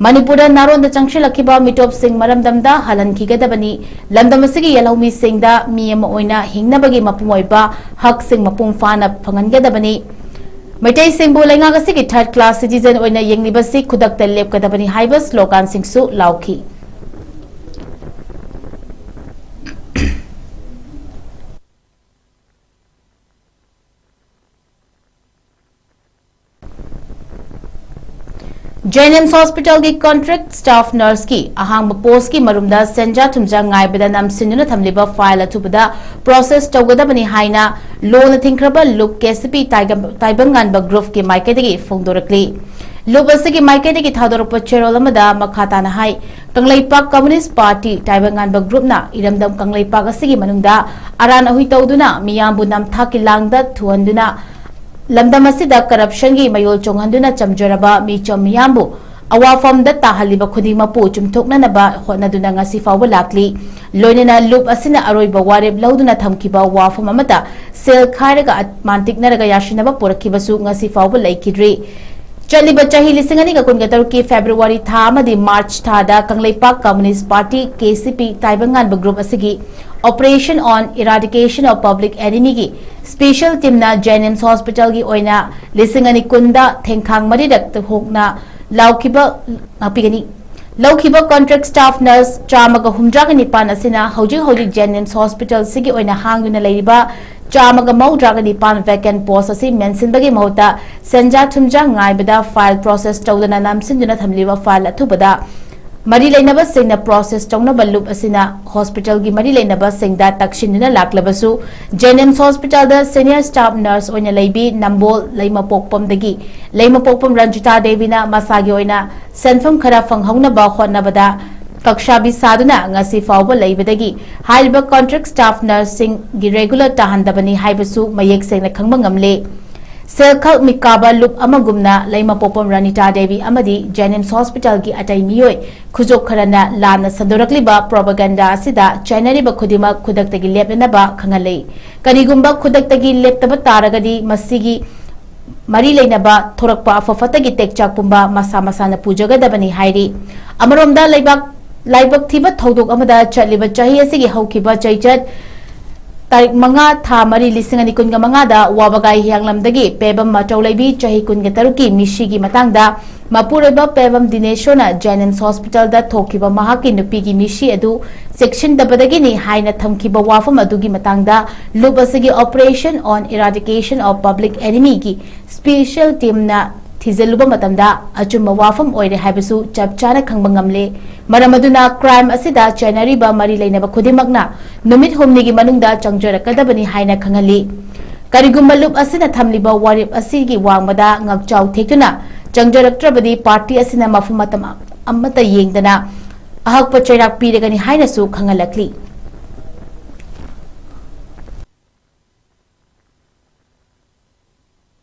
ꯃꯅꯤꯄꯨꯔꯗ ꯅꯥꯔꯣꯟꯗ ꯆꯪꯁꯤꯜꯂꯛꯈꯤꯕ ꯃꯤꯇꯣꯞꯁꯤꯡ ꯃꯔꯝꯗꯝꯗ ꯍꯜꯍꯟꯈꯤꯒꯗꯕꯅꯤ꯫ ꯂꯝꯗꯝ ꯑꯁꯤꯒꯤ ꯌꯦꯜꯍꯧꯃꯤꯁꯤꯡꯗ ꯃꯤ ꯑꯃ ꯑꯣꯏꯅ ꯍꯤꯡꯅꯕꯒꯤ ꯃꯄꯨꯡ ꯑꯣꯏꯕ ꯍꯛꯁꯤꯡ ꯃꯄꯨꯡ ꯐꯥꯅ ꯐꯪꯍꯟꯒꯗꯕꯅꯤ꯫ ꯃꯩꯇꯩꯁꯤꯡꯕꯨ ꯂꯩꯉꯥꯛ ꯑꯁꯤꯒꯤ third class citizen ꯑꯣꯏꯅ ꯌꯦꯡꯂꯤꯕꯁꯤ ꯈꯨꯗꯛꯇ ꯂꯦꯞꯀꯗꯕꯅꯤ ꯍꯥꯏꯕ ꯁ꯭ꯂꯣꯒꯥꯟꯁꯤꯡꯁꯨ ꯂꯥꯎꯈꯤ꯫ ꯖꯦꯅꯤꯝꯁ ꯍꯣꯁꯄꯤꯇꯥꯜꯒꯤ ꯀꯣꯟꯇ꯭ꯔꯦꯛ ꯁ꯭ꯇꯥꯐ ꯅꯔꯁꯀꯤ ꯑꯍꯥꯡꯕ ꯄꯣꯁꯀꯤ ꯃꯔꯨꯝꯗ ꯁꯦꯟꯖꯥ ꯊꯨꯝꯖꯥ ꯉꯥꯏꯕꯗ ꯅꯝꯁꯤꯟꯗꯨꯅ ꯊꯝꯂꯤꯕ ꯐꯥꯏꯜ ꯑꯊꯨꯕꯗ ꯄ꯭ꯔꯣꯁꯦꯁ ꯇꯧꯒꯗꯕꯅꯤ ꯍꯥꯏꯅ ꯂꯣꯅ ꯊꯤꯡꯈ꯭ꯔꯕ ꯂꯨꯞ ꯀꯦ ꯁꯤ ꯄꯤ ꯇꯥꯏꯒꯝ-, ꯇꯥꯏꯕꯪꯉꯥꯟꯕ ꯒ꯭ꯔꯨꯞꯀꯤ ꯃꯥꯏꯀꯩꯗꯒꯤ ꯐꯣꯡꯗꯣꯔꯛꯂꯤ꯫ ꯂꯨꯞ ꯑꯁꯤꯒꯤ ꯃꯥꯏꯀꯩꯗꯒꯤ ꯊꯥꯗꯣꯔꯛꯄ ꯆꯦꯔꯣꯜ ꯑꯃꯗ ꯃꯈꯥ ꯇꯥꯅ ꯍꯥꯏ, ꯀꯪꯂꯩꯄꯥꯛ ꯀꯝꯃꯨꯅꯤꯁ꯭ꯠ ꯄꯥꯔꯇꯤ ꯇꯥꯏꯕꯪꯉꯥꯟꯕ ꯒ꯭ꯔꯨꯞꯅ ꯏꯔꯝꯗꯝ ꯀꯪꯂꯩꯄꯥꯛ ꯑꯁꯤꯒꯤ ꯃꯅꯨꯡꯗ ꯑꯔꯥꯟ ꯑꯍꯨꯏ ꯇꯧꯗꯨꯅ ꯃꯤꯌꯥꯝꯕꯨ ꯅꯝꯊꯥꯛꯀꯤ ꯂꯥꯡꯗ ꯊꯨꯍꯟꯗꯨꯅ ꯂꯝꯗꯝ ꯑꯁꯤꯗ ꯀꯔꯞꯁꯟꯒꯤ ꯃꯌꯣꯜ ꯆꯣꯡꯍꯟꯗꯨꯅ ꯆꯝꯖꯔꯕ ꯃꯤꯆꯝ ꯃꯤꯌꯥꯝꯕꯨ ꯑꯋꯥꯐꯝꯗ ꯇꯥꯍꯜꯂꯤꯕ ꯈꯨꯗꯤꯡꯃꯛꯄꯨ ꯆꯨꯝꯊꯣꯛꯅꯅꯕ ꯍꯣꯠꯅꯗꯨꯅ ꯉꯁꯤ ꯐꯥꯎꯕ ꯂꯥꯛꯂꯤ꯫ ꯂꯣꯏꯅꯅ ꯂꯨꯞ ꯑꯁꯤꯅ ꯑꯔꯣꯏꯕ ꯋꯥꯔꯦꯞ ꯂꯧꯗꯨꯅ ꯊꯝꯈꯤꯕ ꯋꯥꯐꯝ ꯑꯃꯠꯇ ꯁꯦꯜ ꯈꯥꯏꯔꯒ ꯑꯠ-, ꯃꯥꯟꯇꯤꯛꯅꯔꯒ ꯌꯥꯁꯤꯟꯅꯕ ꯄꯨꯔꯛꯈꯤꯕꯁꯨ ꯉꯁꯤ ꯐꯥꯎꯕ ꯂꯩꯈꯤꯗ꯭ꯔꯤ꯫ ꯆꯠꯂꯤꯕ ꯆꯍꯤ ꯂꯤꯁꯤꯡ ꯑꯅꯤꯒ ꯀꯨꯟꯒ ꯇꯔꯨꯛꯀꯤ ꯐꯦꯕ꯭ꯔꯨꯋꯥꯔꯤ ꯊꯥ ꯑꯃꯗꯤ ꯃꯥꯔꯆ ꯊꯥꯗ ꯀꯪꯂꯩꯄꯥꯛ ꯀꯝꯃꯨꯅꯤꯁ꯭ꯠ ꯄꯥꯔꯇꯤ, ꯀꯦ ꯁꯤ ꯄꯤ, ꯇꯥꯏꯕꯪꯉꯥꯟꯕ ꯒ꯭ꯔꯨꯞ ꯑꯁꯤꯒꯤ Operation on Eradication of Public Enemy ꯒꯤ special team ꯅ JNIMS Hospital ꯒꯤ ꯑꯣꯏꯅ ꯂꯤꯁꯤꯡ ꯑꯅꯤ ꯀꯨꯟꯗ ꯊꯦꯡꯈꯥꯡ ꯃꯔꯤꯔꯛ ꯍꯣꯛꯅ ꯂꯥꯎꯈꯤꯕ, ꯉꯥꯛꯄꯤꯒꯅꯤ꯫ ꯂꯧꯈꯤꯕ contract staff nurse ꯆꯥꯝꯃꯒ ꯍꯨꯝꯗ꯭ꯔꯥꯒ ꯅꯤꯄꯥꯟ ꯑꯁꯤꯅ ꯍꯧꯖꯤꯛ ꯍꯧꯖꯤꯛ JNIMS Hospital ꯁꯤꯒꯤ ꯑꯣꯏꯅ ꯍꯥꯡꯗꯨꯅ ꯂꯩꯔꯤꯕ ꯆꯥꯝꯃꯒ ꯃꯧꯗ꯭ꯔꯥꯒ ꯅꯤꯄꯥꯟ vacant post ꯑꯁꯤ ꯃꯦꯟꯁꯤꯟꯕꯒꯤ ꯃꯍꯨꯠꯇ ꯁꯦꯟꯖꯥ ꯊꯨꯝꯖꯥ ꯉꯥꯏꯕꯗ file process ꯇꯧꯗꯅ ꯅꯝꯁꯤꯟꯗꯨꯅ ꯊꯝꯂꯤꯕ file ꯑꯊꯨꯕꯗ ꯃꯔꯤ ꯂꯩꯅꯕꯁꯤꯡꯅ process ꯇꯧꯅꯕ ꯂꯨꯞ ꯑꯁꯤꯅ hospital ꯒꯤ ꯃꯔꯤ ꯂꯩꯅꯕꯁꯤꯡꯗ ꯇꯛꯁꯤꯟꯗꯨꯅ ꯂꯥꯛꯂꯕꯁꯨ, JNIMS Hospital ꯗ senior staff nurse ꯑꯣꯏꯅ ꯂꯩꯕꯤ ꯅꯝꯕꯣꯜ ꯂꯩꯃꯄꯣꯛꯄꯝꯗꯒꯤ ꯂꯩꯃꯄꯣꯛꯄꯝ ꯔꯟꯖꯤꯇꯥ ꯗꯦꯕꯤꯅ ꯃꯁꯥꯒꯤ ꯑꯣꯏꯅ ꯁꯦꯟꯐꯝ ꯈꯔ ꯐꯪꯍꯧꯅꯕ ꯍꯣꯠꯅꯕꯗ ꯀꯛꯁꯥꯕꯤ ꯁꯥꯗꯨꯅ ꯉꯁꯤ ꯐꯥꯎꯕ ꯂꯩꯕꯗꯒꯤ ꯍꯥꯏꯔꯤꯕ contract staff nurse ꯁꯤꯡꯒꯤ regular ꯇꯥꯍꯟꯗꯕꯅꯤ ꯍꯥꯏꯕꯁꯨ ꯃꯌꯦꯛ ꯁꯦꯡꯅ ꯈꯪꯕ ꯉꯝꯂꯦ꯫ ꯁꯦꯜ ꯈꯛ ꯃꯤꯀꯥꯕ ꯂꯨꯞ ꯑꯃꯒꯨꯝꯅ ꯂꯩꯃꯄꯣꯛꯄꯝ ꯔꯥꯅꯤꯇꯥ ꯗꯦꯕꯤ ꯑꯃꯗꯤ JNIMS Hospital ꯒꯤ ꯑꯇꯩ ꯃꯤꯑꯣꯏ ꯈꯨꯖꯣꯞ ꯈꯔꯅ ꯂꯥꯟꯅ ꯁꯟꯗꯣꯔꯛꯂꯤꯕ propaganda ꯑꯁꯤꯗ ꯆꯩꯅꯔꯤꯕ ꯈꯨꯗꯤꯡꯃꯛ ꯈꯨꯗꯛꯇꯒꯤ ꯂꯦꯞꯅꯅꯕ ꯈꯪꯍꯜꯂꯤ꯫ ꯀꯔꯤꯒꯨꯝꯕ ꯈꯨꯗꯛꯇꯒꯤ ꯂꯦꯞꯇꯕ ꯇꯥꯔꯒꯗꯤ ꯃꯁꯤꯒꯤ ꯃꯔꯤ ꯂꯩꯅꯕ ꯊꯣꯔꯛꯄ ꯑꯐ ꯐꯠꯇꯒꯤ ꯇꯦꯛꯆꯥꯛ ꯄꯨꯝꯕ ꯃꯁꯥ ꯃꯁꯥꯅ ꯄꯨꯖꯒꯗꯕꯅꯤ ꯍꯥꯏꯔꯤ꯫ ꯑꯃꯔꯣꯝꯗ ꯂꯩꯕꯥꯛ, ꯂꯥꯏꯕꯛ ꯊꯤꯕ ꯊꯧꯗꯣꯛ ꯑꯃꯗ ꯆꯠꯂꯤꯕ ꯆꯍꯤ ꯑꯁꯤꯒꯤ ꯍꯧꯈꯤꯕ ꯆꯩꯆꯠ ꯇꯥꯔꯤꯛ ꯃꯉꯥ, ꯊꯥ ꯃꯔꯤ, ꯂꯤꯁꯤꯡ ꯑꯅꯤ ꯀꯨꯟꯒ ꯃꯉꯥꯗ ꯋꯥꯕꯒꯥꯏ ꯍꯤꯌꯥꯡꯂꯝꯗꯒꯤ ꯄꯦꯕꯝ ꯃꯇꯧꯂꯩꯕꯤ ꯆꯍꯤ ꯀꯨꯟꯒ ꯇꯔꯨꯛꯀꯤ ꯃꯤꯁꯤꯒꯤ ꯃꯇꯥꯡꯗ ꯃꯄꯨꯔꯣꯏꯕ ꯄꯦꯕꯝ ꯗꯤꯅꯦꯁꯣꯔꯅ JNIMS Hospital ꯗ ꯊꯣꯛꯈꯤꯕ ꯃꯍꯥꯛꯀꯤ ꯅꯨꯄꯤꯒꯤ ꯃꯤꯁꯤ ꯑꯗꯨ ꯆꯦꯛꯁꯤꯟꯗꯕꯗꯒꯤꯅꯤ ꯍꯥꯏꯅ ꯊꯝꯈꯤꯕ ꯋꯥꯐꯝ ꯑꯗꯨꯒꯤ ꯃꯇꯥꯡꯗ ꯂꯨꯞ ꯑꯁꯤꯒꯤ Operation on Eradication of Public Enemy ꯒꯤ special team ꯅ ꯊꯤꯖꯤꯜꯂꯨꯕ ꯃꯇꯝꯗ ꯑꯆꯨꯝꯕ ꯋꯥꯐꯝ ꯑꯣꯏꯔꯦ ꯍꯥꯏꯕꯁꯨ ꯆꯞ ꯆꯥꯅ ꯈꯪꯕ ꯉꯝꯂꯦ꯫ ꯃꯔꯝ ꯑꯗꯨꯅ crime ꯑꯁꯤꯗ ꯆꯩꯅꯔꯤꯕ ꯃꯔꯤ ꯂꯩꯅꯕ ꯈꯨꯗꯤꯡꯃꯛꯅ ꯅꯨꯃꯤꯠ ꯍꯨꯝꯅꯤꯒꯤ ꯃꯅꯨꯡꯗ ꯆꯪꯖꯔꯛꯀꯗꯕꯅꯤ ꯍꯥꯏꯅ ꯈꯪꯍꯜꯂꯤ꯫ ꯀꯔꯤꯒꯨꯝꯕ ꯂꯨꯞ ꯑꯁꯤꯅ ꯊꯝꯂꯤꯕ ꯋꯥꯔꯦꯞ ꯑꯁꯤꯒꯤ ꯋꯥꯡꯃꯗ ꯉꯛꯆꯥꯎ ꯊꯦꯛꯇꯨꯅ ꯆꯪꯖꯔꯛꯇ꯭ꯔꯕꯗꯤ party ꯑꯁꯤꯅ ꯃꯐꯝ ꯃꯇꯝ ꯑꯃꯠꯇ ꯌꯦꯡꯗꯅ ꯑꯍꯛꯄ ꯆꯩꯔꯥꯛ ꯄꯤꯔꯒꯅꯤ ꯍꯥꯏꯅꯁꯨ ꯈꯪꯍꯜꯂꯛꯂꯤ꯫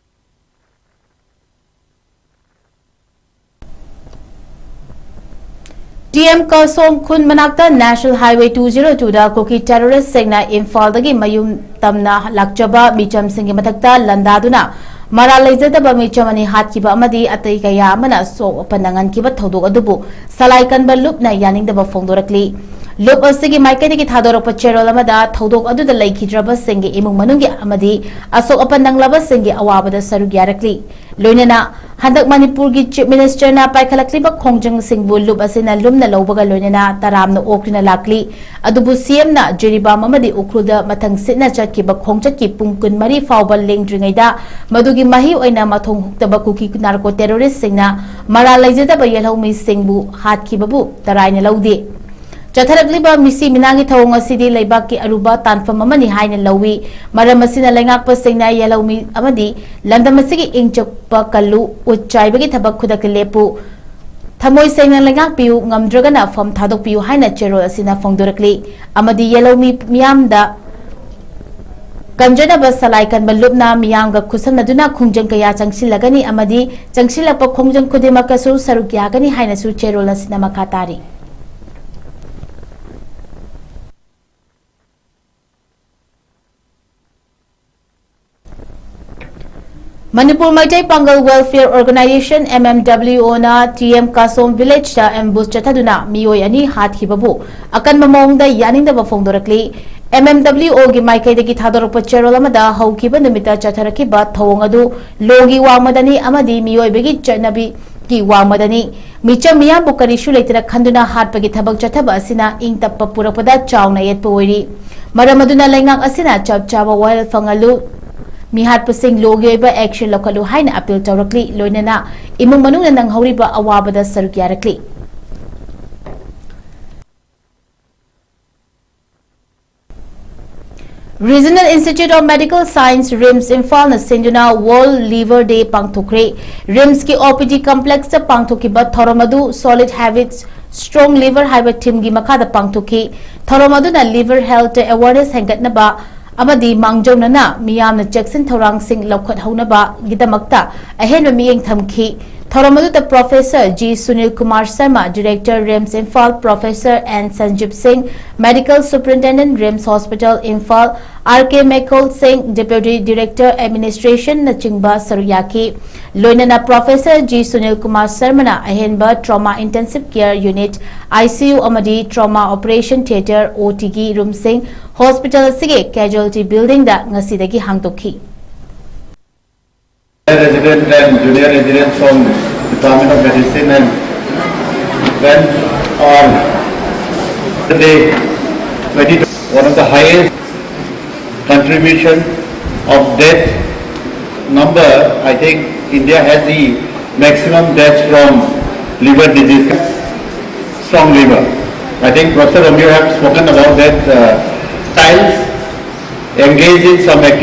ꯇꯤ ꯑꯦꯝ ꯀꯜꯁꯣꯝ ꯈꯨꯟ ꯃꯅꯥꯛꯇ National Highway two zero two ꯗ ꯀꯨꯀꯤ terrorist ꯁꯤꯡꯅ ꯏꯝꯐꯥꯜꯗꯒꯤ ꯃꯌꯨꯝ ꯇꯝꯅ ꯂꯥꯛꯆꯕ ꯃꯤꯆꯝꯁꯤꯡꯒꯤ ꯃꯊꯛꯇ ꯂꯥꯟꯗꯥꯗꯨꯅ ꯃꯔꯥꯜ ꯂꯩꯖꯗꯕ ꯃꯤꯆꯝ ꯑꯅꯤ ꯍꯥꯠꯈꯤꯕ ꯑꯃꯗꯤ ꯑꯇꯩ ꯀꯌꯥ ꯑꯃꯅ ꯑꯁꯣꯛ ꯑꯄꯟ ꯅꯪꯍꯟꯈꯤꯕ ꯊꯧꯗꯣꯛ ꯑꯗꯨꯕꯨ ꯁꯂꯥꯏ ꯀꯟꯕ ꯂꯨꯞꯅ ꯌꯥꯅꯤꯡꯗꯕ ꯐꯣꯡꯗꯣꯔꯛꯂꯤ꯫ ꯂꯨꯞ ꯑꯁꯤꯒꯤ ꯃꯥꯏꯀꯩꯗꯒꯤ ꯊꯥꯗꯣꯔꯛꯄ ꯆꯦꯔꯣꯜ ꯑꯃꯗ ꯊꯧꯗꯣꯛ ꯑꯗꯨꯗ ꯂꯩꯈꯤꯗ꯭ꯔꯕꯁꯤꯡꯒꯤ ꯏꯃꯨꯡ ꯃꯅꯨꯡꯒꯤ ꯑꯃꯗꯤ ꯑꯁꯣꯛ ꯑꯄꯟ ꯅꯪꯂꯕꯁꯤꯡꯒꯤ ꯑꯋꯥꯕꯗ ꯁꯔꯨꯛ ꯌꯥꯔꯛꯂꯤ꯫ ꯂꯣꯏꯅꯅ ꯍꯟꯗꯛ ꯃꯅꯤꯄꯨꯔꯒꯤ Chief Minister ꯅ ꯄꯥꯏꯈꯠꯂꯛꯂꯤꯕ ꯈꯣꯡꯖꯪꯁꯤꯡꯕꯨ ꯂꯨꯞ ꯑꯁꯤꯅ ꯂꯨꯝꯅ ꯂꯧꯕꯒ ꯂꯣꯏꯅꯅ ꯇꯔꯥꯝꯅ ꯑꯣꯛꯇꯨꯅ ꯂꯥꯛꯂꯤ꯫ ꯑꯗꯨꯕꯨ C M ꯅ ꯖꯤꯔꯤꯕꯥꯝ ꯑꯃꯗꯤ ꯎꯈ꯭ꯔꯨꯜꯗ ꯃꯊꯪ ꯁꯤꯠꯅ ꯆꯠꯈꯤꯕ ꯈꯣꯡꯆꯠꯀꯤ ꯄꯨꯡ ꯀꯨꯟꯃꯔꯤ ꯐꯥꯎꯕ ꯂꯦꯡꯗ꯭ꯔꯤꯉꯩꯗ ꯃꯗꯨꯒꯤ ꯃꯍꯩ ꯑꯣꯏꯅ ꯃꯊꯣꯡ ꯍꯨꯛꯇꯕ ꯀꯨꯀꯤ ꯅꯥꯔꯀꯣ terrorist ꯁꯤꯡꯅ ꯃꯔꯥꯜ ꯂꯩꯖꯗꯕ ꯌꯦꯜꯍꯧꯃꯤꯁꯤꯡꯕꯨ ꯍꯥꯠꯈꯤꯕꯕꯨ ꯇꯔꯥꯏꯅ ꯂꯧꯗꯦ꯫ ꯆꯠꯊꯔꯛꯂꯤꯕ ꯃꯤꯁꯤ ꯃꯤꯅꯥꯒꯤ ꯊꯧꯑꯣꯡ ꯑꯁꯤꯗꯤ ꯂꯩꯕꯥꯛꯀꯤ ꯑꯔꯨꯕ ꯇꯥꯟꯐꯝ ꯑꯃꯅꯤ ꯍꯥꯏꯅ ꯂꯧꯏ꯫ ꯃꯔꯝ ꯑꯁꯤꯅ ꯂꯩꯉꯥꯛꯄꯁꯤꯡꯅ ꯌꯦꯜꯍꯧꯃꯤ ꯑꯃꯗꯤ ꯂꯝꯗꯝ ꯑꯁꯤꯒꯤ ꯏꯪ ꯆꯞꯄ ꯀꯜꯂꯨ, ꯎꯠ ꯆꯥꯏꯕꯒꯤ ꯊꯕꯛ ꯈꯨꯗꯛꯇ ꯂꯦꯞꯄꯨ, ꯊꯃꯣꯏ ꯁꯦꯡꯅ ꯂꯩꯉꯥꯛꯄꯤꯌꯨ, ꯉꯝꯗ꯭ꯔꯒꯅ ꯐꯝ ꯊꯥꯗꯣꯛꯄꯤꯌꯨ ꯍꯥꯏꯅ ꯆꯦꯔꯣꯜ ꯑꯁꯤꯅ ꯐꯣꯡꯗꯣꯔꯛꯂꯤ꯫ ꯑꯃꯗꯤ ꯌꯦꯜꯍꯧꯃꯤ ꯃꯤꯌꯥꯝꯗ ꯀꯟꯖꯅꯕ ꯁꯂꯥꯏ ꯀꯟꯕ ꯂꯨꯞꯅ ꯃꯤꯌꯥꯝꯒ ꯈꯨꯠꯁꯝꯅꯗꯨꯅ ꯈꯣꯡꯖꯪ ꯀꯌꯥ ꯆꯪꯁꯤꯜꯂꯒꯅꯤ ꯑꯃꯗꯤ ꯆꯪꯁꯤꯜꯂꯛꯄ ꯈꯣꯡꯖꯪ ꯈꯨꯗꯤꯡꯃꯛꯇꯁꯨ ꯁꯔꯨꯛ ꯌꯥꯒꯅꯤ ꯍꯥꯏꯅꯁꯨ ꯆꯦꯔꯣꯜ ꯑꯁꯤꯅ ꯃꯈꯥ ꯇꯥꯔꯤ꯫ ꯃꯅꯤꯄꯨꯔ ꯃꯩꯇꯩ ꯄꯥꯡꯒꯜ Welfare Organisation, M M W O ꯅ T M ꯀꯥꯁꯣꯝ village ꯇ ambush ꯆꯠꯊꯗꯨꯅ ꯃꯤꯑꯣꯏ ꯑꯅꯤ ꯍꯥꯠꯈꯤꯕꯕꯨ ꯑꯀꯟꯕ ꯃꯑꯣꯡꯗ ꯌꯥꯅꯤꯡꯗꯕ ꯐꯣꯡꯗꯣꯔꯛꯂꯤ꯫ M M W O ꯒꯤ ꯃꯥꯏꯀꯩꯗꯒꯤ ꯊꯥꯗꯣꯔꯛꯄ ꯆꯦꯔꯣꯜ ꯑꯃꯗ ꯍꯧꯈꯤꯕ ꯅꯨꯃꯤꯠꯇ ꯆꯠꯊꯔꯛꯈꯤꯕ ꯊꯧꯑꯣꯡ ꯑꯗꯨ ꯂꯣꯒꯤ ꯋꯥꯡꯃꯗꯅꯤ ꯑꯃꯗꯤ ꯃꯤꯑꯣꯏꯕꯒꯤ ꯆꯠꯅꯕꯤꯒꯤ ꯋꯥꯡꯃꯗꯅꯤ꯫ ꯃꯤꯆꯝ ꯃꯤꯌꯥꯝꯕꯨ ꯀꯔꯤꯁꯨ ꯂꯩꯇꯅ ꯈꯟꯗꯨꯅ ꯍꯥꯠꯄꯒꯤ ꯊꯕꯛ ꯆꯠꯊꯕ ꯑꯁꯤꯅ ꯏꯪ ꯇꯞꯄ ꯄꯨꯔꯛꯄꯗ ꯆꯥꯎꯅ ꯌꯦꯠꯄ ꯑꯣꯏꯔꯤ꯫ ꯃꯔꯝ ꯑꯗꯨꯅ ꯂꯩꯉꯥꯛ ꯑꯁꯤꯅ ꯆꯞ ꯆꯥꯕ ꯋꯥꯌꯦꯜ ꯐꯪꯍꯜꯂꯨ, ꯃꯤꯍꯥꯠꯄꯁꯤꯡ ꯂꯣꯒꯤ ꯑꯣꯏꯕ action ꯂꯧꯈꯠꯂꯨ ꯍꯥꯏꯅ appeal ꯇꯧꯔꯛꯂꯤ꯫ ꯂꯣꯏꯅꯅ ꯏꯃꯨꯡ ꯃꯅꯨꯡꯅ ꯅꯪꯍꯧꯔꯤꯕ ꯑꯋꯥꯕꯗ ꯁꯔꯨꯛ ꯌꯥꯔꯛꯂꯤ꯫ Regional Institute of Medical Science, RIMS, ꯏꯝꯐꯥꯜꯅ ꯁꯤꯟꯗꯨꯅ World Liver Day ꯄꯥꯡꯊꯣꯛꯈ꯭ꯔꯦ꯫ RIMS ꯀꯤ O P D complex ꯇ ꯄꯥꯡꯊꯣꯛꯈꯤꯕ ꯊꯧꯔꯝ ꯑꯗꯨ Solid Habits, Strong Liver ꯍꯥꯏꯕ theme ꯒꯤ ꯃꯈꯥꯗ ꯄꯥꯡꯊꯣꯛꯈꯤ꯫ ꯊꯧꯔꯝ ꯑꯗꯨꯅ liver health awareness ꯍꯦꯟꯒꯠꯅꯕ ꯑꯃꯗꯤ ꯃꯥꯡꯖꯧꯅꯅ ꯃꯤꯌꯥꯝꯅ ꯆꯦꯛꯁꯤꯟ ꯊꯧꯔꯥꯡꯁꯤꯡ ꯂꯧꯈꯠꯍꯧꯅꯕꯒꯤꯗꯃꯛꯇ ꯑꯍꯦꯟꯕ ꯃꯤꯠꯌꯦꯡ ꯊꯝꯈꯤ꯫ ꯊꯧꯔꯝ ꯑꯗꯨꯗ Professor G Sunil Kumar Sharma, Director RIMS Imphal, Professor N Sanjeev Singh, Medical Superintendent RIMS Hospital Imphal, R K Mekol Singh, Deputy Director Administration ꯅꯆꯤꯡꯕ ꯁꯔꯨꯛ ꯌꯥꯈꯤ꯫ ꯂꯣꯏꯅꯅ Professor G Sunil Kumar Sharmaꯅ ꯑꯍꯦꯟꯕ Trauma Intensive Care Unit, ICU ꯑꯃꯗꯤ Trauma Operation Theatre, OTꯒꯤ ꯔꯨꯝꯁꯤꯡ hospital ꯑꯁꯤꯒꯤ Casualty Buildingꯗ ꯉꯁꯤꯗꯒꯤ ꯍꯥꯡꯗꯣꯛꯈꯤ꯫ Resident and junior residents from Department of Medicine and when are the twenty, one of the highest contribution of death number. I think India has the maximum deaths from liver disease, strong liver. I think Professor Romeo have spoken about that. Uh, styles, engage in some activities.